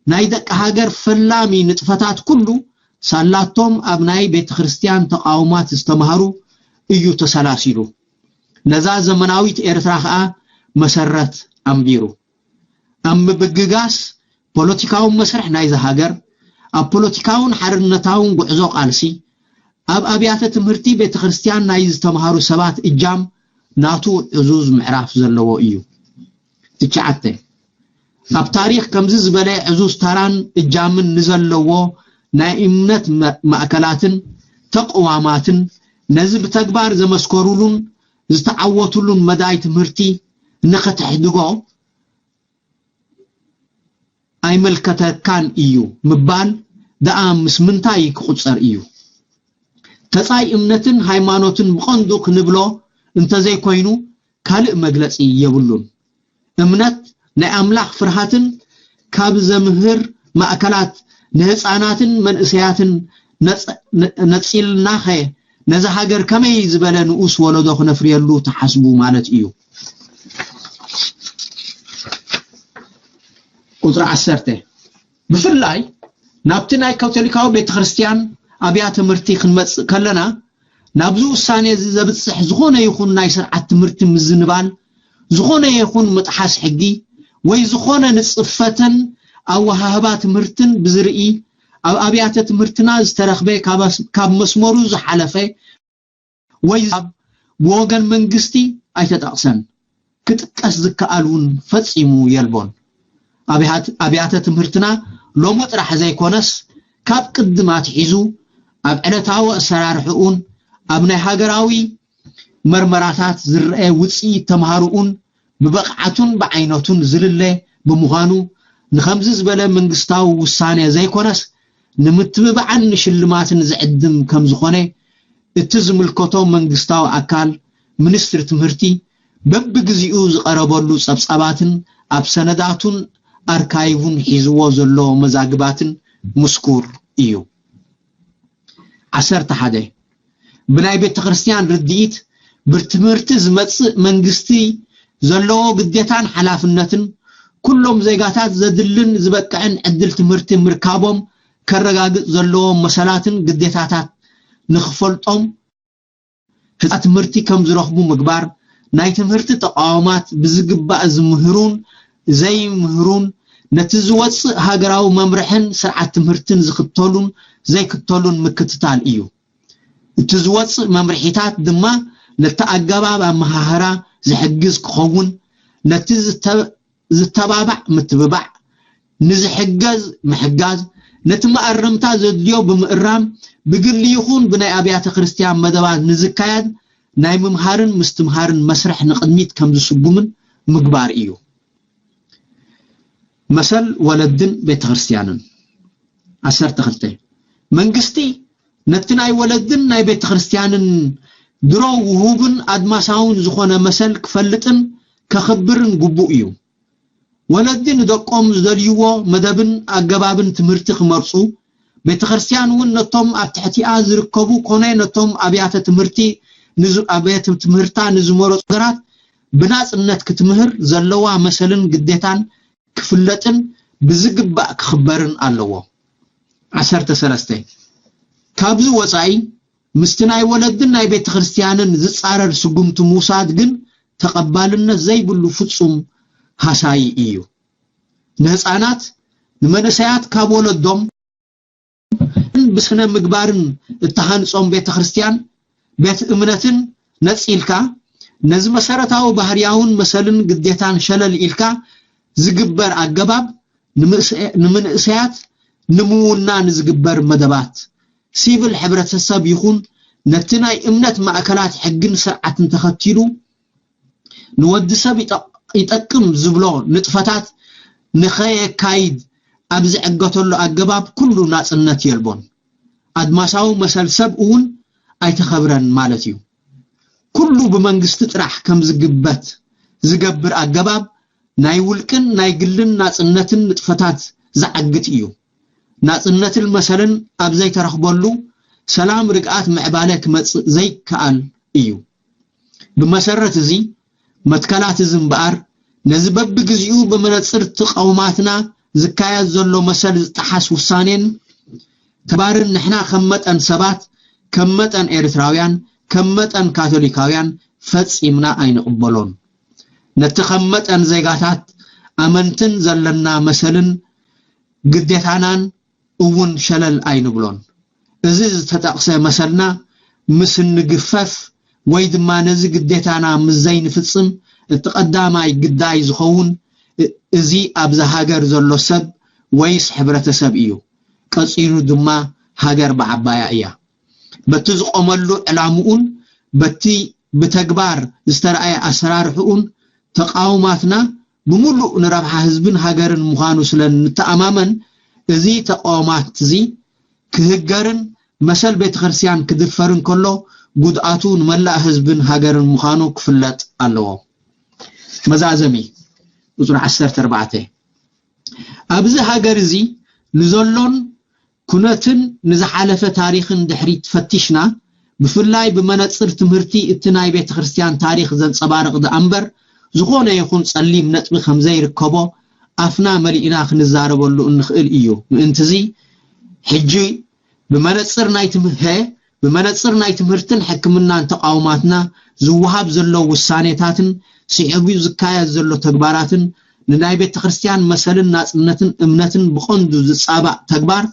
ናይ ደቂ ሃገር ፈላሚ ንጥፈታት ኩሉ ሳላቶም ኣብ ናይ ቤተ ክርስቲያን ተቃውማት ዝተማህሩ እዩ ተሰላሲሉ። ነዛ ዘመናዊት ኤርትራ ከኣ መሰረት ኣንቢሩ። ኣብ ምብግጋስ ፖለቲካዊ መስርሕ ናይዚ ሃገር፣ ኣብ ፖለቲካውን ሓርነታውን ጉዕዞ ቃልሲ፣ ኣብ ኣብያተ ትምህርቲ ቤተ ክርስቲያን ናይ ዝተምሃሩ ሰባት እጃም ናቱ ዕዙዝ ምዕራፍ ዘለዎ እዩ። ትሽዓተ፣ ኣብ ታሪኽ ከምዚ ዝበለ ዕዙዝ ታራን እጃምን ንዘለዎ ናይ እምነት መ- ማእከላትን ተቕዋማትን ነዚ ብተግባር ዘመስከሩሉን ዝተዓወቱሉን መዳይ ትምህርቲ ንኸተሕድጎ ኣይመልከተካን እዩ ምባል ደኣ ምስ ምንታይ ክቑጸር እዩ? ተጻይ እምነትን ሃይማኖትን ብቐንዱ ክንብሎ እንተዘይኮይኑ ካልእ መግለጺ የብሉን። እምነት ናይ ኣምላኽ ፍርሃትን ካብ ዘምህር ማእከላት ንህፃናትን መንእሰያትን ነፅ- ነ- ነፂልናኸ ነዚ ሃገር ከመይ ዝበለ ንኡስ ወለዶ ክነፍርየሉ ተሓስቡ ማለት እዩ። ቁፅሪ ዓሰርተ፣ ብፍላይ ናብቲ ናይ ካቶሊካዊ ቤተክርስትያን ኣብያተ ትምህርቲ ክንመፅእ ከለና ናብዚ ውሳኔ እዚ ዘብፅሕ ዝኾነ ይኹን ናይ ስርዓት ትምህርቲ ምዝንባል፣ ዝኾነ ይኹን ምጥሓስ ሕጊ ወይ ዝኾነ ንፅፈትን ኣወሃህባ ትምህርትን ብዝርኢ ኣብ ኣብያተ ትምህርትና ዝተረኽበ ካብ ኣስ- ካብ መስመሩ ዝሓለፈ ወይ ኣብ ብወገን መንግስቲ ኣይተጠቕሰን። ክጥቀስ ዝከኣል እውን ፈጺሙ የልቦን። ኣብያት- ኣብያተ ትምህርትና ሎሚ ጥራሕ ዘይኮነስ ካብ ቅድም ኣትሒዙ ኣብ ዕለታዊ ኣሰራርሕኡን ኣብ ናይ ሃገራዊ መርመራታት ዝረአ ውፅኢት ተምሃሮኡን ብብቕዓቱን ብዓይነቱን ዝልለ ብምዃኑ ንኸምዚ ዝበለ መንግስታዊ ውሳኔ ዘይኮነስ ንምትብባዕን ንሽልማትን ዝዕድም ከምዝኾነ እቲ ዝምልከቶ መንግስታዊ ኣካል ሚኒስትሪ ትምህርቲ በብግዚኡ ዝቐረበሉ ጸብጻባትን ኣብ ሰነዳቱን ኣርካይቡን ሒዝዎ ዘሎ መዛግባትን ምስኩር እዩ። ዓሰርተ ሓደ፣ ብናይ ቤተ ክርስቲያን ርድኢት ብትምህርቲ ዝመጽእ መንግስቲ ዘለዎ ግዴታን ሓላፍነትን ኩሎም ዜጋታት ዘድልን ዝበቅዕን ዕድል ትምህርቲ ምርካቦም ከረጋግጽ ዘለዎም መሰላትን ግዴታታት ንኽፈልጦም ህፃ ትምህርቲ ከም ዝረኽቡ ምግባር፣ ናይ ትምህርቲ ተቋማት ብዝግባእ ዝምህሩን ዘይምህሩን ነቲ ዝወፅእ ሃገራዊ መምርሕን ስርዓት ትምህርትን ዝኽተሉን ዘይክተሉን ምክትታል እዩ። እቲ ዝወፅእ መምርሒታት ድማ ነቲ ኣገባብ ኣመሃህራ ዝሕግዝ ክኸውን፣ ነቲ ዝተ- ዝተባባዕ ምትብባዕ፣ ንዝሕገዝ ምሕጋዝ፣ ነቲ መኣረምታ ዘድልዮ ብምእራም፣ ብግሊ ይኹን ብናይ ኣብያተ ክርስቲያን መደባት ንዝካየድ ናይ ምምሃርን ምስትምሃርን መስርሕ ንቕድሚት ከም ዝስጉምን ምግባር እዩ። መሰል ወለድን ቤተ ክርስቲያንን። ዓሰርተ ክልተ፣ መንግስቲ ነቲ ናይ ወለድን ናይ ቤተ ክርስቲያንን ድሮ ውሁብን ኣድማሳውን ዝኾነ መሰል ክፈልጥን ከኽብርን ግቡእ እዩ። ወለዲ ንደቆም ዝደልይዎ መደብን ኣገባብን ትምህርቲ ክመርፁ፣ ቤተ ክርስቲያን እውን ነቶም ኣብ ትሕቲኣ ዝርከቡ ኮነ ነቶም ኣብያተ ትምህርቲ ንዝ- ኣብያተ ትምህርታ ንዝመረፁ ነገራት ብናፅነት ክትምህር ዘለዋ መሰልን ግዴታን ክፍለጥን ብዝግባእ ክኽበርን ኣለዎ። ዓሰርተ ሰለስተ፣ ካብዚ ወጻኢ ምስቲ ናይ ወለድን ናይ ቤተ ክርስቲያንን ዝጻረር ስጉምቲ ምውሳድ ግን ተቐባልነት ዘይብሉ ፍጹም ሃሳዪ እዩ። ንህፃናት ንመንእሰያት ካብ ወለዶም ብስነ ምግባርን እተሃንጾም ቤተ ክርስቲያን ቤት እምነትን ነጺልካ ነዚ መሰረታዊ ባህርያውን መሰልን ግዴታን ሸለል ኢልካ ዝግበር ኣገባብ ንምእሰ- ንምንእሰያት ንምውና ንዝግበር መደባት ሲቪል ሕብረተሰብ ይኹን ነቲ ናይ እምነት ማእከላት ሕግን ስርዓትን ተኸቲሉ ንወዲ ሰብ ይጠቅ- ይጠቅም ዝብሎ ንጥፈታት ንኸየካይድ ኣብ ዝዕገተሉ ኣገባብ ኩሉ ናጽነት የልቦን። ኣድማሳዊ መሰል ሰብ እውን ኣይተኸብረን ማለት እዩ። ኩሉ ብመንግስቲ ጥራሕ ከም ዝግበት ዝገብር ኣገባብ ናይ ውልቅን ናይ ግልን ናጽነትን ንጥፈታት ዝዓግት እዩ። ናጽነትን መሰልን ኣብ ዘይተረኽበሉ ሰላም ርግኣት ምዕባለ ክመጽእ ዘይከኣል እዩ። ብመሰረት እዚ መትከላት እዚ እምበኣር ነዚ በብግዚኡ ብመነጽር ተቓውማትና ዝካየድ ዘሎ መሰል ዝጠሓስ ውሳኔን ተግባርን ንሕና ከም መጠን ሰባት ከም መጠን ኤርትራውያን ከም መጠን ካቶሊካውያን ፈጺምና ኣይንቕበሎን። ነቲ ከም መጠን ዜጋታት ኣመንትን ዘለና መሰልን ግዴታናን እውን ሸለል ኣይንብሎን። እዚ ዝተጠቕሰ መሰልና ምስ እንግፈፍ ወይ ድማ ነዚ ግዴታና ምስ ዘይንፍጽም እቲ ቀዳማይ ግዳይ ዝኸውን እ- እዚ ኣብዛ ሃገር ዘሎ ሰብ ወይስ ሕብረተሰብ እዩ። ቀጺሉ ድማ ሃገር ብዓባያ እያ። በቲ ዝቆመሉ ዕላምኡን በቲ ብተግባር ዝተረኣየ ኣሰራርሕኡን ተቃውማትና ብምሉእ ንረብሓ ህዝብን ሃገርን ምዃኑ ስለ እንተኣማመን እዚ ተቃውማት እዚ ክህገርን መሰል ቤተክርስትያን ክድፈርን ከሎ ጉድኣቱ ንመላእ ህዝብን ሃገርን ምዃኑ ክፍለጥ ኣለዎ። መዛዘሚ ቁፅሪ ዓሰርተ ኣርባዕተ ኣብዚ ሃገር እዚ ንዘሎን ኩነትን ንዝሓለፈ ታሪኽን ድሕሪት ፈቲሽና ብፍላይ ብመነፅር ትምህርቲ እቲ ናይ ቤተ ክርስቲያን ታሪኽ ዘንፀባርቕ ደኣ እምበር ዝኾነ ይኹን ፀሊም ነጥቢ ከም ዘይርከቦ ኣፍና መሊእና ክንዛረበሉ እንኽእል እዩ። ምእንትዚ ሕጂ ብመነፅር ናይ ትምህርተ ብመነፅር ናይ ትምህርትን ሕክምናን ተቃውማትና ዝወሃብ ዘሎ ውሳኔታትን ስዒቡ ዝካየድ ዘሎ ተግባራትን ንናይ ቤተ ክርስቲያን መሰልን ናፅነትን እምነትን ብቐንዱ ዝፃባእ ተግባር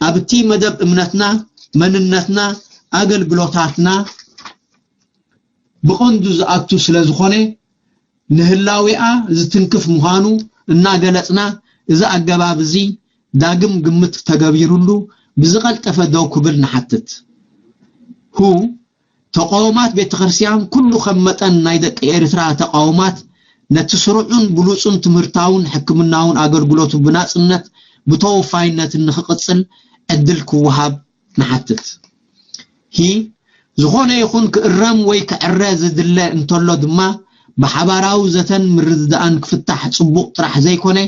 ኣብቲ መደብ እምነትና፣ መንነትና፣ ኣገልግሎታትና ብቐንዱ ዝኣቱ ስለ ዝኾነ ንህላዊኣ ዝትንክፍ ምዃኑ እናገለፅና እዚ ኣገባብ እዚ ዳግም ግምት ተገቢሩሉ ብዝቐልጠፈ ደው ክብል ንሓትት። ሁ ተቃውማት ቤተ ክርስቲያን ኩሉ ከም መጠን ናይ ደቂ ኤርትራ ተቃውማት ነቲ ስሩዕን ብሉጽን ትምህርታውን ሕክምናውን ኣገልግሎቱ ብናጽነት ብተወፋይነትን ንኽቕጽል ዕድል ክወሃብ ንሓትት። ሂ ዝኾነ ይኹን ክእረም ወይ ክዕረ ዝድለ እንተሎ ድማ ብሓባራዊ ዘተን ምርድዳእን ክፍታሕ ጽቡቕ ጥራሕ ዘይኮነ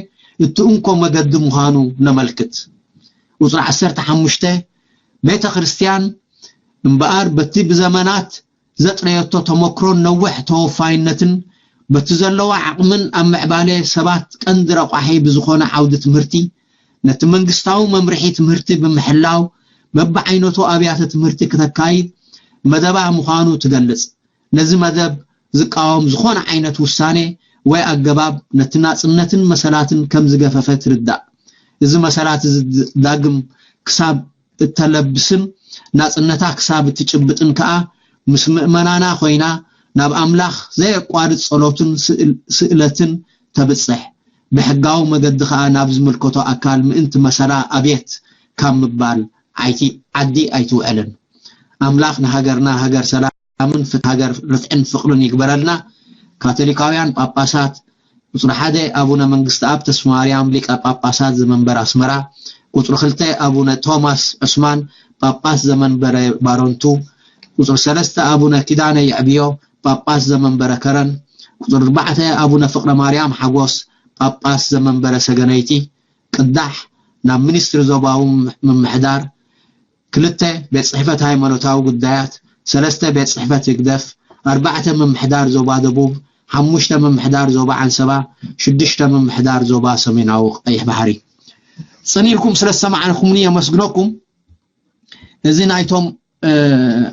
እቲ እንኮ መገዲ ምዃኑ ነመልክት። ቁጽሪ ዓሰርተ ሓሙሽተ ቤተ ክርስቲያን እምበኣር በቲ ብዘመናት ዘጥረየቶ ተመክሮን ነዊሕ ተወፋይነትን በቲ ዘለዋ ዓቕምን ኣብ ምዕባለ ሰባት ቀንዲ ረቋሒ ብዝኾነ ዓውዲ ትምህርቲ ነቲ መንግስታዊ መምርሒ ትምህርቲ ብምሕላው በብዓይነቱ ኣብያተ ትምህርቲ ክተካይድ መደባ ምዃኑ ትገልጽ። ነዚ መደብ ዝቃወም ዝኾነ ዓይነት ውሳኔ ወይ ኣገባብ ነቲ ናጽነትን መሰላትን ከም ዝገፈፈ ትርዳእ። እዚ መሰላት እዚ ዳግም ክሳብ እተለብስን ናጽነታ ክሳብ እትጭብጥን ከኣ ምስ ምእመናና ኮይና ናብ ኣምላኽ ዘየቋርጽ ጸሎትን ስእል- ስእለትን ተብጽሕ። ብሕጋዊ መገዲ ከኣ ናብ ዝምልከቶ ኣካል ምእንቲ መሰላ ኣቤት ካብ ምባል ዓይቲ ዓዲ ኣይትውዕልን። ኣምላኽ ንሃገርና ሃገር ሰላምን ፍት ሃገር ርትዕን ፍቕርን ይግበረልና። ካቶሊካውያን ጳጳሳት ቁጽሪ ሓደ ኣቡነ መንግስቲ ኣብ ተስፋ ማርያም ሊቀ ጳጳሳት ዘመንበር ኣስመራ፣ ቁጽሪ ክልተ ኣቡነ ቶማስ ዑስማን ጳጳስ ዘመንበረ ባረንቱ፣ ቁጽሪ ሰለስተ ኣቡነ ኪዳነ የዕብዮ ጳጳስ ዘመንበረ ከረን፣ ቁጽሪ ኣርባዕተ ኣቡነ ፍቅረ ማርያም ሓጎስ ጳጳስ ዘመንበረ ሰገነይቲ፣ ቅዳሕ ናብ ሚኒስትሪ ዞባዊ ምምሕዳር፣ ክልተ ቤት ጽሕፈት ሃይማኖታዊ ጉዳያት፣ ሰለስተ ቤት ጽሕፈት ህግደፍ፣ ኣርባዕተ ምምሕዳር ዞባ ደቡብ፣ ሓሙሽተ ምምሕዳር ዞባ ዓንሰባ፣ ሽዱሽተ ምምሕዳር ዞባ ሰሜናዊ ቀይሕ ባሕሪ። ጽን ኢልኩም ስለ ዝሰማዕኩምኒ የመስግነኩም። እዚ ናይቶም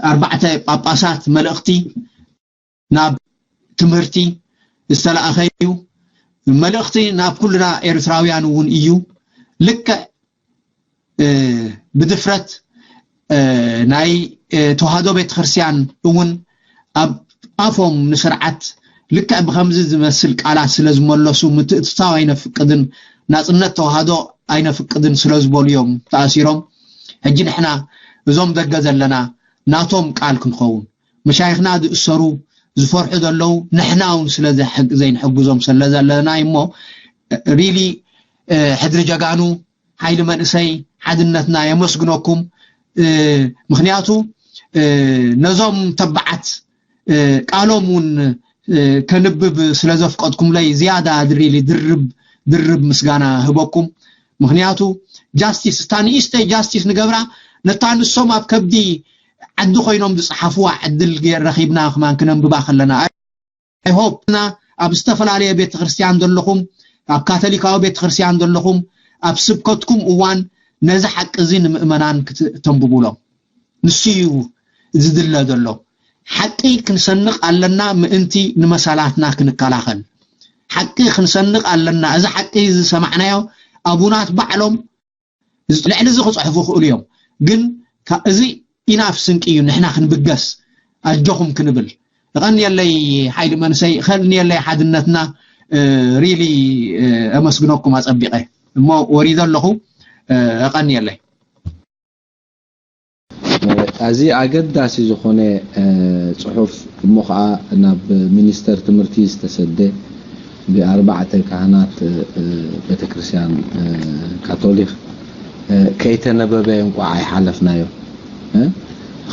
ኣርባዕተ ጳጳሳት መልእኽቲ ናብ ትምህርቲ ዝተላእኸ እዩ። መልእኽቲ ናብ ኩልና ኤርትራውያን እውን እዩ። ልክዕ ብድፍረት ናይ ተዋህዶ ቤተክርስትያን እውን ኣብ ኣፎም ንስርዓት ልክዕ ብከምዚ ዝመስል ቃላት ስለ ዝመለሱ ምትእትታው ኣይነፍቅድን፣ ናፅነት ተዋህዶ ኣይነፍቅድን ስለ ዝበሉ እዮም ተኣሲሮም። ሕጂ ንሕና እዞም ደገ ዘለና ናቶም ቃል ክንኸውን፣ መሻይኽና ዝእሰሩ ዝፈርሑ ዘለዉ ንሕና እውን ስለ ዘይንሕግዞም ስለ ዘለና እሞ ሪሊ ሕድሪ ጀጋኑ ሓይሊ መንእሰይ ሓድነትና የመስግነኩም። ምክንያቱ ነዞም ተባዓት ቃሎም እውን ከንብብ ስለ ዘፍቀድኩምለይ ዝያዳ ድሪሊ ድርብ ድርብ ምስጋና ህበኩም። ምክንያቱ ጃስቲስ እታ ንእሽተይ ጃስቲስ ንገብራ ነታ ንሶም ኣብ ከብዲ ዓዲ ኮይኖም ዝፀሓፍዋ ዕድል ረኪብና ክማን ክነንብባ ከለና I hope ና ኣብ ዝተፈላለየ ቤተክርስትያን ዘለኹም ኣብ ካቶሊካዊ ቤተክርስትያን ዘለኹም ኣብ ስብከትኩም እዋን ነዚ ሓቂ እዚ ንምእመናን ክተንብቡሎም ንሱ እዩ ዝድለ ዘሎ። ሓቂ ክንሰንቕ ኣለና ምእንቲ ንመሳላትና ክንከላኸል ሓቂ ክንሰንቕ ኣለና። እዚ ሓቂ ዝሰማዕናዮ ኣቡናት ባዕሎም ልዕሊ እዚ ክፅሕፉ ይኽእሉ እዮም። ግን እዚ ኢናፍ ስንቂ እዩ ንሕና ክንብገስ ኣጆኹም ክንብል። እቐንየለይ ሓይሊ መንሰይ እቐንየለይ ሓድነትና። ሪሊ ኣመስግነኩም ኣፀቢቐ እሞ ወሪደ ኣለኹ። እቐንየለይ። ኣዚ ኣገዳሲ ዝኾነ ፅሑፍ እሞ ከዓ ናብ ሚኒስተር ትምህርቲ ዝተሰደ ብኣርባዕተ ካህናት ቤተክርስትያን ካቶሊክ ከይተነበበ እንቋዕ ኣይሓለፍናዮ።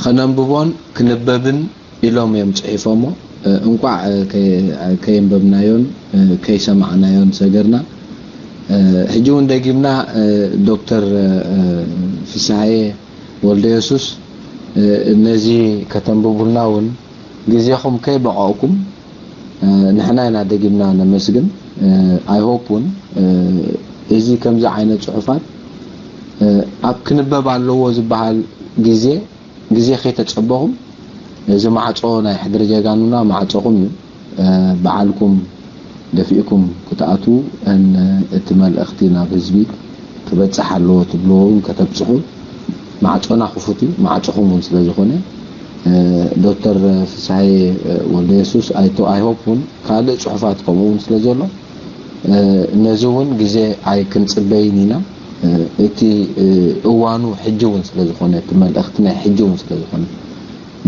ከነንብቦን ክንበብን ኢሎም እዮም ፅሒፎሞ። እንቋዕ ከየንበብናዮን ከይሰማዕናዮን ሰገርና። ሕጂ እውን ደጊምና ዶክተር ፍስሃየ ወልደ የሱስ ነዚ ከተንብቡልና እውን ግዜኹም ከይበቐዕኩም ንሕና ኢና ደጊምና ነመስግን። I hope እውን እዚ ከምዚ ዓይነት ፅሑፋት ኣብ ክንበብ ኣለዎ ዝበሃል ግዜ ግዜ ከይተፀበኹም እዚ ማዕፆ ናይ ሕድሪ ጀጋኑና ማዕፆኹም እዩ። በዓልኩም ደፊእኩም ክትኣትዉ እቲ መልእኽቲ ናብ ህዝቢ ክበፅሕ ኣለዎ ትብልዎ እውን ከተብፅሑ ማዕፆና ክፉት እዩ። ማዕፆኹም እውን ስለ ዝኾነ ዶክተር ፍስሃየ ወልደየሱስ I hope እውን ካልእ ፅሑፋት ከምኡ እውን ስለ ዘሎ ነዚ እውን ግዜ ኣይክንፅበይን ኢና። እቲ እዋኑ ሕጂ እውን ስለ ዝኾነ እቲ መልእኽቲ ናይ ሕጂ እውን ስለ ዝኾነ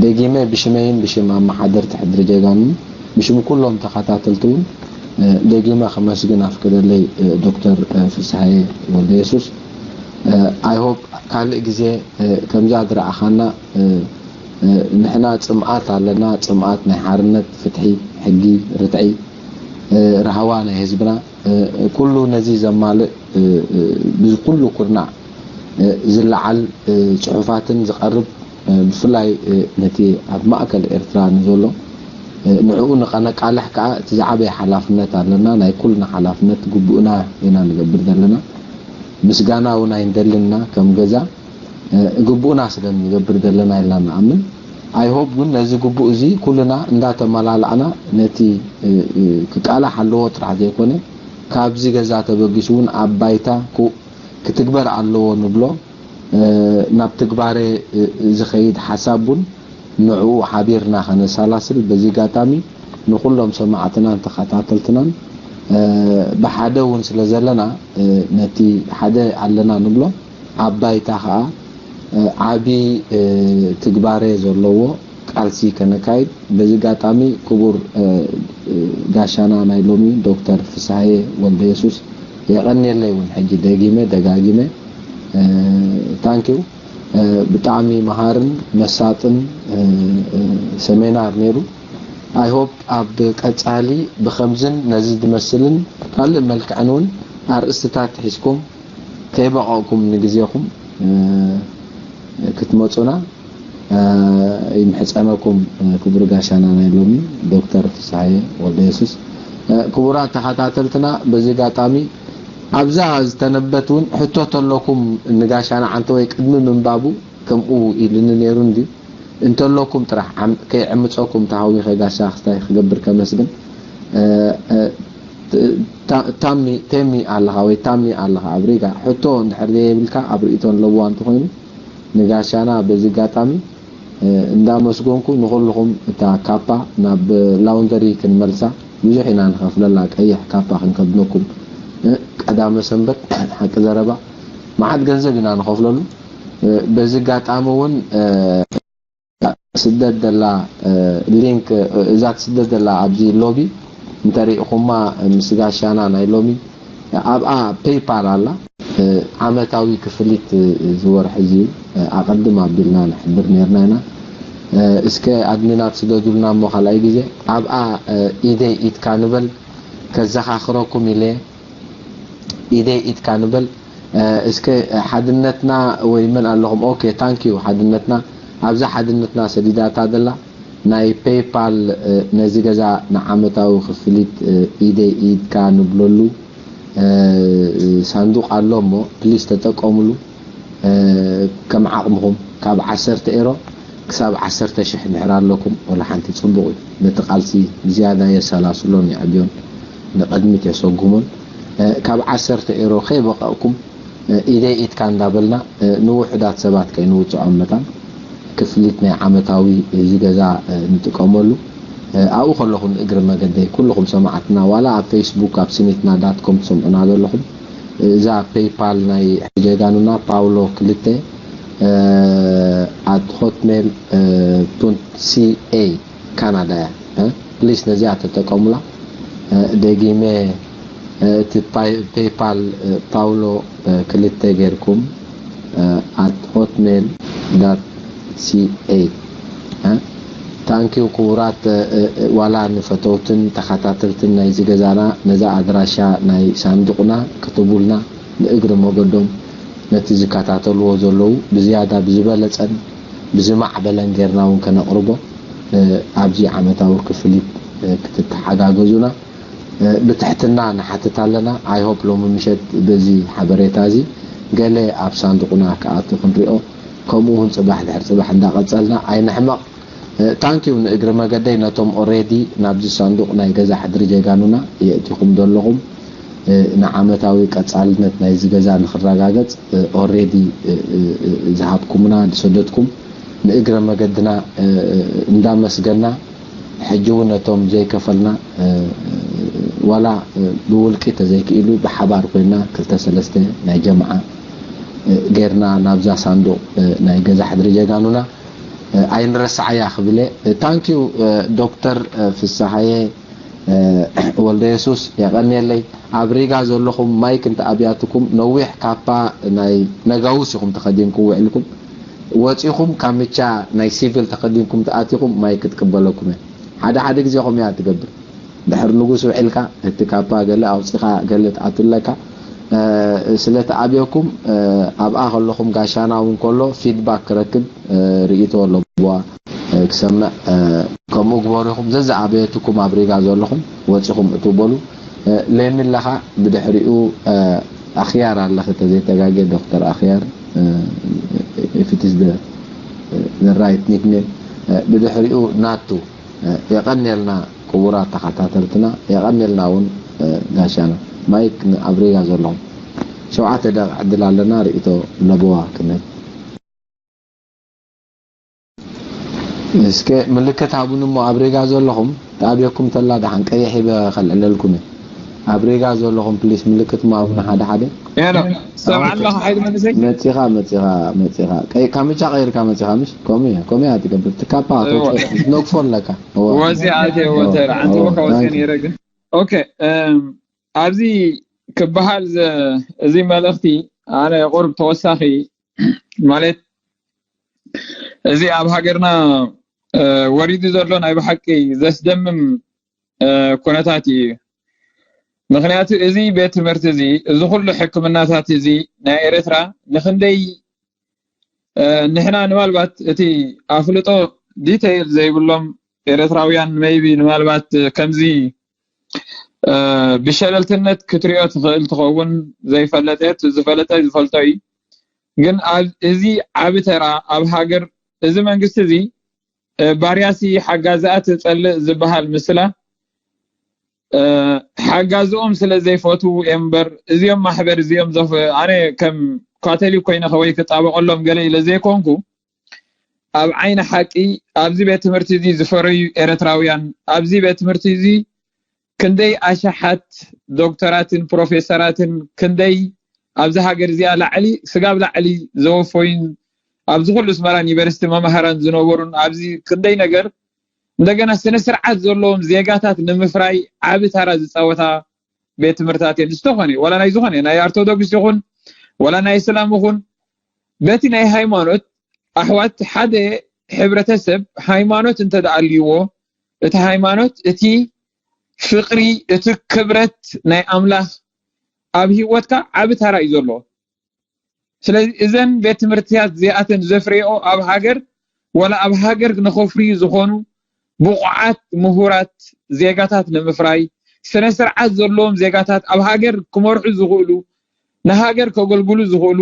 ደጊመ ብሽመይን ብሽም ኣመሓደርቲ ሕድሪ ጀጋኑን ብሽም ኩሎም ተኸታተልቲ እውን ደጊመ ከመስግን ኣፍቅደለይ ዶክተር ፍስሃየ ወልደየሱስ። I hope ካልእ ግዜ ከምዛ ዝረኣኻና ንሕና ፅምኣት ኣለና፣ ፅምኣት ናይ ሓርነት፣ ፍትሒ፣ ሕጊ፣ ርትዒ፣ ራህዋ ናይ ህዝብና ኩሉ ነዚ ዘማልእ ብኩሉ ኩርናዕ ዝለዓል ፅሑፋትን ዝቐርብ ብፍላይ ነቲ ኣብ ማእከል ኤርትራ ንዘሎ ንዕኡ ንቐነቃልሕ ከዓ እቲ ዝዓበየ ሓላፍነት ኣለና። ናይ ኩልና ሓላፍነት ግቡእና ኢና ንገብር ዘለና። ምስጋና እውን ኣይንደልንና ከም ገዛ ግቡእና ስለ ንገብር ዘለና ኢልና ንኣምን። I hope ግን ነዚ ግቡእ እዚ ኩልና እንዳተመላላዕና ነቲ ክቃላሕ ኣለዎ ጥራሕ ዘይኮነ ካብዚ ገዛ ተበጊሱ እውን ኣብ ባይታ ክትግበር ኣለዎ ንብሎ ናብ ትግባረ ዝኸይድ ሓሳብ እውን ንዕኡ ሓቢርና ከነሳላስል በዚ ጋጣሚ ንኩሎም ሰማዕትናን ተኸታተልትናን ብሓደ እውን ስለ ዘለና ነቲ ሓደ ኣለና ንብሎ ኣብ ባይታ ከዓ ዓቢ ትግባረ ዘለዎ ቃልሲ ከነካይድ በዚ ጋጣሚ ክቡር ጋሻና ናይ ሎሚ ዶክተር ፍስሃየ ወልደየሱስ የቐንየለይ እውን ሕጂ ደጊመ ደጋጊመ ታንኪው ብጣዕሚ መሃርን መሳጥን ሰሜናር ነይሩ። I hope ኣብ ቀፃሊ ብከምዝን ነዚ ዝመስልን ካልእ መልክዕን እውን ኣርእስትታት ሒዝኩም ከይበቐዕኩም ንግዜኹም ክትመፁና ይምሕፀነኩም ክቡር ጋሻና ናይ ሎሚ ዶክተር ፍስሃየ ወልደየሱስ። ክቡራት ተኸታተልትና በዚ ጋጣሚ ኣብዛ ዝተነበበት እውን ሕቶ ተለኩም ንጋሻና ዓንተወይ ቅድሚ ምንባቡ ከምኡ ኢሉኒ ነይሩ እንድዩ። እንተለኩም ጥራሕ ዓም-፣ ከይዕምፀኩም ተሃዊኸ ጋሻ ክስታይ ክገብር ከመስግን። እ፣ እ፣ ታ-፣ ታሚ፣ ቴሚ ኣለኻ ወይ ታሚ ኣለኻ ኣብ ሪጋ። ሕቶ እንድሕር ዘየብልካ ኣብ ርእይቶ ኣለዋ እንተኾይኑ ንጋሻና በዚ ኣጋጣሚ፣ እ፣ እንዳመስገንኩ ንኹልኹም እታ ካፓ ናብ ላውንደሪ ክንመልሳ ብዙሕ ኢና ንኸፍለላ፣ ቀይሕ ካፓ ክንከድነኩም። እ፣ ቀዳመ ሰንበት ሓቂ ዘረባ መዓት ገንዘብ ኢና ንኸፍለሉ። እ፣ በዚ ኣጋጣሚ እውን፣ እ፣ ስደት ዘላ፣ እ፣ ሊንክ፣ እ፣ እዛ ትስደት ዘላ ኣብዚ ሎቢ እንተሪእኹማ፣ እ፣ ምስ ጋሻና ናይ ሎሚ ኣብኣ ፔይፓል ኣላ። እ፣ ዓመታዊ ክፍሊት፣ እ፣ እዚ ወርሒ እዚ፣ እ፣ ኣቐድም ኣቢልና ንሕብር ነይርና ኢና። እ፣ እስከ ኣድሚናት ስደዱልና እሞ ካልኣይ ግዜ ኣብኣ፣ እ፣ ኢደይ ኢድካ ንበል፣ ከዘኻኽረኩም ኢለ ኢደይ ኢድካ ንበል። እ፣ እስከ ሓድነትና ወይ መን ኣለኹም? ኦኬ፣ ታንኪዩ ሓድነትና። ኣብዛ ሓድነትና ሰዲዳታ ዘላ ናይ ፔይፓል፣ እ፣ ነዚ ገዛ ንዓመታዊ ክፍሊት፣ እ፣ ኢደይ ኢድካ ንብለሉ፣ እ፣ ሳንዱቕ ኣሎ እሞ ፕሊስ ተጠቀሙሉ። እ፣ ከም ዓቕምኹም ካብ ዓሰርተ ኤሮ ክሳብ ዓሰርተ ሽሕ እንድሕር ኣለኩም፣ ወላ ሓንቲ ጽቡቕ እዩ። ነቲ ቃልሲ ብዝያዳ የሰላስሎን የዕብዮን፣ ንቕድሚት የሰጉሞን። እ፣ ካብ ዓሰርተ ኤሮ ከይበቐቕኩም፣ እ፣ ኢደይ ኢድካ እንዳበልና፣ እ፣ ንውሑዳት ሰባት ከይንውጽዖም መታን ክፍሊት ናይ ዓመታዊ እዚ ገዛ፣ እ፣ ንጥቀመሉ። እ፣ ኣብኡ ከለኹ ንእግሪ መገደይ ኩልኹም ሰማዕትና፣ ዋላ ኣብ ፌስቡክ ኣብ ስኒትና ዳት ኮም ትሰምዑና ዘለኹም፣ እዛ ፔይፓል ናይ ጀጋኑና ፓውሎ ክልተ፣ እ፣ ኣት ሆትሜል፣ እ፣ ዶት ሲ ኤ ካናዳ እያ። እ፣ ፕሊስ ነዚኣ ተጠቀሙላ። እ፣ ደጊመ፣ እ፣ እቲ ፓይ-፣ ፔይፓል፣ እ፣ ፓውሎ፣ እ፣ ክልተ ጌርኩም፣ እ፣ ኣት ሆትሜል ዳት ሲ ኤ። እ፣ ታንኪዩ ክቡራት፣ እ፣ እ፣ ዋላ ንፈተውትን ተኸታተልትን ናይዚ ገዛና ነዛ ኣድራሻ ናይ ሳንዱቕና ክትቡልና ንእግሪ መገዶም ነቲ ዝከታተልዎ ዘለዉ ብዝያዳ ብዝበለጸን ብዝማዕበለን ጌርና እውን ከነቕርቦ፣ እ፣ ኣብዚ ዓመታዊ ክፍሊት፣ እ፣ ክትተሓጋገዙና፣ እ፣ ብትሕትና ንሓትት ኣለና። ኣይ ሆፕ ሎሚ ምሸት በዚ ሓበሬታ እዚ ገለ ኣብ ሳንዱቕና ክኣቱ ክንሪኦ፣ ከምኡ እውን ጽባሕ ድሕሪ ጽባሕ እንዳቐጸልና ኣይንሕመቕ። እ፣ ታንኪዩ ንእግሪ መገደይ ነቶም ኦሬዲ ናብዚ ሳንዱቕ ናይ ገዛ ሕድሪ ጀጋኑና የእቲኹም ዘለኹም፣ እ፣ ንዓመታዊ ቀጻልነት ናይዚ ገዛ ንኽረጋገጽ፣ እ፣ ኦሬዲ፣ እ፣ እ፣ እ፣ ዝሃብኩምና ዝሰደድኩም ንእግረ መገድና፣ እ፣ እ፣ እንዳመስገና፣ ሕጂ እውን ነቶም ዘይከፈልና፣ እ፣ ዋላ፣ እ፣ ብውልቂ ተዘይክኢሉ ብሓባር ኮይና ክልተ ሰለስተ ናይ ጀምዓ፣ እ፣ ጌርና ናብዛ ሳንዱቕ፣ እ፣ ናይ ገዛ ሕድሪ ጀጋኑና፣ እ፣ ኣይንረስዓያ ክብል እየ። እ፣ ታንኪዩ፣ እ፣ ዶክተር፣ እ፣ ፍስሃየ፣ እ፣ ወልደ የሱስ፣ የቐንየለይ። ኣብ ሪጋ ዘለኹም ማይክ እንተ ኣብያትኩም ነዊሕ ካፓ ናይ ነጋውስ ኢኹም ተኸዲንኩም ውዒልኩም። ወጺኹም ካምቻ ናይ ሲቪል ተኸዲንኩም ተኣቲኹም ማይክ ክትቅበለኩም እየ። ሓደ ሓደ ግዜ ከምኡ እያ ትገብር። ድሕሪ ንጉስ ውዒልካ እቲ ካፓ ገለ ኣውጺኻ ገለ ትኣቱ ኣለካ። እ፣ ስለ ተኣብየኩም፣ እ፣ ኣብኣ ከለኹም ጋሻና እውን ከሎ ፊድባክ ክረክብ፣ እ፣ ርእይቶ ኣለዋ፣ እ፣ ክሰምዕ፣ እ፣ ከምኡ ግበሩ ኢኹም። ዘዝኣበየትኩም ኣብ ሪጋ ዘለኹም ወጺኹም እትው በሉ። እ፣ ሌሚ ኣለኻ ብድሕሪኡ፣ እ፣ ኣኽያር ኣለኺ ተዘይተጋጌ ዶክተር ኣኽያር፣ እ፣ if it is the፣ the right nickname፣ እ፣ ብድሕሪኡ ናቱ። እ፣ የቐንየልና ክቡራት ተኸታተልትና፣ የቐንየልና እውን፣ እ፣ ጋሻና። ማይክ ን-፣ ኣብ ሪጋ ዘለኹም ሸውዓተ ደቂቕ ዕድል ኣለና፣ ርእይቶ ለበዋ ክንህብ። እስከ ምልክት ሃቡኒ እሞ ኣብ ሪጋ ዘለኹም፣ ተኣብየኩም ተላ ደሓን ቀይሕ ሂበ ከልዕለልኩም እየ። ኣብ ሪጋ ዘለኹም ፕሊስ ምልክት እሞ ሃቡኒ ሓደ ሓደ። ሄሎ፣ ሰምዓ ኣለኻ ሓይሊ መንእሰይ? መጺኻ፣ መጺኻ፣ መጺኻ። ቀይ-፣ ካምቻ ቀይርካ መጺኻ ምሽ? ከምኡ እየ፣ ከምኡ እያ ትገብር። ትካፓ፣ እዎ። ትነግፎ ኣለካ። እዎ። ወዚ ኣትየ እዎ፣ ወተር፣ ኣንተ እዎ፣ ወካ ወፂአ ታንኪ። ነይረ ግን። ኦኬ፣ እም፣ ኣብዚ ክበሃል ዘ-፣ እዚ መልእኽቲ ኣነ ቁርብ ተወሳኺ ማለት እዚ ኣብ ሃገርና፣ እ፣ ወሪዱ ዘሎ ናይ ብሓቂ ዘስደምም፣ እ፣ ኩነታት እዩ። ምኽንያቱ እዚ ቤት ትምህርቲ እዚ፣ እዚ ኩሉ ሕክምናታት እዚ ናይ ኤርትራ ንኽንደይ፣ እ፣ ንሕና ንማልባት እቲ ኣፍልጦ ዲተይል ዘይብሎም ኤርትራውያን ሜይቢ ንማልባት ከምዚ፣ እ፣ ብሸለልትነት ክትሪኦ ትኽእል ትኸውን፣ ዘይፈለጠ፣ ዝፈለጠ ዝፈልጦ እዩ። ግን ኣብ እዚ ዓቢ ተራ ኣብ ሃገር፣ እዚ መንግስቲ እዚ፣ እ፣ ባርያሲ ሓጋዝኣ ትጸልእ ዝበሃል ምስላ፣ እ፣ ሓጋዝኦም ስለ ዘይፈትዉ እዮም እምበር፣ እዚኦም ማሕበር እዚኦም ዘፍ-፣ ኣነ ከም ካቶሊክ ኮይነ ከወይ ክጣበቐሎም ገለ ኢለ ዘይኮንኩ፣ ኣብ ዓይኒ ሓቂ ኣብዚ ቤት ትምህርቲ እዚ ዝፈረዩ ኤርትራውያን፣ ኣብዚ ቤት ትምህርቲ እዚ ክንደይ ኣሽሓት ዶክተራትን ፕሮፌሰራትን፣ ክንደይ ኣብዚ ሃገር እዚኣ ላዕሊ፣ ስጋብ ላዕሊ ዘወፈዩን፣ ኣብዚ ኩሉ ኣስመራ ዩኒቨርሲቲ መማህራን ዝነበሩን፣ ኣብዚ ክንደይ ነገር፣ እንደገና ስነ ስርዓት ዘለዎም ዜጋታት ንምፍራይ ዓቢ ታራ ዝጻወታ ቤት ትምህርትታት እየን። ዝተኾነ፣ ዋላ ናይ ዝኾነ፣ ናይ ኣርቶዶክስ ይኹን፣ ዋላ ናይ እስላም ይኹን፣ በቲ ናይ ሃይማኖት ኣሕዋት፣ ሓደ ሕብረተሰብ ሃይማኖት እንተ ደኣ ኣልይዎ፣ እቲ ሃይማኖት፣ እቲ ፍቕሪ፣ እቲ ክብረት ናይ ኣምላኽ ኣብ ህይወትካ ዓቢ ታራ እዩ ዘለዎ። ስለዚ እዘን ቤት ትምህርትታት እዚኣተን ዘፍርየኦ ኣብ ሃገር፣ ዋላ ኣብ ሃገር ንኸፍርዩ ዝኾኑ ብቑዓት ምሁራት ዜጋታት ንምፍራይ፣ ስነ ስርዓት ዘለዎም ዜጋታት ኣብ ሃገር ክመርሑ ዝኽእሉ፣ ንሃገር ከገልግሉ ዝኽእሉ፣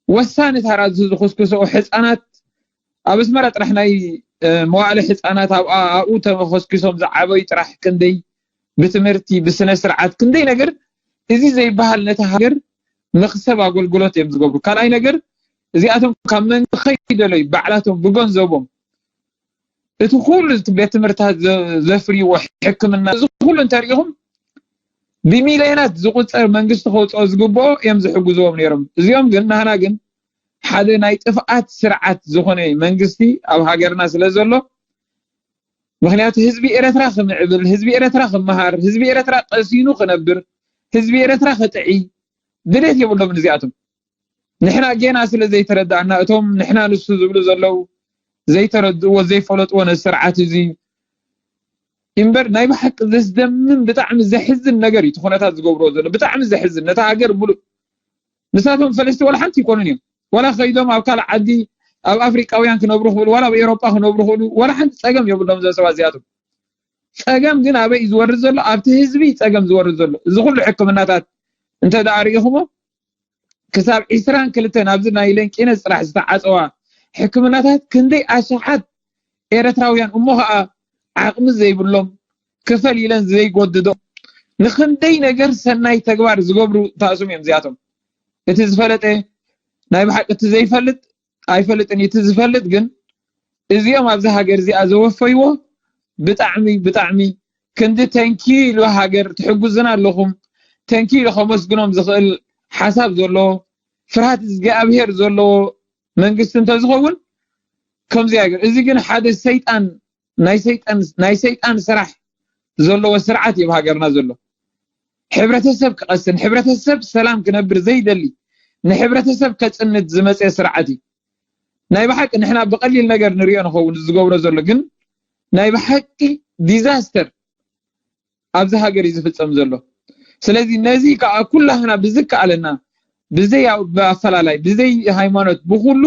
ወሳኒ ታራ ዝኹስኩስኦ ህጻናት፣ ኣብ ኣስመራ ጥራሕ ናይ፣ እ፣ መዋእለ ህጻናት ኣብ-፣ ኣብኡ ተኸስኪሶም ዝዓበዩ ጥራሕ ክንደይ ብትምህርቲ፣ ብስነ ስርዓት ክንደይ ነገር፣ እዚ ዘይበሃል ነቲ ሃገር መኽሰብ ኣገልግሎት እዮም ዝገብሩ። ካልኣይ ነገር፣ እዚኣቶም ካብ መንግስቲ ከይደለዩ ባዕላቶም ብገንዘቦም እቲ ኩሉ እቲ ቤት ትምህርትታት ዘ-፣ ዘፍርይዎ ሕክምና፣ እዚ ኩሉ እንተሪኢኹም ብሚልዮናት ዝቑጸር መንግስቲ ከውፅኦ ዝግብኦ እዮም ዝሕግዝዎም ነይሮም። እዚኦም ግን፣ ናህና ግን ሓደ ናይ ጥፍኣት ስርዓት ዝኾነ መንግስቲ ኣብ ሃገርና ስለ ዘሎ፣ ምኽንያቱ ህዝቢ ኤርትራ ክምዕብል፣ ህዝቢ ኤርትራ ክመሃር፣ ህዝቢ ኤርትራ ቀሲኑ ክነብር፣ ህዝቢ ኤርትራ ክጥዒ ድሌት የብሎምን እዚኣቶም። ንሕና ጌና ስለ ዘይተረዳእና፣ እቶም ንሕና ንሱ ዝብሉ ዘለዉ ዘይተረድእዎ፣ ዘይፈለጥዎ ነዚ ስርዓት እዚ እምበር፣ ናይ ብሓቂ ዘስደምም፣ ብጣዕሚ ዘሕዝን ነገር እዩ እቲ ኩነታት ዝገብርዎ ዘሎ። ብጣዕሚ ዘሕዝን፣ ነታ ሃገር ሙሉእ። ንሳቶም ፈለስቲ ዋላ ሓንቲ ይኮኑን እዮም። ዋላ ከይዶም ኣብ ካልእ ዓዲ፣ ኣብ ኣፍሪቃውያን ክነብሩ ክብሉ፣ ዋላ ኣብ ኤውሮጳ ክነብሩ ክብሉ፣ ዋላ ሓንቲ ጸገም የብሎም እዞም ሰባት እዚኣቶም። ጸገም ግን ኣበይ እዩ ዝወርድ ዘሎ? ኣብቲ ህዝቢ ጸገም ዝወርድ ዘሎ። እዚ ኩሉ ሕክምናታት እንተ ደኣ ርኢኹሞ፣ ክሳብ ዒስራን ክልተን ኣብዚ ናይ ለንቂነ ጽራሕ ዝተዓጸዋ ሕክምናታት ክንደይ ኣሽሓት ኤርትራውያን እሞ ኸኣ ዓቕሚ ዘይብሎም፣ ክፈል ኢለን ዘይጎድዶ፣ ንኽንደይ ነገር ሰናይ ተግባር ዝገብሩ ተኣስሙ እዮም እዚኣቶም። እቲ ዝፈለጠ ናይ ብሓቂ፣ እቲ ዘይፈልጥ ኣይፈልጥን እዩ። እቲ ዝፈልጥ ግን፣ እዚኦም ኣብዚ ሃገር እዚኣ ዘወፈይዎ ብጣዕሚ፣ ብጣዕሚ ክንዲ ተንኪ ኢሉ ሃገር ትሕግዙና ኣለኹም፣ ተንኪ ኢሉ ከመስግኖም ዝኽእል ሓሳብ ዘለዎ፣ ፍርሃት እግዚኣብሄር ዘለዎ መንግስቲ እንተዝኸውን ከምዚ ሃገር። እዚ ግን ሓደ ሰይጣን፣ ናይ ሰይጣን፣ ናይ ሰይጣን ስራሕ ዘለዎ ስርዓት እዩ ኣብ ሃገርና ዘሎ። ሕብረተሰብ ክቐስን፣ ሕብረተሰብ ሰላም ክነብር ዘይደሊ፣ ንሕብረተሰብ ከጽንት ዝመጸ ስርዓት እዩ። ናይ ብሓቂ ንሕና ብቐሊል ነገር ንሪኦ ንኸውን ዝገብሮ ዘሎ፣ ግን ናይ ብሓቂ ዲዛስተር ኣብዚ ሃገር እዩ ዝፍጸም ዘሎ። ስለዚ ነዚ ከዓ ኩላህና ብዝከኣለና፣ ብዘይ ኣፈላላይ፣ ብዘይ ሃይማኖት፣ ብኩሉ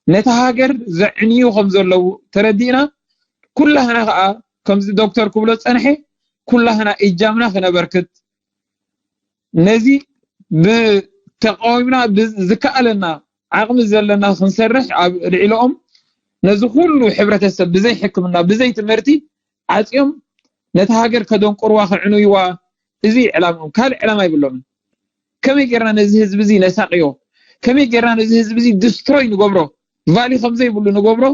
ነቲ ሃገር ዘዕንዩ ከም ዘለዉ ተረዲእና፣ ኩላህና ከዓ ከምዚ ዶክተር ክብሎ ዝጸንሐ፣ ኩላህና እጃምና ክነበርክት፣ ነዚ ብተቃዊምና ብዝከኣለና ዓቕሚ ዘለና ክንሰርሕ ኣብ ልዕሊኦም፣ ነዚ ኩሉ ሕብረተሰብ ብዘይ ሕክምና፣ ብዘይ ትምህርቲ ዓጽዮም ነቲ ሃገር ከደንቁርዋ፣ ከዕንይዋ፣ እዚ እዩ ዕላምኦም። ካልእ ዕላማ የብሎምን። ከመይ ጌርና ነዚ ህዝቢ እዚ ነሳቅዮ? ከመይ ጌርና ነዚ ህዝቢ እዚ ዲስትሮይ ንገብሮ? ቫሊ ከም ዘይብሉ ንገብሮ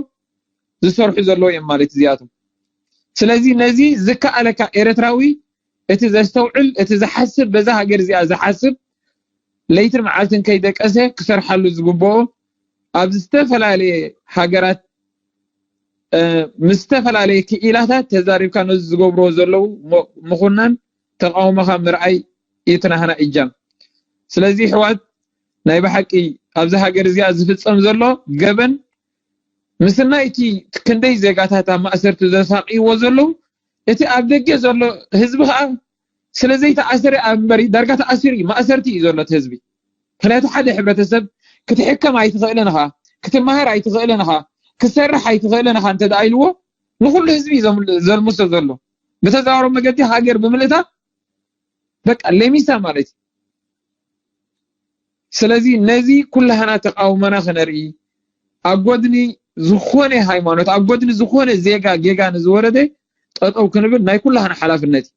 ዝሰርሑ ዘለዉ እዮም ማለት እዚኣቶም። ስለዚ ነዚ ዝከኣለካ ኤርትራዊ፣ እቲ ዘስተውዕል፣ እቲ ዝሓስብ፣ በዛ ሃገር እዚኣ ዝሓስብ፣ ለይትን መዓልትን ከይደቀሰ ክሰርሓሉ ዝግብኦ፣ ኣብ ዝተፈላለየ ሃገራት፣ እ፣ ምስ ዝተፈላለየ ክኢላታት ተዛሪብካ ነዚ ዝገብርዎ ዘለዉ ሞ-፣ ምኹናን፣ ተቃውሞኻ ምርኣይ እዩ እቲ ናህና እጃም። ስለዚ ኣሕዋት፣ ናይ ብሓቂ ኣብዚ ሃገር እዚኣ ዝፍጸም ዘሎ ገበን፣ ምስናይ እቲ ክንደይ ዜጋታት ኣብ ማእሰርቲ ዘሳቅይዎ ዘለዉ፣ እቲ ኣብ ደገ ዘሎ ህዝቢ ኸኣ ስለ ዘይተኣሰረ እምበሪ፣ ዳርጋ ተኣሲሩ እዩ፣ ማእሰርቲ እዩ ዘሎ እቲ ህዝቢ። ምኽንያቱ ሓደ ሕብረተሰብ ክትሕከም ኣይትኽእልን ኢኻ፣ ክትመሃር ኣይትኽእልን ኢኻ፣ ክትሰርሕ ኣይትኽእልን ኢኻ እንተ ደኣ ኢልዎ፣ ንኹሉ ህዝቢ እዩ ዘም-፣ ዘልምሶ ዘሎ። ብተዘዋዋሪ መገዲ ሃገር ብምልእታ፣ በቃ ለሚሳ ማለት እዩ። ስለዚ ነዚ ኩላህና ተቃውሞና ክነርኢ፣ ኣብ ጎድኒ ዝኾነ ሃይማኖት፣ ኣብ ጎድኒ ዝኾነ ዜጋ ጌጋ ንዝወረደ ጠጠው ክንብል ናይ ኩላህና ሓላፍነት እዩ።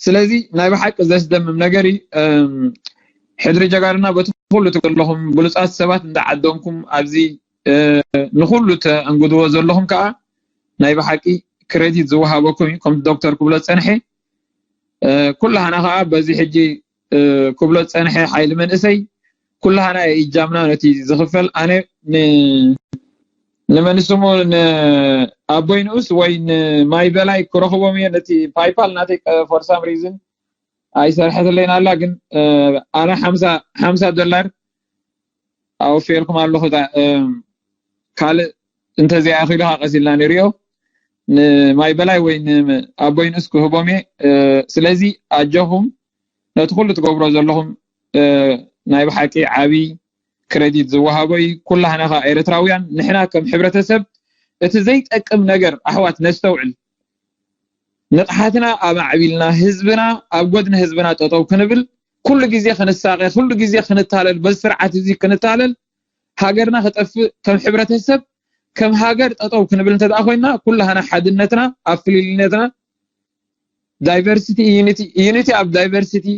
ስለዚ ናይ ብሓቂ ዘስደምም ነገር እዩ። ሕድሪ ጀጋርና በቲ ኩሉ ትገለኹም ብሉፃት ሰባት እንዳዓደምኩም ኣብዚ ንኩሉ ተእንግድዎ ዘለኹም ከዓ ናይ ብሓቂ ክሬዲት ዝወሃበኩም እዩ። ከምቲ ዶክተር ክብሎ ዝፀንሐ ኩላህና ከዓ በዚ ሕጂ ክብሎ ዝፀንሐ ሓይሊ መንእሰይ ኩላህና እጃምና ነቲ ዝኽፈል ኣነ ንመን ስሙ ንኣቦይ ንኡስ ወይ ንማይ በላይ ክረኽቦም እየ። ነቲ ፓይፓል ናተይ for some reason ኣይሰርሐትለይን ኣላ፣ ግን ኣነ ሓምሳ ዶላር ኣወፍየልኩም ኣለኹ። ካልእ እንተዘይኣኺሉ ከዓ ቀስ ኢልና ንሪኦ። ንማይ በላይ ወይ ንኣቦይ ንኡስ ክህቦም እየ። ስለዚ ኣጆኹም ነቲ ኩሉ ትገብሮ ዘለኹም ናይ ብሓቂ ዓብዪ ክረዲት ዝወሃቦ እዩ። ኩላህና ከዓ ኤርትራውያን ንሕና ከም ሕብረተሰብ እቲ ዘይጠቅም ነገር ኣሕዋት ነስተውዕል። ንቕሓትና ኣማዕቢልና ህዝብና ኣብ ጎድኒ ህዝብና ጠጠው ክንብል ኩሉ ግዜ ክንሳቐ ኩሉ ግዜ ክንታለል በዚ ስርዓት እዚ ክንታለል ሃገርና ክጠፍእ ከም ሕብረተሰብ ከም ሃገር ጠጠው ክንብል እንተደኣ ኮይና ኩላህና ሓድነትና ኣብ ፍልልነትና diversity unity unity ኣብ diversity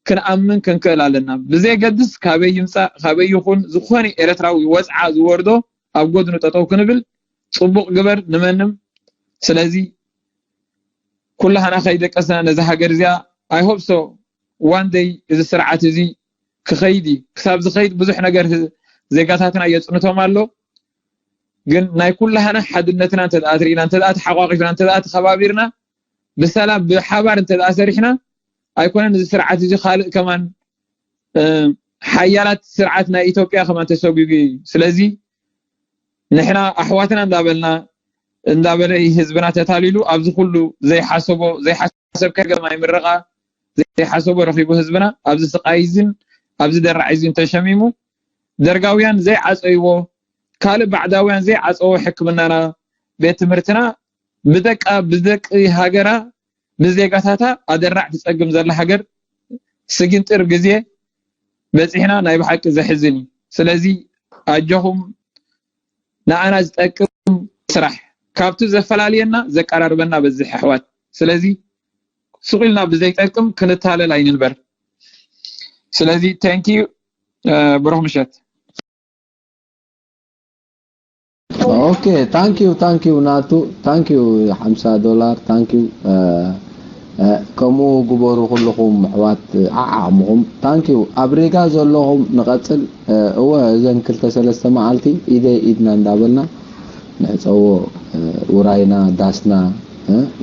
ክንኣምን ክንክእል ኣለና። ብዘየገድስ ካበይ ይምፃእ ካበይ ይኹን ዝኾነ ኤርትራዊ ወፅዓ ዝወርዶ ኣብ ጎድኑ ጠጠው ክንብል ፅቡቕ ግበር ንመንም። ስለዚ ኩላህና ከይደቀስና ነዚ ሃገር እዚኣ I hope so one day እዚ ስርዓት እዚ ክኸይድ እዩ። ክሳብ ዝኸይድ ብዙሕ ነገር ዜጋታትና የፅንቶም ኣሎ። ግን ናይ ኩላህና ሓድነትና እንተደኣ ትርኢና እንተደኣ ተሓቋቂፍና እንተደኣ ተኸባቢርና ብሰላም ብሓባር እንተደኣ ሰሪሕና ኣይኮነን እዚ ስርዓት እዚ ካልእ ከማን ሓያላት ስርዓት ናይ ኢትዮጵያ ከማን ተሰጒጉ እዩ። ስለዚ ንሕና ኣሕዋትና እንዳበልና እንዳበለ ህዝብና ተታሊሉ ኣብዚ ኩሉ ዘይሓሰቦ ዘይሓሰብ ከገማ ይምረቃ ዘይሓሰቦ ረኺቡ ህዝብና ኣብዚ ስቃይ እዚን ኣብዚ ደራዕ እዚን ተሸሚሙ ደርጋውያን ዘይዓፀይዎ ካልእ ባዕዳውያን ዘይዓፀዎ ሕክምናና ቤት ትምህርትና ብደቃ ብደቂ ሃገራ ብዜጋታታ ኣደራዕ ትፀግም ዘላ ሃገር ስግንጥር ግዜ በፂሕና ናይ ብሓቂ ዘሕዝን እዩ። ስለዚ ኣጆኹም ንኣና ዝጠቅም ስራሕ ካብቲ ዘፈላልየና ዘቀራርበና በዝሕ ኣሕዋት። ስለዚ ስቕ ኢልና ብዘይጠቅም ክንታለል ኣይንንበር። ስለዚ thank you ብሩኽ ምሸት። Okay thank you thank you ናቱ thank you ሓምሳ ዶላር thank you። ከምኡ ግበሩ ኩልኹም ኣሕዋት ዓዓቕምኹም thank you። ኣብ ሪጋ ዘለኹም ንቐጽል። እወ እዘን ክልተ ሰለስተ መዓልቲ ኢደይ ኢድና እንዳበልና ንዕጸዎ ውራይና ዳስና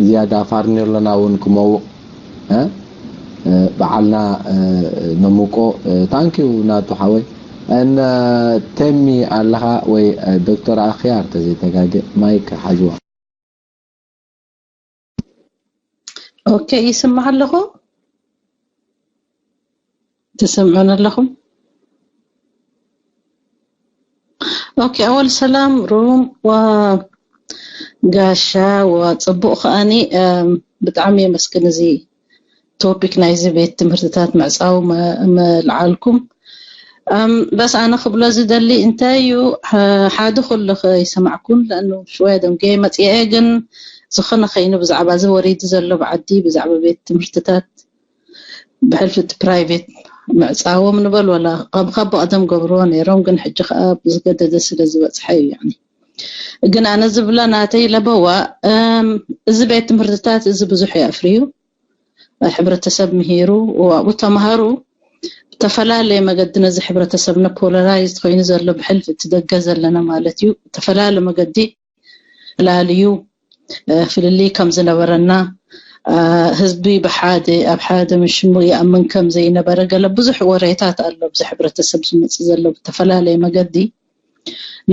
ዝያዳ ፋርኔሎና እውን ክመውቕ በዓልና ነሙቆ። Thank you ናቱ ሓወይ። And ቴሚ ኣለኻ ወይ ዶክተር ኣኽያር ተዘይተጋገ ማይክ ሓዝዋ። Okay ይስማዕ ኣለኹ። ትሰምዑን ኣለኹም? Okay ኣወል ሰላም ሩም ዋ ጋሻ ዋ ጽቡቕ ከኣኒ ብጣዕሚ የመስግን እዚ ቶፒክ ናይዚ ቤት ትምህርትታት ምዕጻው ምልዓልኩም። በስ ኣነ ክብሎ ዝደሊ እንታይ እዩ ሓደ ኩሉ ከይሰማዕኩን ለእኑ ሽወያ ደንጉየ መፅአ ግን ዝኾነ ከይኑ ብዛዕባ እዚ ወሪዱ ዘሎ ብዓዲ ብዛዕባ ቤት ትምህርትታት ብሕልፊ እቲ ፕራይቬት ምዕፃዎም ንበል ወላ ካብ ብቐደም ገብርዎ ነይሮም ግን ሕጂ ከዓ ብዝገደደ ስለ ዝበፅሐ እዩ ያኒ ግን ኣነ ዝብላ ናተይ ለበዋ እዚ ቤት ትምህርትታት እዚ ብዙሕ የፍርዩ ሕብረተሰብ ምሂሩ ኣብኡ ተምሃሩ ብተፈላለየ መገዲ ነዚ ሕብረተሰብና ፖላራይዝድ ኮይኑ ዘሎ ብሕልፊ እቲ ደገ ዘለና ማለት እዩ ብተፈላለየ መገዲ ላልዩ ፍልልይ ከም ዝነበረና ህዝቢ ብሓደ ኣብ ሓደ ምሽሙ ይኣምን ከም ዘይነበረ ገለ ብዙሕ ወሬታት ኣሎ ኣብዚ ሕብረተሰብ ዝመፅእ ዘሎ ብተፈላለየ መገዲ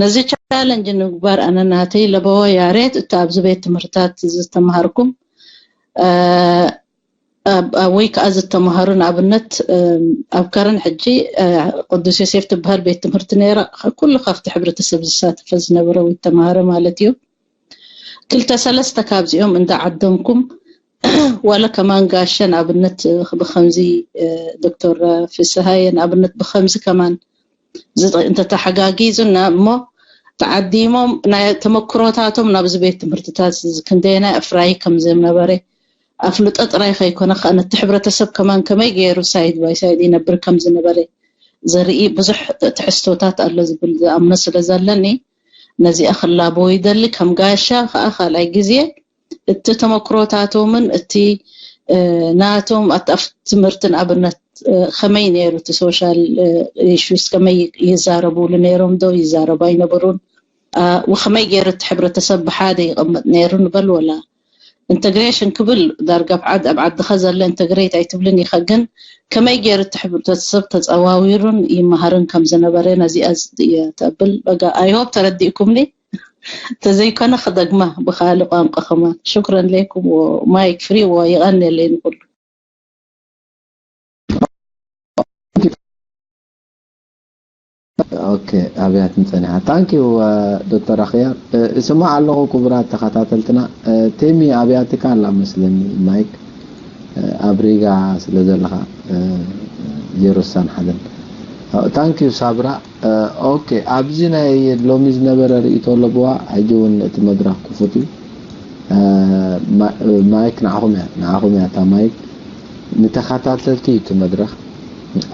ነዚ ቻለንጅ ንምግባር ኣነ ናተይ ለበወ ያሬት እቲ ኣብዚ ቤት ትምህርታት ዝተምሃርኩም ወይ ከዓ ዝተምሃሩ ንኣብነት ኣብ ከረን ሕጂ ቅዱስ ዮሴፍ ትበሃል ቤት ትምህርቲ ነይራ ኩሉ ካብቲ ሕብረተሰብ ዝሳተፈ ዝነበረ ወይ ተምሃረ ማለት እዩ ክልተ ሰለስተ ካብዚኦም እንዳ ዓደምኩም ዋላ ከማን ጋሸ ንኣብነት ብከምዚ ዶክተር ፍስሃየ ንኣብነት ብከምዚ ከማን እንተተሓጋጊዙና እሞ ተዓዲሞም ናይ ተመክሮታቶም ናብዚ ቤት ትምህርትታት ክንደየናይ ኣፍራይ ከም ዝነበረ ኣፍልጦ ጥራይ ከይኮነ ከዓ ነቲ ሕብረተሰብ ከማን ከመይ ገይሩ ሳይድ ባይ ሳይድ ይነብር ከም ዝነበረ ዘርኢ ብዙሕ ትሕዝቶታት ኣሎ ዝብል ዝኣምኖ ስለ ዘለኒ ነዚኣ ክላቦ ይደሊ። ከም ጋሻ ከዓ ካልኣይ ግዜ እቲ ተመክሮታቶምን እቲ ናቶም ኣቲ ኣብ ትምህርቲ ንኣብነት ከመይ ነይሩ እቲ ሶሻል ኢሹስ ከመይ ይዛረቡሉ ነይሮም ዶ ይዛረቡ ኣይነበሩን? ወከመይ ገይሩ እቲ ሕብረተሰብ ብሓደ ይቐመጥ ነይሩ ንበል ወላ ኢንተግሬሽን ክብል ዳርጋ ኣብ ዓድ ኣብ ዓድኻ ዘለ ኢንተግሬት ኣይትብልን ኢኻ ግን ከመይ ገይሩ እቲ ሕብረተሰብ ተፀዋዊሩን ይመሃርን ከም ዝነበረ ነዚኣ እየ ተብል በጋ ኣይሆፕ ተረዲእኩምኒ ተዘይኮነ ክደግማ ብካልእ ቋንቋ ከማን ሽክረን ለይኩም ማይክ ፍሪ ይቐንየለይ ንኩሉ ኦኬ ኣብያትን ጸኒሓ ታንኪዩ ዶክተር ኣኽያር እስማዕ ኣለኹ ክቡራት ተኸታተልትና ቴሚ ኣብያትካ ኣላ መስለኒ ማይክ ኣብ ሪጋ ስለ ዘለኻ ዜሮ ስሳን ሓደን ታንኪዩ ሳብራ ኦኬ ኣብዚ ናይ ሎሚ ዝነበረ ርእቶ ኣለብዋ ሕጂ እውን እቲ መድረኽ ክፉት እዩ ማይክ ንዓኹም እያ ንዓኹም እያ እታ ማይክ ንተኸታተልቲ እዩ እቲ መድረኽ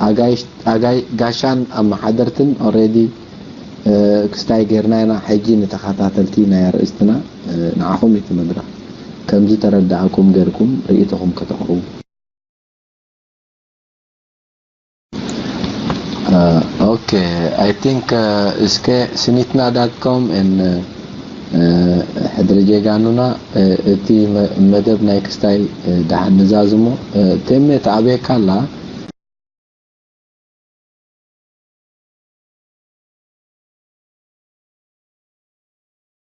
ኣጋይሽ ኣጋይ ጋሻን ኣመሓደርትን ኦሬዲ ክስታይ ጌርና ኢና ሕጂ ንተኸታተልቲ ናይ ኣርእስትና ንዓኹም እዩ እቲ መድረኽ ከም ዝተረዳእኩም ጌርኩም ርእይቶኹም ከተቕርቡ okay I think እስከ ስኒትና dot com and ሕድሪ ጀጋኑና እቲ መደብ ናይ ክስታይ ደሓን ንዛዝሞ ቴሜ ተኣበየካ ኣላ